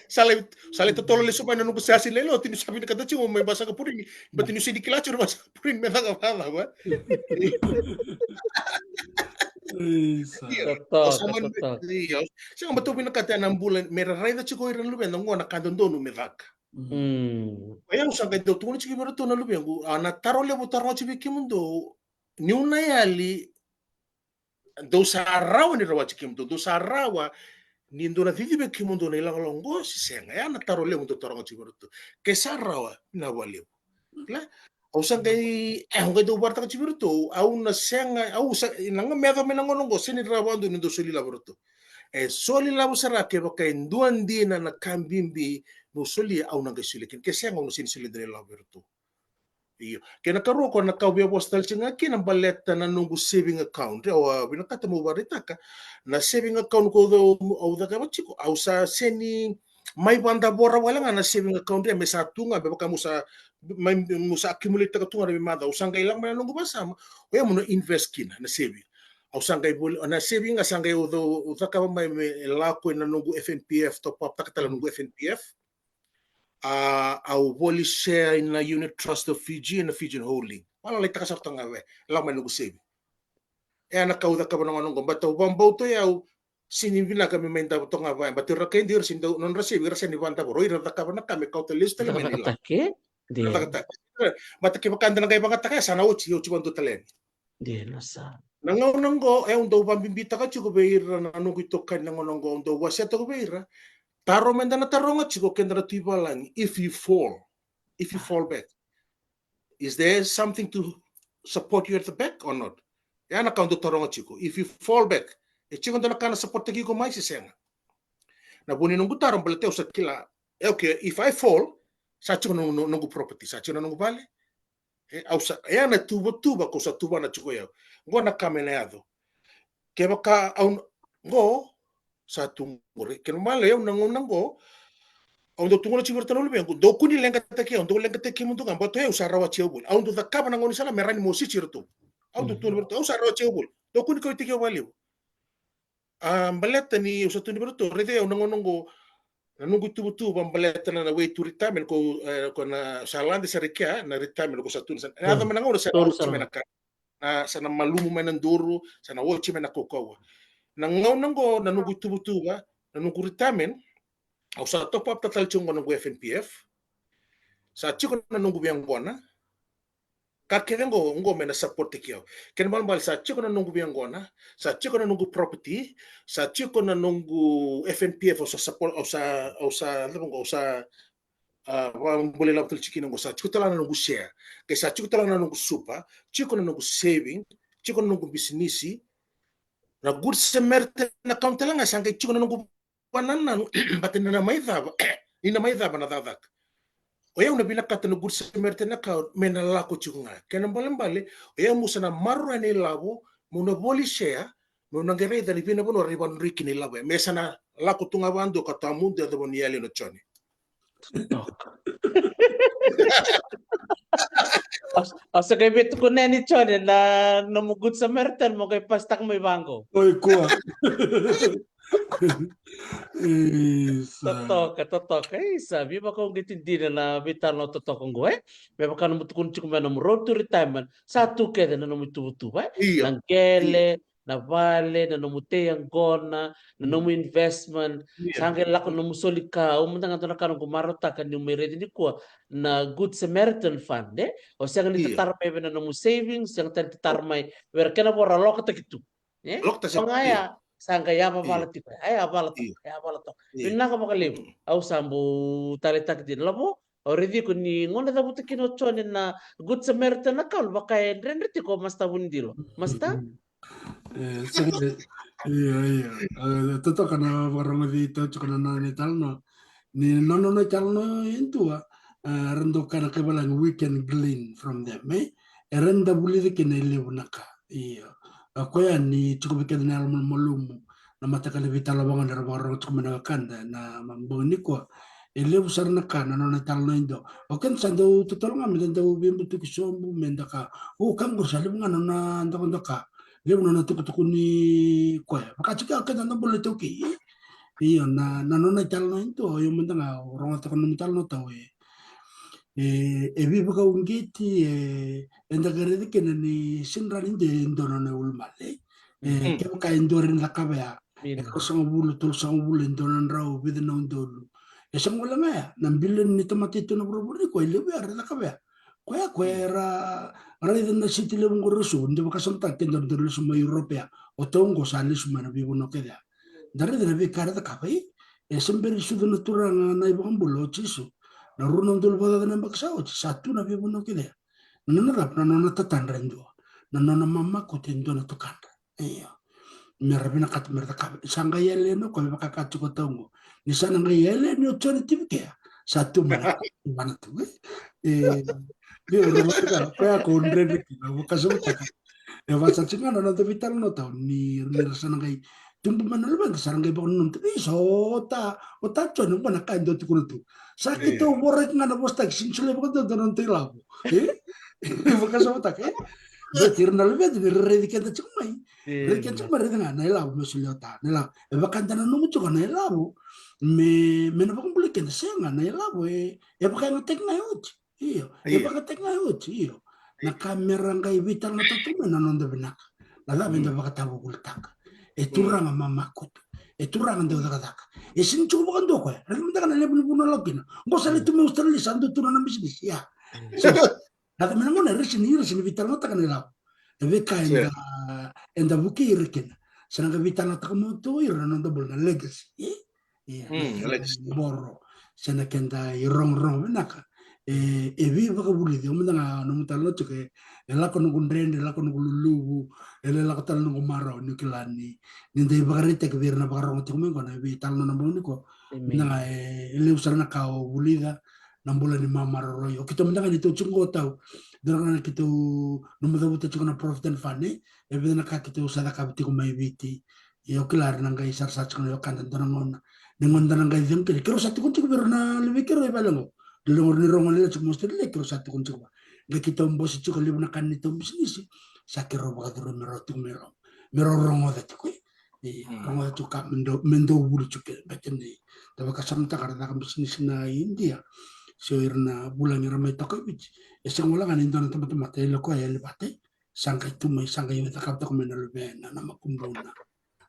Sa lai, sa lai totolo lesu mai na noqu sasi lai lotu, niu sa vinakata tiko mai vasaqa purini. Baleta niu sini kila tiko na vasaqa purini me caka vacava. Io. Totoka, totoka. Io. Sega, baleta au vinakata na bula me ra raica tiko ira na luveda qo na ka dodonu me caka. Mm. Ia au sa qai dau tukuna tiko vei iratou na luvequ, a, na taro levu au taroga tiko vei kemudou, niu na yali, dou sa rawa ni rawati kemudou, dou sa rawa ni dou na cici vei kemudou na ilakolako qo se sega. Ia na taro levu dau taroga tiko vei iratou. Ke sa rawa, vinaka vakalevu. Kila? Au sa qai, e, au qai dau vakaraitaka tiko vei iratou, au na sega, au sa, na ga me yaco mai na gauna qo, sega ni rawa dou ni dou soli lavo vei iratou. E soli lavo sara kevaka e dua dina na ka bibi meu solia, au na qai solia kina. Ke sega, au na sega ni solia dua na ilavo vei iratou. Io. Kei na karua, ko na ka au via vosa tale tiko ga kina baleta na noqu saving account. Au a vinakata meu vakaraitaka na saving account ko au, au cakava tiko. Au sa sega ni mai vadavora wale ga na saving account ya, me sa tu ga, me vaka meu sa, mai, meu sa accumulate-taka tu ga na veimacawa. Au sa qai lako mai na noqu vakasama, oya meu na invest kina na saving. Au sa qai voli, na saving ga sa qai au cakava mai me lako ina noqu F N P F, top up-taka tale na noqu F N P F. A, au voli share ina Unit Trust of Fiji, ina Fijian Holding. Vakalailaitaka sara toka ga vei, lako mai noqu saving. E a na ka au cakava na gauna qo, baleta au vakabauta o yau, sega ni vinaka me mai davo toka ga vaya, baleta ira kei dua ira sega ni dau, nodra saving, ira sega ni vadavora, o ira cakava na ka me kauta lesu tale mai na ilavo. Cakataka. Baleta kevaka da na qai vagataka, sa na oti, oti vakadua tale yani. Dina sara. Na gauna qo, e au dau vakabibitaka tiko vei ira na noqu itokani na gauna qo, au dau wasea toka vei ira. Taro meda na taroga tiko keda na tu i valagi, if you fall, if you fall back, is there something to support you at the back or not? E a na ka au dau taroga tiko. If you fall back, e tiko dua na ka na support-taki iko mai se sega? Na vu ni noqu taro baleta au sa kila, e, okay, if I fall, sa tiko na noqu, noqu property, sa tiko na noqu vale. E, au sa, e a na tuvatuva ko sa tuvana tiko o yau. Qo na ka me na yaco. Kevaka au, qo, sa tu qori. Kena ibalebale o yau na gauna qo, au dau tukuna tiko vei iratou na luvequ, dou kua ni leqataki au, dou leqataki kemudou ga, baleta o yau sa rawati au voli. Au dau cakava na gaunisala me rawa ni mositi iratou. Au dau tukuna vei iratou, au sa rawati au voli. Dou kua ni kauwaitaki au vakalevu. A, baleta ni au sa tukuna vei iratou, raica o yau na gauna qo, Na noqu ituvatuva baleta na way to retirement ko, e, ko na sa lade sara i kea na retirement ko sa tu na sa. E yaco mai na gauna sa oti mai na ka. Na sa na malumu mai na duru, sa na oti mai na kaukaua. Na gauna qo na noqu ituvatuva, na noqu retirement, au sa top up tale tiko qo na noqu F N P F. Sa tiko na noqu veiyaqona. Ka kece qo, qo me na support-taki au. Kena ibalebale sa tiko na noqu veiyaqona, sa tiko na noqu property, sa tiko na noqu F N P F, au sa support, au sa, au sa, cava qo, au sa, a, vakabulai lavo tale tiko kina qo, sa tiko tale na noqu share. Ke sa tiko tale na noqu super, tiko na noqu saving, tiko na noqu bisinisi. Na Good Samaritan account tale ga sa qai tiko na noqu vanananu, baleta ni na mai cava, ni na mai cava na cakacaka. O yau na vinakata na Good Samaritan account me na lako tiko ga. Kena ibalebale, o yau meu sa na maroroya na ilavo, meu na voli share, meu na qai raica ni vei na vanua ra ivadrui kina ilavo ya. Me sa na lako tu ga vakadua ka tawamudu, yacova ni yali na Joni. Au sa qai via tukuna yani Joni na nomu Good Samaritan mo qai pasitaka mai vaqo. Oi, kua. Isa. Totoka, totoka. Isa, veivakauqeti dina na veitalanoa totoka qo, e? Me vaka nomu tukuna tiko mai nomu road to retirement. Sa tu kece na nomu ituvatuva, e? Io. Na qele, na vale, na nomu tei yaqona, na nomu investment, sa qai lako na nomu soli ka, au mada ga dua na ka noqu marautaka niu mai raici nikua na Good Samaritan Fund, e? O sega ni tatara mai vei na nomu savings, sega tale ni tatara mai vei ira kena vo ra lokataki tu. E? Lokataki tu. Ga ya, sa qai yavavala tiko, e? Yavavala toka, yavavala toka. Vinaka vakalevu, au sa bau taleitaka dina. Lavo, au raici iko ni gauna cavuta kina o Joni na Good Samaritan account, vaka e dredre tiko o Masta Vunidilo. Masta? E, sega, io, io. E, totoka na vakarogoci tau tiko na nona italanoa. Ni na nona italanoa e dua, e, era dau kaya na kai valagi, we can glean from them, e? Era da vulica kina e levu na ka. Io. A koya ni tiko vei keda na yalo malumalumu, na mataqali veitalanoa vaqo era vakarorogo tiko mai na wekada na bogi nikua. E levu sara na ka na nona italanoa e dua. O keda sa dau totolo ga me da dau veibutuki sobu, me da ka, o ka qori sa levu ga na nona dokadoka. Levu na nona tukutuku ni koya. Vaka tiko o keda da bula iTaukei. Io, na, na nona italanoa e dua, io mada ga, au rogoca toka na nomu italanoa tau e. E, e veivakauqeti, e, eda qai raica kina ni sega ni rawa ni de dua na nona ulumale. E, kevaka e dua era na cakava ya. E ruasagavulu, tolusagavulu, e dua na drau, vica na udolu. E sa gole ga ya, na bilioni ni tamata e tu na vuravura nikua, e levu ya era cakava ya. Koya, koya era, raica na siti levu qo Rosu, de vakasamataka keda dau lesu mai Europe ya. O tau qo sa lesu mai na veivanua kece ya. Da raica na veika era cakava, e, e se bera ni sucu na Turaga na iVakabula o Jisu. Na rua na udolu vakacaca na yabaki sa oti, sa tu na veivanua kece ya. Na nona cava, na nona tatadra e dua. Na nona mamakutu e dua na tukadra. Io. Me ra vinakata me ra cakava. Sa qai yali yani o koya me vaka ka tiko tau qo. Ni sa na qai yali yani o Joni Tivikea. Sa tu mai na vana tu, e. E, io, rogoca, koya ko dredre kina, vakasamataka. E vaka sa tiko ga na noda veitalanoa tau ni, ni ra sa na qai tubu mai na luveda, sa ra qai vakananuma tu. Isa, o ta, o ta Joni, qo na ka e dau tukuna tu. Sa keitou voraki ga na vosataki, sega ni solia vakadua na noda ilavo. E? Vakasamataka, e? Baleta ira na luveda ni ra raici keda tiko mai. Raici keda tiko mai, raici ga na ilavo me solia o ta, na ilavo. E vaka da nanuma tiko na ilavo me, me na vakabulai keda, sega, na ilavo e, e vakayagataki ga e oti. Io, e vakayagataki ga e oti, io. Na ka me ra qai veitalanoataka tiko mai na noda vinaka. Na cava eda vakatavuvulitaka. E Turaga mamakutu. E Turaga dau cakacaka. E sega ni tiko vakadua o koya. Raica mada ga na levu ni vanua e lako kina. Qo sa lai tu mai Australia, sa dau tu na nona bisinisi, ia. Sa, na cava me na gauna, era sega ni, era sega ni veitalanoataka na ilavo. E veika eda, eda vukei ira kina. Sa na qai veitalanoataka mai tu o ira na noda bula, na legacy. Ia, na keda iboro se na keda irogorogo vinaka. E, e veivakavulici, au mada ga nomu talanoa tiko, e, e lako noqu dredre, e lako noqu luluvu, e lai lako tale noqu marau, niu kila ni, ni da ivakaraitaki vei ira na vakarorogo tiko mai qo na veitalanoa na bogi nikua. Mada ga, e, e levu sara na ka o vulica, na bula ni mamaroroi. O keitou mada ga ni tou tiko qo tau, dua na ka na keitou, nomu cavuta tiko na Provident Fund, e, e vica na ka keitou sa cakava tiko mai Viti. Ia o kila era na qai sarasara tiko na wekada dua na gauna. Ni gauna da na qai cegu kina, keirau sa tukuna tiko vei rau na luvei keirau e vale qo. Ni rogo, ni rogo lele tiko mai Australia, keirau sa tukuna tiko vua. Qai keitou bose tiko, levu na ka ni neitou bisinisi sa keirau vakacuruma me rau tiko me rau, me rau rogoca tiko, e. Rogoca tiko ka me dau, me dau vuli tiko kina, baleta ni da vakasamataka ra caka bisinisi na India se o ira na vulagi ra mai toka i Viti. E sega wale ga ni dua na tabatamata e lako e yali vata, sa qai tu mai, sa qai cakava toka mai na luvena, na makubuna,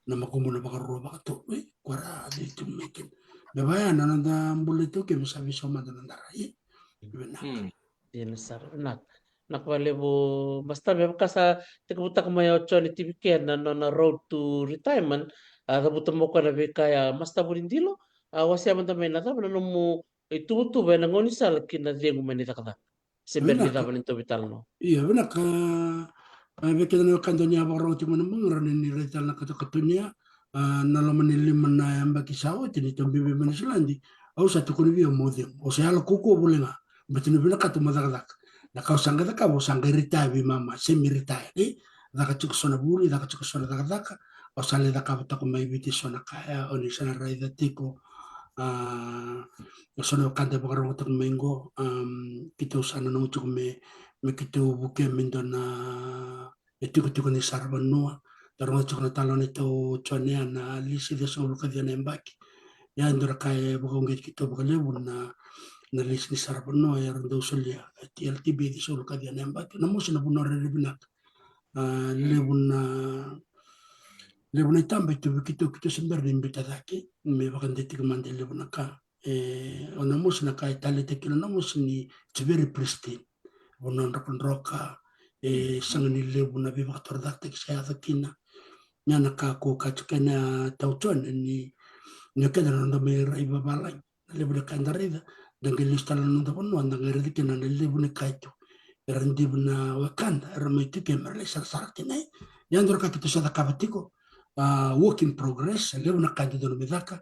na makubuna vakarua, vakatolu, e, ko ra cei tu mai kina. Me vaya na noda bula iTaukei me sa veisau mada na noda rai. Vinaka. Dina sara, vinaka. Vinaka vakalevu, Master. Me vaka sa tekivutaka mai o Jone T V K na nona road to retirement, a cavuta mai o koya na veika ya. Master Vunidilo, a wasea mada mai na cava na nomu ituvatuva ena gaunisala ki na cegu mai na icakacaka, se bera ni cava ni tou veitalanoa. Ia, vinaka. A, vei keda na wekada ni a vakarorogo tiko mai na bogi, rawa ni raica tale na katokatoni ya. A, na loma ni lima na yabaki sa oti ni tou biubiu mai Niusiladi, au sa tukuna vei au meu cegu. Au sa yalo kaukaua voli ga, baleta ni vinakata meu cakacaka. Na ka au sa qai cakava, au sa qai retire veimama, semi retire, e? Caka tiko so na vuli, caka tiko so na cakacaka. Au sa lai cakava toka mai Viti so na ka ya, o ni sa na raica tiko. A, so na wekada e vakarorogo toka mai qo, am, keitou sa nanuma tiko me, me keitou vukea me dua na itikotiko ni saravanua. Da rogoca tiko na talanoa nei Tau Jone ya, na lisi ciwasagavulu ka ciwa na yabaki. Ia e dua na ka e vakauqeti keitou vakalevu na, na lisi ni saravanua era dau solia, e, T L T B ciwasagavulu ka ciwa na yabaki. Na mosi na vanua rairai vinaka. A, levu na, levu na itaba e tu vei keitou, keitou se bera ni biuta cake, me vakadei tiko mada e levu na ka. E, o na mosi na ka e talei tiko kina na mosi ni it's very pristine. Vanua drokadroka, e, sega ni levu na veivakatorocaketaki sa yaco kina. Ia na ka ko kaya tiko kina Tau Jone ni, ni o keda na noda mai rai vavalagi. Na levu na ka eda raica, da qai lesu tale na noda vanua, da qai raica kina na levu na ka e tu. Era divi na wekada era mai tu ke mera lai sarasara kina. Ia dua na ka keitou sa cakava tiko, a, work in progress, levu na ka e dodonu me caka,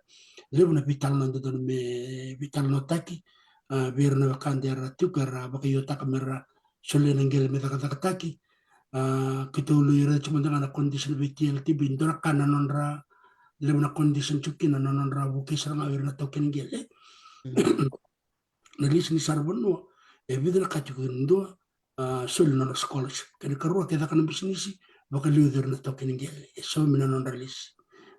levu na veitalanoa e dodonu me veitalanoataki, a, vei ira na wekada era tiko, era vakaiotaka mera solia na qele me cakacakataki. A, keitou lai raica tiko mada ga na condition vei T L T B, dua na ka na nodra, levu na condition tiko kina na nodra vukei sara ga o ira na taukei ni qele. Na lisi ni saravanua, e vica na ka tiko kina, dua, a, soli na nodra scholarship. Kena ikarua, ke caka na bisinisi, vakaliuci ira na taukei ni qele. E saumi na nodra lisi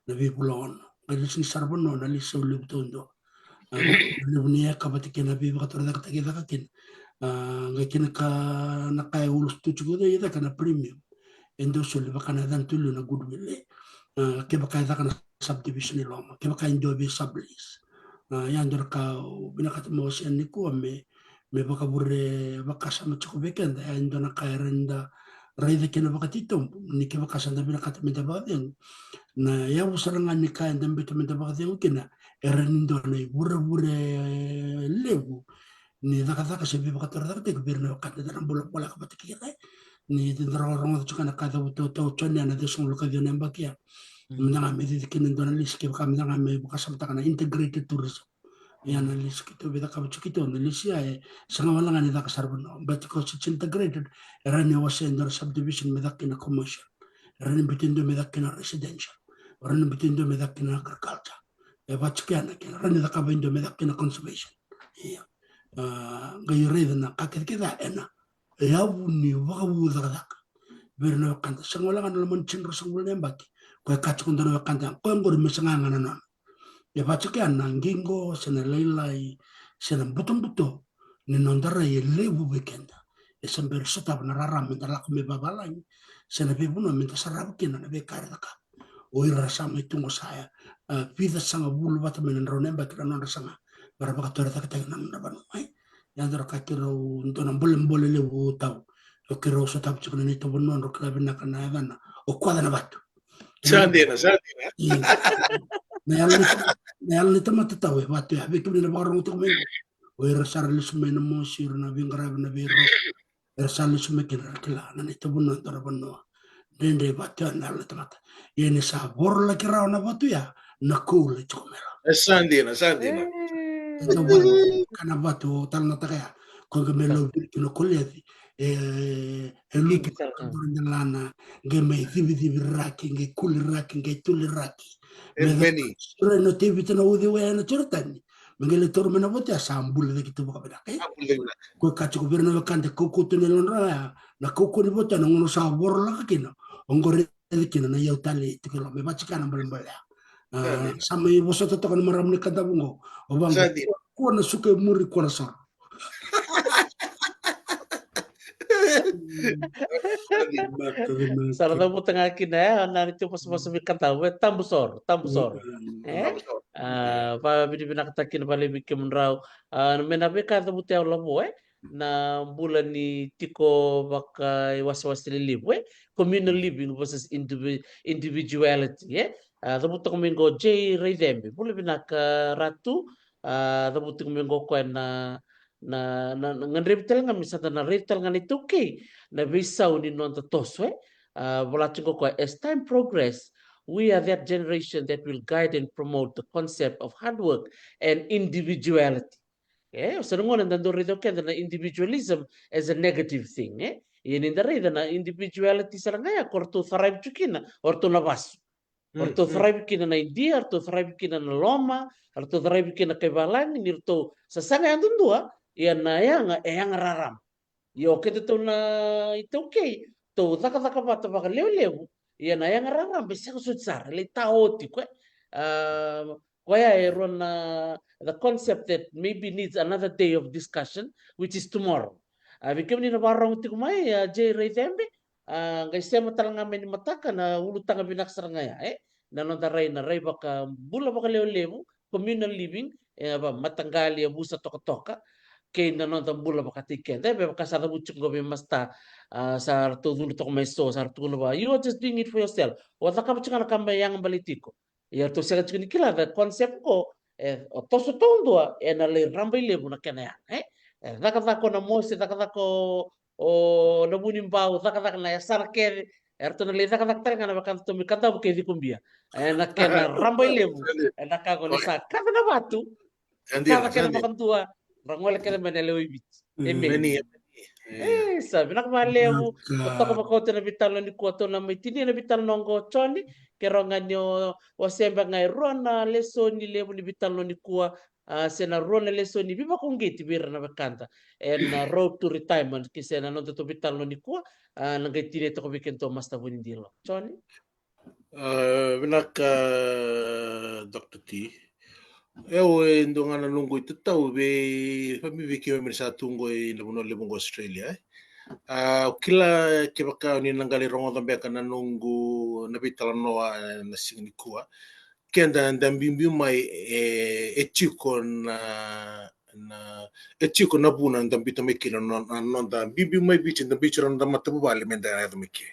na veivula ono. Qai lisi ni saravanua na lisi au levu taudua. A, levu ni eka vata kei na veivakatorocaketaki e caka kina. A, qai kena ka, na ka e ulu tu tiko e caka na premium. E dau soli vaka na yacana tu liu na goodwill, e. A, kevaka e caka na subdivision i loma, kevaka e dua vei sublease. A, ia dua na ka au vinakata meu wasea nikua me, me vakavure vakasama tiko vei keda, e dua na ka e rawa ni da raica kina vakatitobu, ni kevaka sa da vinakata me da vakacegu. Na yavu sara ga ni ka eda biuta me da vakacegu kina, e rawa ni dua na ivurevure levu ni cakacaka se veivakatorocaketaki vei ira na wekada eda na bolabolaka vata kei ira. Ni da rogoca tiko na ka e cavuta o Tau Jone ya na ciwasagavulu ka ciwa na yabaki ya. Mada ga me cici kina e dua na lisi, kevaka mada ga me vakasamataka na integrated tourism. Ia na lisi keitou via cakava tiko keitou, na lisi ya e sega wale ga ni caka saravanua, but because it's integrated, e rawa ni wasea e dua na subdivision me caka kina commercial. E rawa ni biuta e dua me caka kina residential. E rawa ni biuta e dua me caka kina agriculture. E vaka tiko ya na kena, e rawa ni cakava e dua me caka kina conservation. Ia. A, qai raica na ka kecekece ya ena yavu ni vakavu cakacaka vei ira na wekada. Sega wale ga na loma ni tinikarua sagavulu na yabaki, ko e kaya tiko e dua na wekada, koya qori me saga ga na nona. E vaka tiko ya na qiqo se na lailai se na butobuto ni noda rai e levu vei keda. E se bera ni sotava na rarama me da lako mai vavalagi se na veivanua me da sarava kina na veika era cakava. O ira sa mai tu qo sa ya, a, vica sagavulu vata mai na drau na yabaki na nodra saga me ra vakatorocaketaki na nodra vanua, e. Ia dua na ka keirau, dua na bolebole levu, Tau, o keirau sotava tiko na neitou vanua, drau kila vinaka na yacana, o Kwaca na Vatu. Sa dina, sa dina. Io. Na yalo ni, na yalo ni tamata, Tau, e vatu ya, vei kemuni na vakarorogo tiko mai. O ira sa ra lesu mai na mosi, ira na veiqaravi, na veiroko, era sa lesu mai kina, ra kila na neitou vanua e dua na vanua dredre, vatu ya na yalo ni tamata. Ia ni sa vorolaki rawa na vatu ya, na koula e tiko mai rawa. E sa dina, sa dina. E. Ka na vatu, o talanoataka ya, ko qai mai lau vili kina o Koliati, e, e luki na delana, qai mai civiciviraki, qai kuliraki, qai tuliraki. E me veni. Sure na Tevita na uciwai ena Joritani. Me qai lai taura mai na vatu ya, sa bula cake tu vakavinaka, e? Sa bula cake vinaka. Ko e kaya tiko vei ira na wekada e kaukauwa tu na yalodra ya, na kaukauwa ni vatu ya, na gauna sa vorolaka kina, oqori Edi kina na iyau tale tiko lo me vatika na balebale. Ah, sa mai vosota toka na maramu ni kadavu qo. O vaqo. Kua na suka e muri, kua na soro. Sa ra cavuta ga kina, e, na ni tiko vosavosa vei kadavu, e, tabu soro, tabu soro. E? Ah, vavinavinakataki kina valevu vei kemudrau. Ah, me na veika cavuta au lavo, e? Na bula ni tiko vakaiwasewase lelevu, e? Communal living versus indivi-, individuality, e? Ah, cavuta tiko mai qo J Raicebe, bula vinaka Ratu. Ah, cavuta tiko mai qo koya na, na, na, na gadrevi tale ga me sa da na raica tale ga na iTaukei na veisau ni noda toso, e? Ah, vola tiko qo koya, as time progress, we are that generation that will guide and promote the concept of hard work and individuality. E, o sa na gona da dau raica o keda na individualism as a negative thing, e? Ia ni da raica na individuality sara ga ya ko ratou caravi tu kina o ratou na vasu. O ratou caravi kina na idia, ratou caravi kina na loma, ratou caravi kina kai valagi, ni ratou sasaga yadudua, ia na yaga e yaga rarama. Ia o keda tou na iTaukei, tou cakacaka vata vakalevulevu, ia na yaga rarama e sega soti sara, e lai tao tiko, e. Ah, koya e rua na, the concept that maybe needs another day of discussion, which is tomorrow. Ah, vei kemuni na vakarogo tiko mai, ah, J Raicebe, ah, qai sema tale ga mai ni mataka na ulutaga vinaka sara ga ya, e? Na noda rai, na rai vakabula vakalevulevu, communal living, e, va, mataqali, e, vusa tokatoka, kei na noda bula vakataki keda, e, me vaka sa cavuti tiko qo vei Masta, ah, sa ratou cudru toka mai so, sa ratou tukuna vaka, you are just doing it for yourself. O cakava tiko ga na ka me yaga baleti iko. Ia ratou sega tiko ni kila the concept qo, e, o toso taudua, e na lai rabailevu na kena yaga, e? E, cakacaka o Namosi, cakacaka o, o Navunibau, cakacaka na yasana kece, e ratou na lai cakacaka tale ga na wekadatou mai Kadavu kei Cikobia. E na kena rabailevu, e na ka qo ni sa kaca na vatu, kaca kece vakadua, ra gole kece mai na lewe i Viti. Emeni. E, sa vinaka vakalevu. Toka vakauta na veitalanoa nikua, tou na mai tinia na veitalanoa qo, Joni, ke rawa ga ni o, o sema ga e rua na lesoni levu ni veitalanoa nikua, ah, se na rua na lesoni veivakauqeti vei ira na wekada ena road to retirement, ke se na noda tou veitalanoa nikua, ah, na qai tinia toka vei kedatou Masta Vunidilo. Joni? Ah, vinaka, Doctor T. Au e dua ga na noqu itatau vei, vei keimami sa tu qo ena vanua levu qo Australia, e. Ah, au kila kevaka ni na qai rogoca beka na noqu, na veitalanoa, e, na siga nikua. Keda da biubiu mai, e, e tiko na, na, e tiko na vuna da biuta mai kina na, na noda biubiu mai Viti, da biuta na noda matavuvale me da yaco mai ke.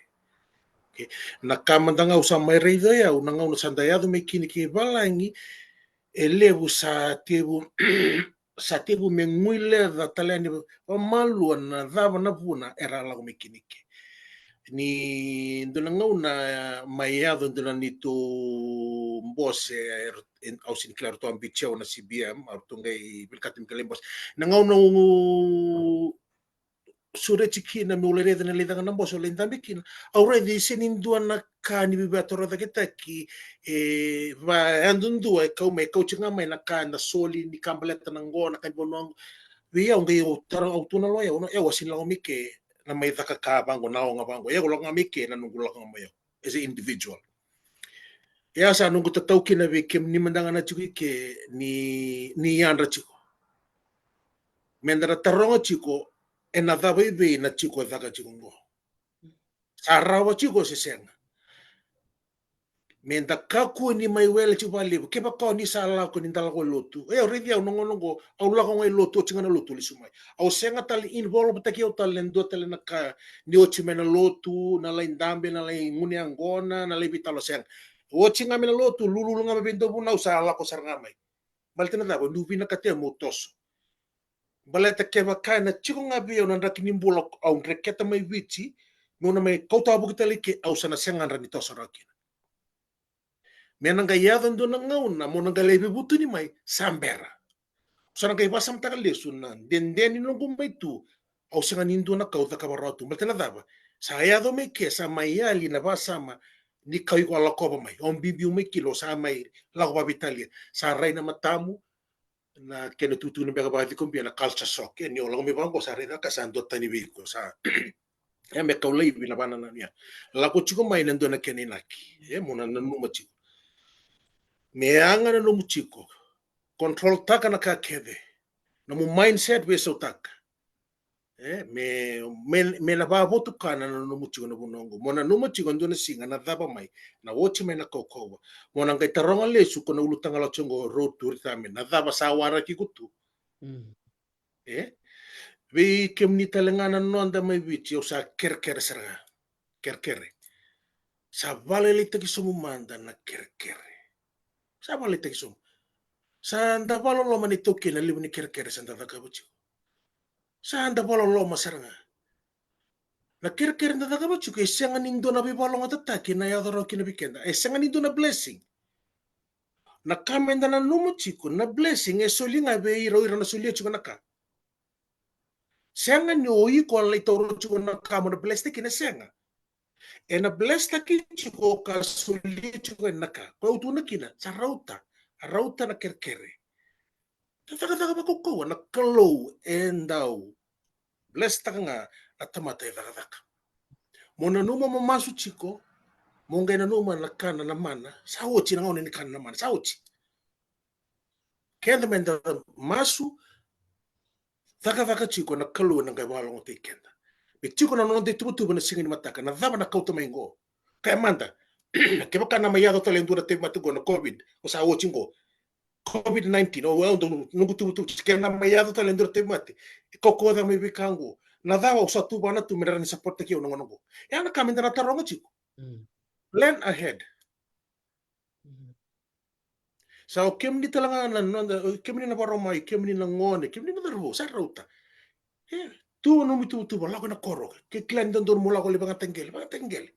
Okay. Na ka mada ga au sa mai raica o yau, na gauna sa da yaco mai kina ki valagi, e levu sa tevu, sa tevu me guileca tale yani vamalua na cava na vuna era lako mai kina ke. Ni dua na gauna mai yaco dua na neitou bose, e, au sega ni kila ratou a biuti au na C B M, au ratou qai vinakata me qai lai bose. Na gauna au sureti kina meu lai raica na lai caka na bose, au lai dabe kina. Au raica e sega ni dua na ka ni veivatorocaketaki, e, vakayadudua e kau mai, e kauti ga mai na ka, na soli ni ka baleta na qo, na ka ni vanua qo. Vei au qai au tara, au tukuna lo yau, au, au a sega ni lako mai ke na mai caka ka vaqo, na oga vaqo. Au lako ga mai ke na noqu lako ga mai au as a individual. Ia sa noqu tatau kina vei kemuni mada ga na tiko i ke ni, ni yadra tiko. Meda na taroga tiko, ena cava i vei na tiko e caka tiko qo. Sa rawa tiko se sega. Meda kakua ni mai wele tiko vakalevu. Kevaka o ni sa lako ni da lako i lotu. E, au raici au na gauna qo, au lako ga i lotu, oti ga na lotu lesu mai. Au sega tale involve-taki au tale na dua tale na ka ni oti mai na lotu, na lai dabe, na lai gunu yaqona, na lai veitalanoa, sega. Oti ga mai na lotu, lululu ga mai vei dauvunau, sa lako sara ga mai. Baleta na cava? Niu vinakata meu toso. Baleta kevaka ena tiko ga vei au na draki ni bula au dreketa mai Viti, meu na mai kauta wavoki tale i ke, au sa na sega ga ni toso rawa kina. Me na qai yaco dua na gauna meu na qai lai veivutuni mai, sa bera. Au sa na qai vakasamataka lesu na dede ni noqu mai tu, au sega ni dua na ka au cakava rawa tu. Baleta na cava? Sa yaco mai ke, sa mai yali na vakasama ni ka iko a lakova mai. Au biubiu mai kina, au sa mai lako vakaveitalia. Sa rai na matamu, na kena itukutuku ni beka vakacikobia na culture shock. E, ni o lako mai vaqo sa raica ka sa duatani vei iko, sa E me kau laivi na vanananu ya. Lako tiko mai na dua na kena inaki. E mo na nanuma tiko. Me yaga na nomu tiko. Control taka na ka kece. Nomu mindset veisautaka. E, me, me, me na vavotukana na nomu tiko na vanua oqo. Mo nanuma tiko dua na siga na cava mai. Na oti mai na kaukauwa. Mo na qai taroga lesu ko na ulutaga lako tiko oqo road to retirement. Na cava sa waraki iko tu. E? Vei kemuni tale ga na noda mai Viti, au sa kerekere sara ga. Kerekere. Sa valailaitaki sobu mada na kerekere. Sa valailaitaki sobu. Sa da valoloma ni taukei na levu ni kerekere sa da cakava tiko. Sa da valoloma sara ga. Na kerekere da cakava tiko, e sega ni dua na veivalogataki na yaco rawa kina vei keda. E sega ni dua na blessing. Na ka me da nanuma tiko, na blessing e soli ga vei ira, o ira na solia tiko na ka. Sega ni o iko a lai taura tiko na ka mo na bless taki na sega. E na bless taki tiko ka solia tiko na ka. Ko au tukuna kina, sa rauta, rauta na kerekere. Ta cakacaka vakaukauwa na Kalou e dau bless taka ga na tamata e cakacaka. Mo nanuma mo masu tiko, mo qai nanuma na kana na mana, sa oti na gauna ni kana na mana, sa oti. Keda me da masu, cakacaka tiko na Kalou na qai vakalogotaki keda. Me tiko na noda ituvatuva na siga ni mataka, na cava na kauta mai qo. Kaya mada, kevaka na mai yaco tale e dua na tauvimate qo na COVID, o sa oti qo. COVID nineteen, o au dau noqu tuvatuva, ke na mai yaco tale e dua na tauvimate. E kaukaua cava mai veika qo. Na cava au sa tuvana tu me na rawa ni support taki au na gauna qo. Ya na ka me da na taroga tiko. Plan ahead. Sa o kemuni tale ga na noda, o kemuni na vakarau mai, kemuni na gone, kemuni na cauravou, sa rauta. E, tu nomu ituvatuva, lako ina koro. Ke kila ni dodonu mo lako lai vakatakele, vakatakele.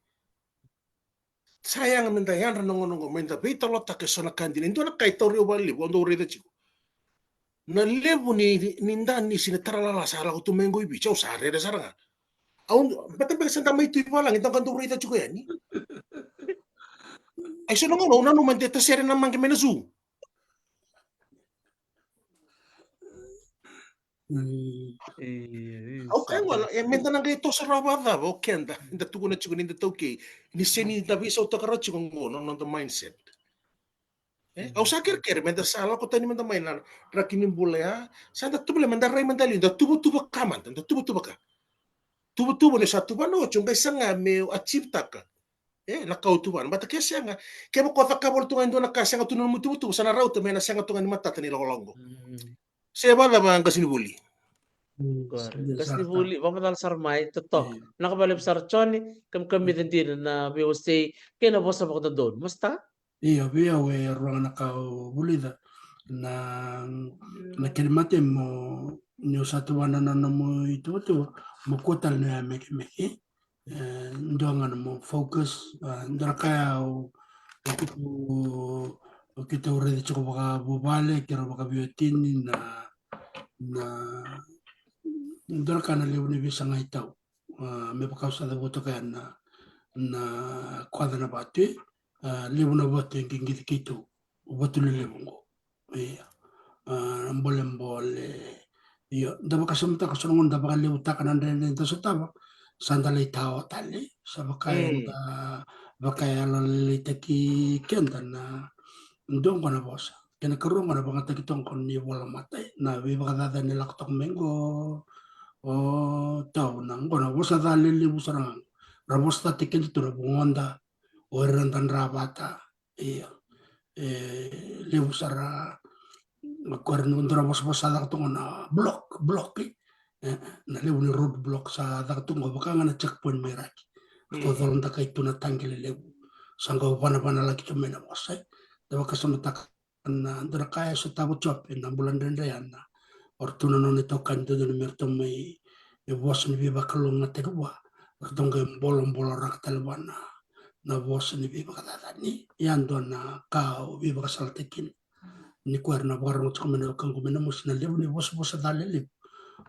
Sa yaga me da yadra na gauna oqo, me da veitalanoataka eso na ka dina. E dua na ka e tauri au vakalevu, au dau raica tiko. Na levu ni, ni danisi, na taralala sa lako tu mai qo i Viti, au sa rere sara ga. Au, beta beka sa da mai tu i valagi, da qai dau raica tiko yani. Ai so na gauna, au nanuma de tasere na maqe mai na zoo. Au kaya gona, e me da na qai toso rawa vakacava o keda, da tukuna tiko ni da taukei, ni se ni da veisautaka rawa tiko qo na noda mindset. E, au sa kerekere me da sa lako tani mada mai na draki ni bula ya, sa da tuvale mada rai mada liu, da tuvatuva ka mada, da tuvatuva ka. Tuvatuva ni sa tuvana oti, o qai saga me achieve taka. E, na ka o tuvana, bata ke sega, kevaka o cakava voli tu ga e dua na ka sega tu na nomu tuvatuva, sa na rauta me na sega tu ga ni matata ni lakolako. Se vakacava qasenivuli? Qasenivuli, vakamacala sara mai, totoka. Na ka vakalevu sara Joni, kamikamica dina na veiwasei, kei na vosa vakadodonu. Masta? Io, vei au e rua ga na ka au vulica. Na, na kena mate mo, ni o sa tuvana na nomu ituvatuva, mo kua tale na yamekemeke. E, dua ga na mo focus, a, dua na ka ya o, o keitou, o keitou raica tiko vakavuvale, kei ira vakaveiwatini na, na, dua na ka na levu ni veisagai tau. A, me vaka au sa cavuta kaya na, na kwaca na vatu, a, levu na vatu e qiqici keitou, vatu lelevu qo. Ia. A, bolebole. Io, da vakasamataka so na gauna da vakalevutaka na dredre da sotava, sa da lai tao tale, sa vaka e da vakayalayalati keda na dua qo na vosa. Kena karua qo na vakayagataki toka qo ni vola matai, na veivakacacani lako toka mai qo. O tau na qo na vosa ca lelevu sara ga. Ra vosa ca tiko keda tu na vugoda, o ira da dra vata. Ia. E levu sara, o koya na dua na vosavosa sa caka tu qo na block, block, e. E, na levu ni road block sa caka tu qo vaka ga na checkpoint mai Raki. Ko cola dakai tu na taqi lelevu. Sa qau vanavanalaki tu mai na vosa, e. Da vakasamataka na dua na ka e sotava o Jope ena bula dredre ya na. O ratou na nona itokani dodonu me ratou mai, e vosa ni veivakalougatataki vua. O ratou qai boloboloraka tale vua na, na vosa ni veivakacacani. Ya dua na ka au veivakasalataki kina. Ni koya era na vakarorogo tiko mai na wekaqu mai na mosi na levu ni vosavosa ca lelevu.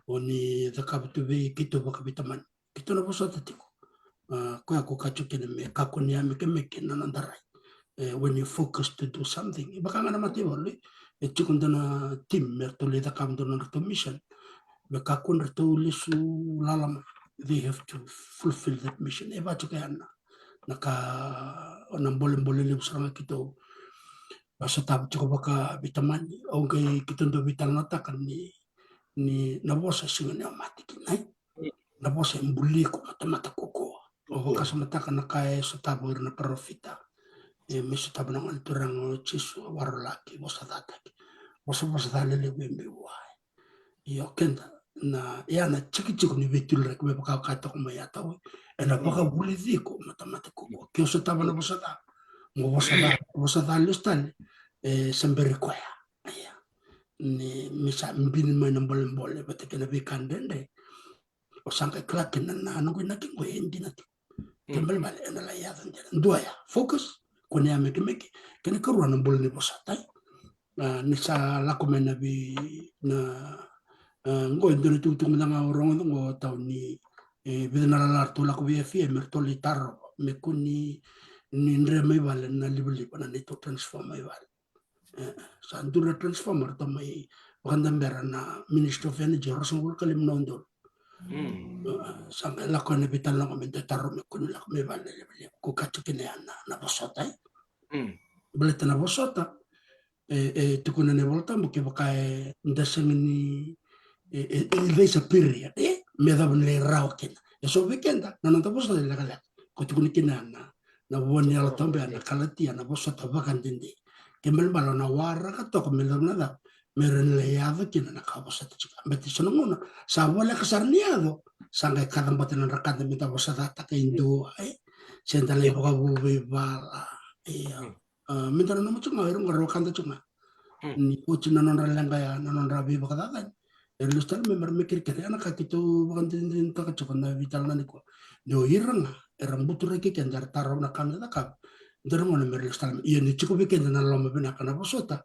O ni cakava tu vei keitou vakaveitamani. Keitou na vosota tiko. A, koya ko kaya tiko kina me kakua ni yamekemeke na noda rai. E, when you focus to do something. E vaka ga na mataivalu, e tiko dua na team me ratou lai cakava dua na nodratou mission. Me kakua ni ratou lesu lala mai. they have to fulfill that mission. E vaka tiko ya na, na ka, na bolebole levu sara ga keitou a sotava tiko vakaveitamani, au qai keitou dau veitalanoataka ni, ni na vosa e sega ni o mate kina, e? Na vosa e buli iko matamata kaukaua. Au vakasamataka na ka e sotava o ira na parofita. E me sotava na gone turaga o Jisu, a warolaki, vosa cataki. Vosa, vosa ca lelevu e biu vua. Io, keda na, ia na tikitiki ni veituliraki me vaka ka toka mai ya tau. E na vakavulici iko matamata kaukaua. Ke o sotava na vosa ca, mo vosa ca, vosa ca lesu tale, e se bera koya. Ia. Ni me sa bini mai na bolebole vata kei na veika dredre. O sa qai kila kina na noqu inaki qo e dina tiko. Ke balebale e na lai yaco dina. Dua ya, focus, kua ni yamekemeke. Kena karua na bula ni vosota. A, ni sa lako mai na vei, na, a, qo e dua na tukutuku mada ga au rogoca qo tau ni, e, vica na lala ratou lako vei F A me ratou lai tarova me kua ni, ni dre mai vale na livaliva na neitou transfer mai vale. E, sa duri na transfer me ratou mai vakadabera na Ministry of Energy, ruasagavulu ka lima na udolu. E, sa qai lako na veitalanoa me dau taro me kua ni lako mai vale na livaliva. Ko ka tiko kina ya na, na vosota, e. Baleta na vosota, e, e tukuna na iVolatabu kevaka e da sega ni, e, e, e, there's a period, e, me yacova ni lai rawa kina. E so vei keda na noda vosota e lekaleka. Ko tukuni kina na, na vua ni Yalo Tabu ya na Kalatia, na vosota vakadede. Ke balebale o na waraka toka me yacova na cava, me rawa ni lai yaco kina na ka vosota tiko. Baleta so na gauna sa voleka sara ni yaco, sa qai kaca bata na dra ka da me da vosacataka e dua, e. Se da lai vakavuvei vala, e. A, me da nanuma tiko ga, era qo ra wakada tiko ga. Ni oti na nodra leqa ya, na nodra veivakacacani, era lesu tale mai me ra mai kerekere. Ya na ka keitou vakadinadinataka tiko na veitalanoa nikua. Ni o ira ga era buturaki keda, era tarova na ka me da cakava, da ra gona me ra lesu tale mai. Ia ni tiko vei keda na loma vinaka na vosota,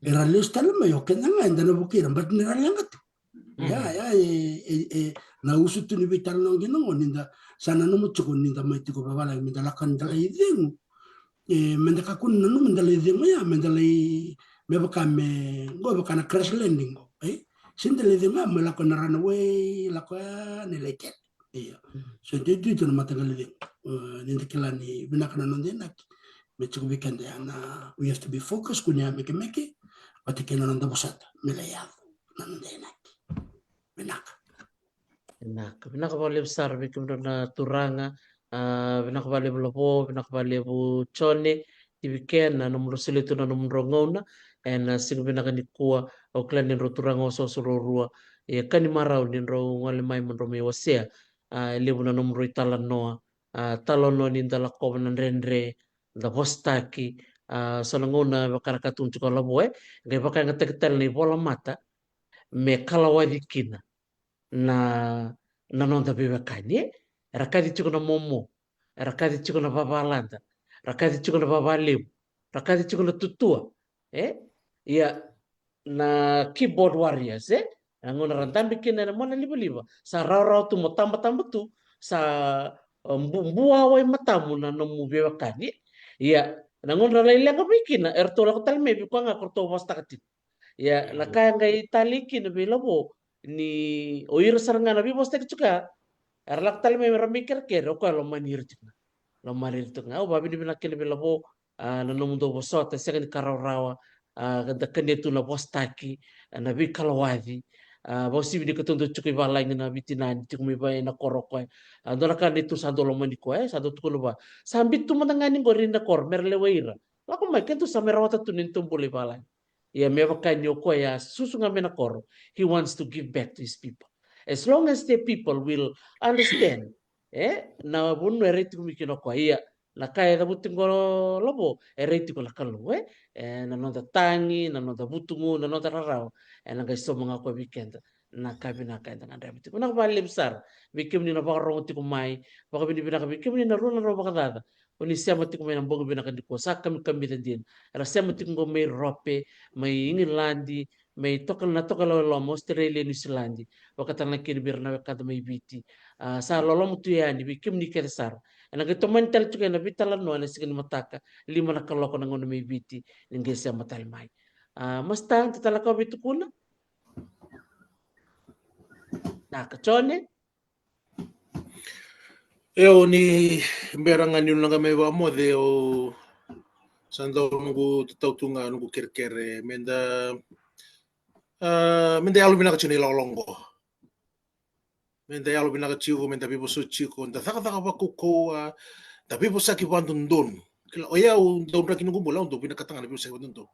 era lesu tale mai, o keda ga eda na vukei ira, but ni ra leqa tu. Ia, ia, e, e, e, na usutu ni veitalanoa qina qo, ni da sa nanuma tiko ni da mai tiko vavalagi me da lako ni da lai cegu. E, me da kakua ni nanuma da lai cegu ya, me da lai, me vaka me, qo vaka na crash landing qo, e? Se da lai cegu ya, me lako na runaway, lako ya, ni lai kele. Io. So, e duidui tu na mataqali cegu. E, ni da kila ni vinaka na noda inaki. Me tiko vei keda ya na, we have to be focused, kua ni yamekemeke, vata kei na noda vosota, me lai yaco na noda inaki. Vinaka. Vinaka, vinaka vakalevu sara vei kemudrau na turaga, a, vinaka vakalevu Lavo, vinaka vakalevu Jone, Tivike, na nomudrau solia tu na nomudrau gauna ena siga vinaka nikua. Au kila ni drau turaga wasewase ruarua, ia ka ni marau ni drau gole mai mo drau mai wasea, a, e levu na nomudrau italanoa, a, talanoa ni da lakova na dredre, da vosataki, a, so na gauna vaka era kaya tu tiko o Lavo, e, qai vakayagataki tale na ivolamata me kalawaci kina na, na noda veiwekani, e? Era kaci tiko na momo, era kaci tiko na vavalada, era kaci tiko na vavalevu, era kaci tiko na tutua, e? Ia na keyboard warriors, e? Na gauna ra dabe kina ena monalivaliva, sa rawarawa tu mo tabataba tu, sa, e, bu-, buawa i matamu na nomu veiwekani, e? Ia na gauna ra lai leqa vei kina, eratou lako tale mai vei koya ga ko ratou vosataka tiko. Ia na ka e qai talei kina vei Lavo, ni o ira sara ga na veivosataki tiko ya, era lako tale mai me ra mai kerekere, o koya lomani ira tiko ga. Lomani ira tiko ga. Au vakavinavinaka kina vei Lavo, a, na nomudou vosota, e sega ni ka rawarawa, a, da kania tu na vosataki, a, na veikalawaci, a, vakauasivi ni keitou dau tiko i valagi na veitinani, tiko mai vei na koro o koya. A, dua na ka neitou sa dau lomani koya, e, sa dau tukuna vua, sa biu tu mada ga ni qori na koro, me ra lewai ira. Lako mai, keitou sa mai rawata tu na neitou bula i valagi. Ia me vaka ni o koya a susu ga mai na koro, he wants to give back to his people. As long as the people will understand, e, na vanua e rai tiko mai kina o koya. Ia na ka e cavuti qo Lavo, e rai tiko na Kalou, e. E, na noda tagi, na noda vutugu, na noda rarawa, ena qai sauma ga o koya vei keda na ka vinaka eda gadreva tiko. Vinaka vakalevu sara vei kemuni na vakarorogo tiko mai, vakavinavinaka vei kemuni na rua na drau vakacaca. O ni sema tiko mai na bogi vinaka nikua, sa kamikamica dina. Era sema tiko qo mai Rope, mai Igiladi, mai toka, na tokalau e loma, Australia, Niusiladi. Vakatalega kina vei ira na wekada mai Viti. A, sa loloma tu yani vei kemuni kece sara. Ena qai tomani tale tiko ena veitalanoa ena siga ni mataka, lima na kaloko na gauna mai Viti, ni qai sema tale mai. A, Masta, da talaka vei tukuna? Naka, Jone? Io, ni bera ga niu na qai mai vakamoce, au sa dau noqu tatau tu ga noqu kerekere meda, ah, meda yalo vinaka tiko na ilakolako qo. Meda yalo vinaka tiko, meda veivosoti tiko, da cakacaka vakaukauwa, da veivosaki vakadodonu. Kila, o yau dau draki noqu bula, au dau vinakata ga na veivosaki vakadodonu.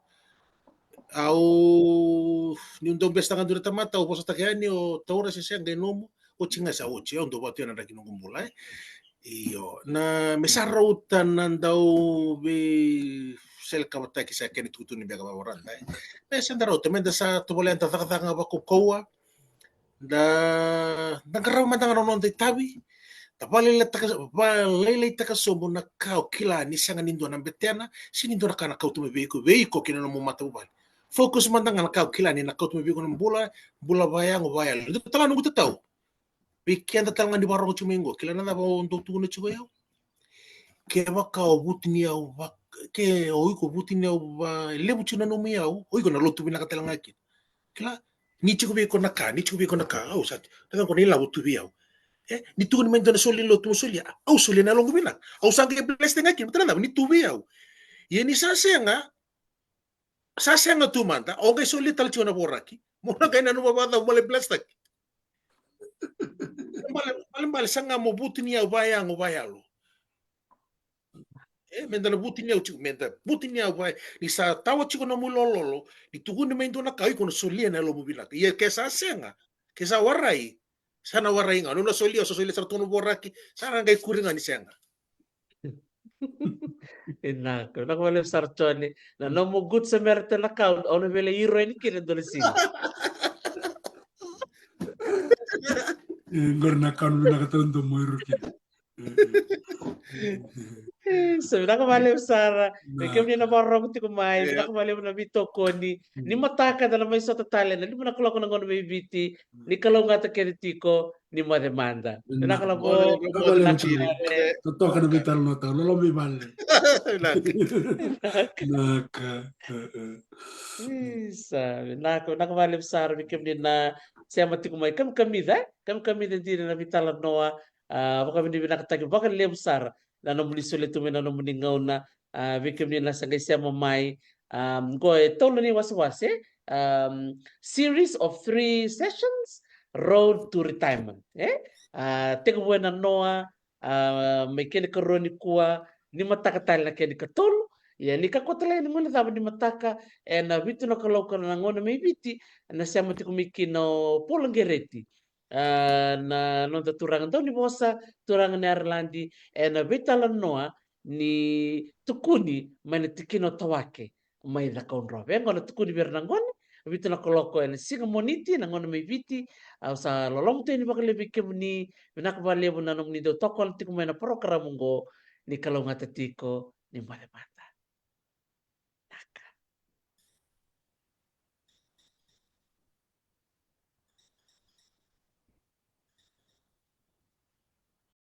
Au, niu dau bese taka dua na tamata, au vosataka yani, o taura se sega, qai nomu, oti ga sa oti, au dau vatu yani na draki noqu bula, e. Io, na me sa rauta na dau veiselekavaki sa kena itukutuku ni beka vavarada, e. Me sa da rauta, meda sa tovolea da cakacaka ga vakaukauwa, da, da qarava mada ga na noda itavi, da vakalailaitaka, vakalailaitaka sobu na ka o kila ni sega ni dua na betena, se ni dua na ka na kauta mai vei iko, vei iko kei na nomu matavuvale. Focus mada ga na ka o kila ni na kauta mai vei iko na bula, bula vakayago, vakayalo. Dua tale noqu tatau. Vei keda tale ga ni vakarorogo tiko mai qo, kila na cava au dau tukuna tiko o yau. Kevaka o vutuniyau va, ke o iko vutuniyau va, levu tiko na nomu iyau, o iko na lotu vinaka tale ga kina. Kila, ni tiko vei iko na ka, ni tiko vei iko na ka, au sa, na ka ko na ilavo tu vei au. E, ni tukuni mai dua na soli lotu mo solia, au solia na yaloqu vinaka. Au sa qai bless tale ga kina, baleta na cava, ni tu vei au. Ia ni sa sega, sa sega tu mada, o qai solia tale tiko na voraki. Mo na qai nanuma vakacava mo lai bless taki. Balebale, balebale sa ga mo vutuniyau vakayago, vakayalo. E, meda na vutuniyau tiko, meda vutuniyau vaka, ni sa tawa tiko nomu ilololo, ni tukuni mai dua na ka, iko na solia na yalomu vinaka. Ia ke sa sega, ke sa warai, sa na warai ga. Niu na solia, sa solia sara tu na voraki, sa na qai kuri ga ni sega. Vinaka, vinaka vakalevu sara Joni. Na nomu good Samaritan account, au na via lai hero yani kina e dua na siga. E, qori na account vinaka tale dua mo hero kina. E, sa vinaka vakalevu sara. Vei kemuni na vakarorogo tiko mai, vinaka vakalevu na veitokoni. Ni mataka da na mai sota tale ena lima na kaloko na gauna mai Viti. Ni kalougata kece tiko, ni moce mada. Vinaka. Vinaka vakalevu. Totoka na veitalanoa, loloma i vale. Vinaka. Vinaka. E, e. Isa, vinaka, vinaka vakalevu sara vei kemuni na sema tiko mai. Kamikamica, e? Kamikamica dina na veitalanoa. A, vakavinavinakataki vakalevu sara na nomuni solia tu mai na nomuni gauna, a, vei kemuni na sa qai sema mai. A, qo e tolu ni wasewase, a, series of three sessions, Road to Retirement, e? A, tekivu ena noa, a, mai kena ikarua nikua, ni mataka tale na kena ikatolu. Ia ni kakua tale ga ni guilecava ni mataka ena vitu na kaloko na gauna mai Viti, na sema tiko mai kina o Paula Qereti. A, na noda turaga dau ni vosa, turaga ni Ireland, ena veitalanoa ni tukuni mai na tikina o Tawake mai Cakaudrove. E qo na tukuni vei ira na gone, vitu na kaloko ena siga Moniti na gauna mai Viti. Au sa loloma tu yani vakalevu vei kemuni, vinaka vakalevu na nomuni dau tokona tiko mai na parokaramu qo, ni kalougata tiko, ni moce mada.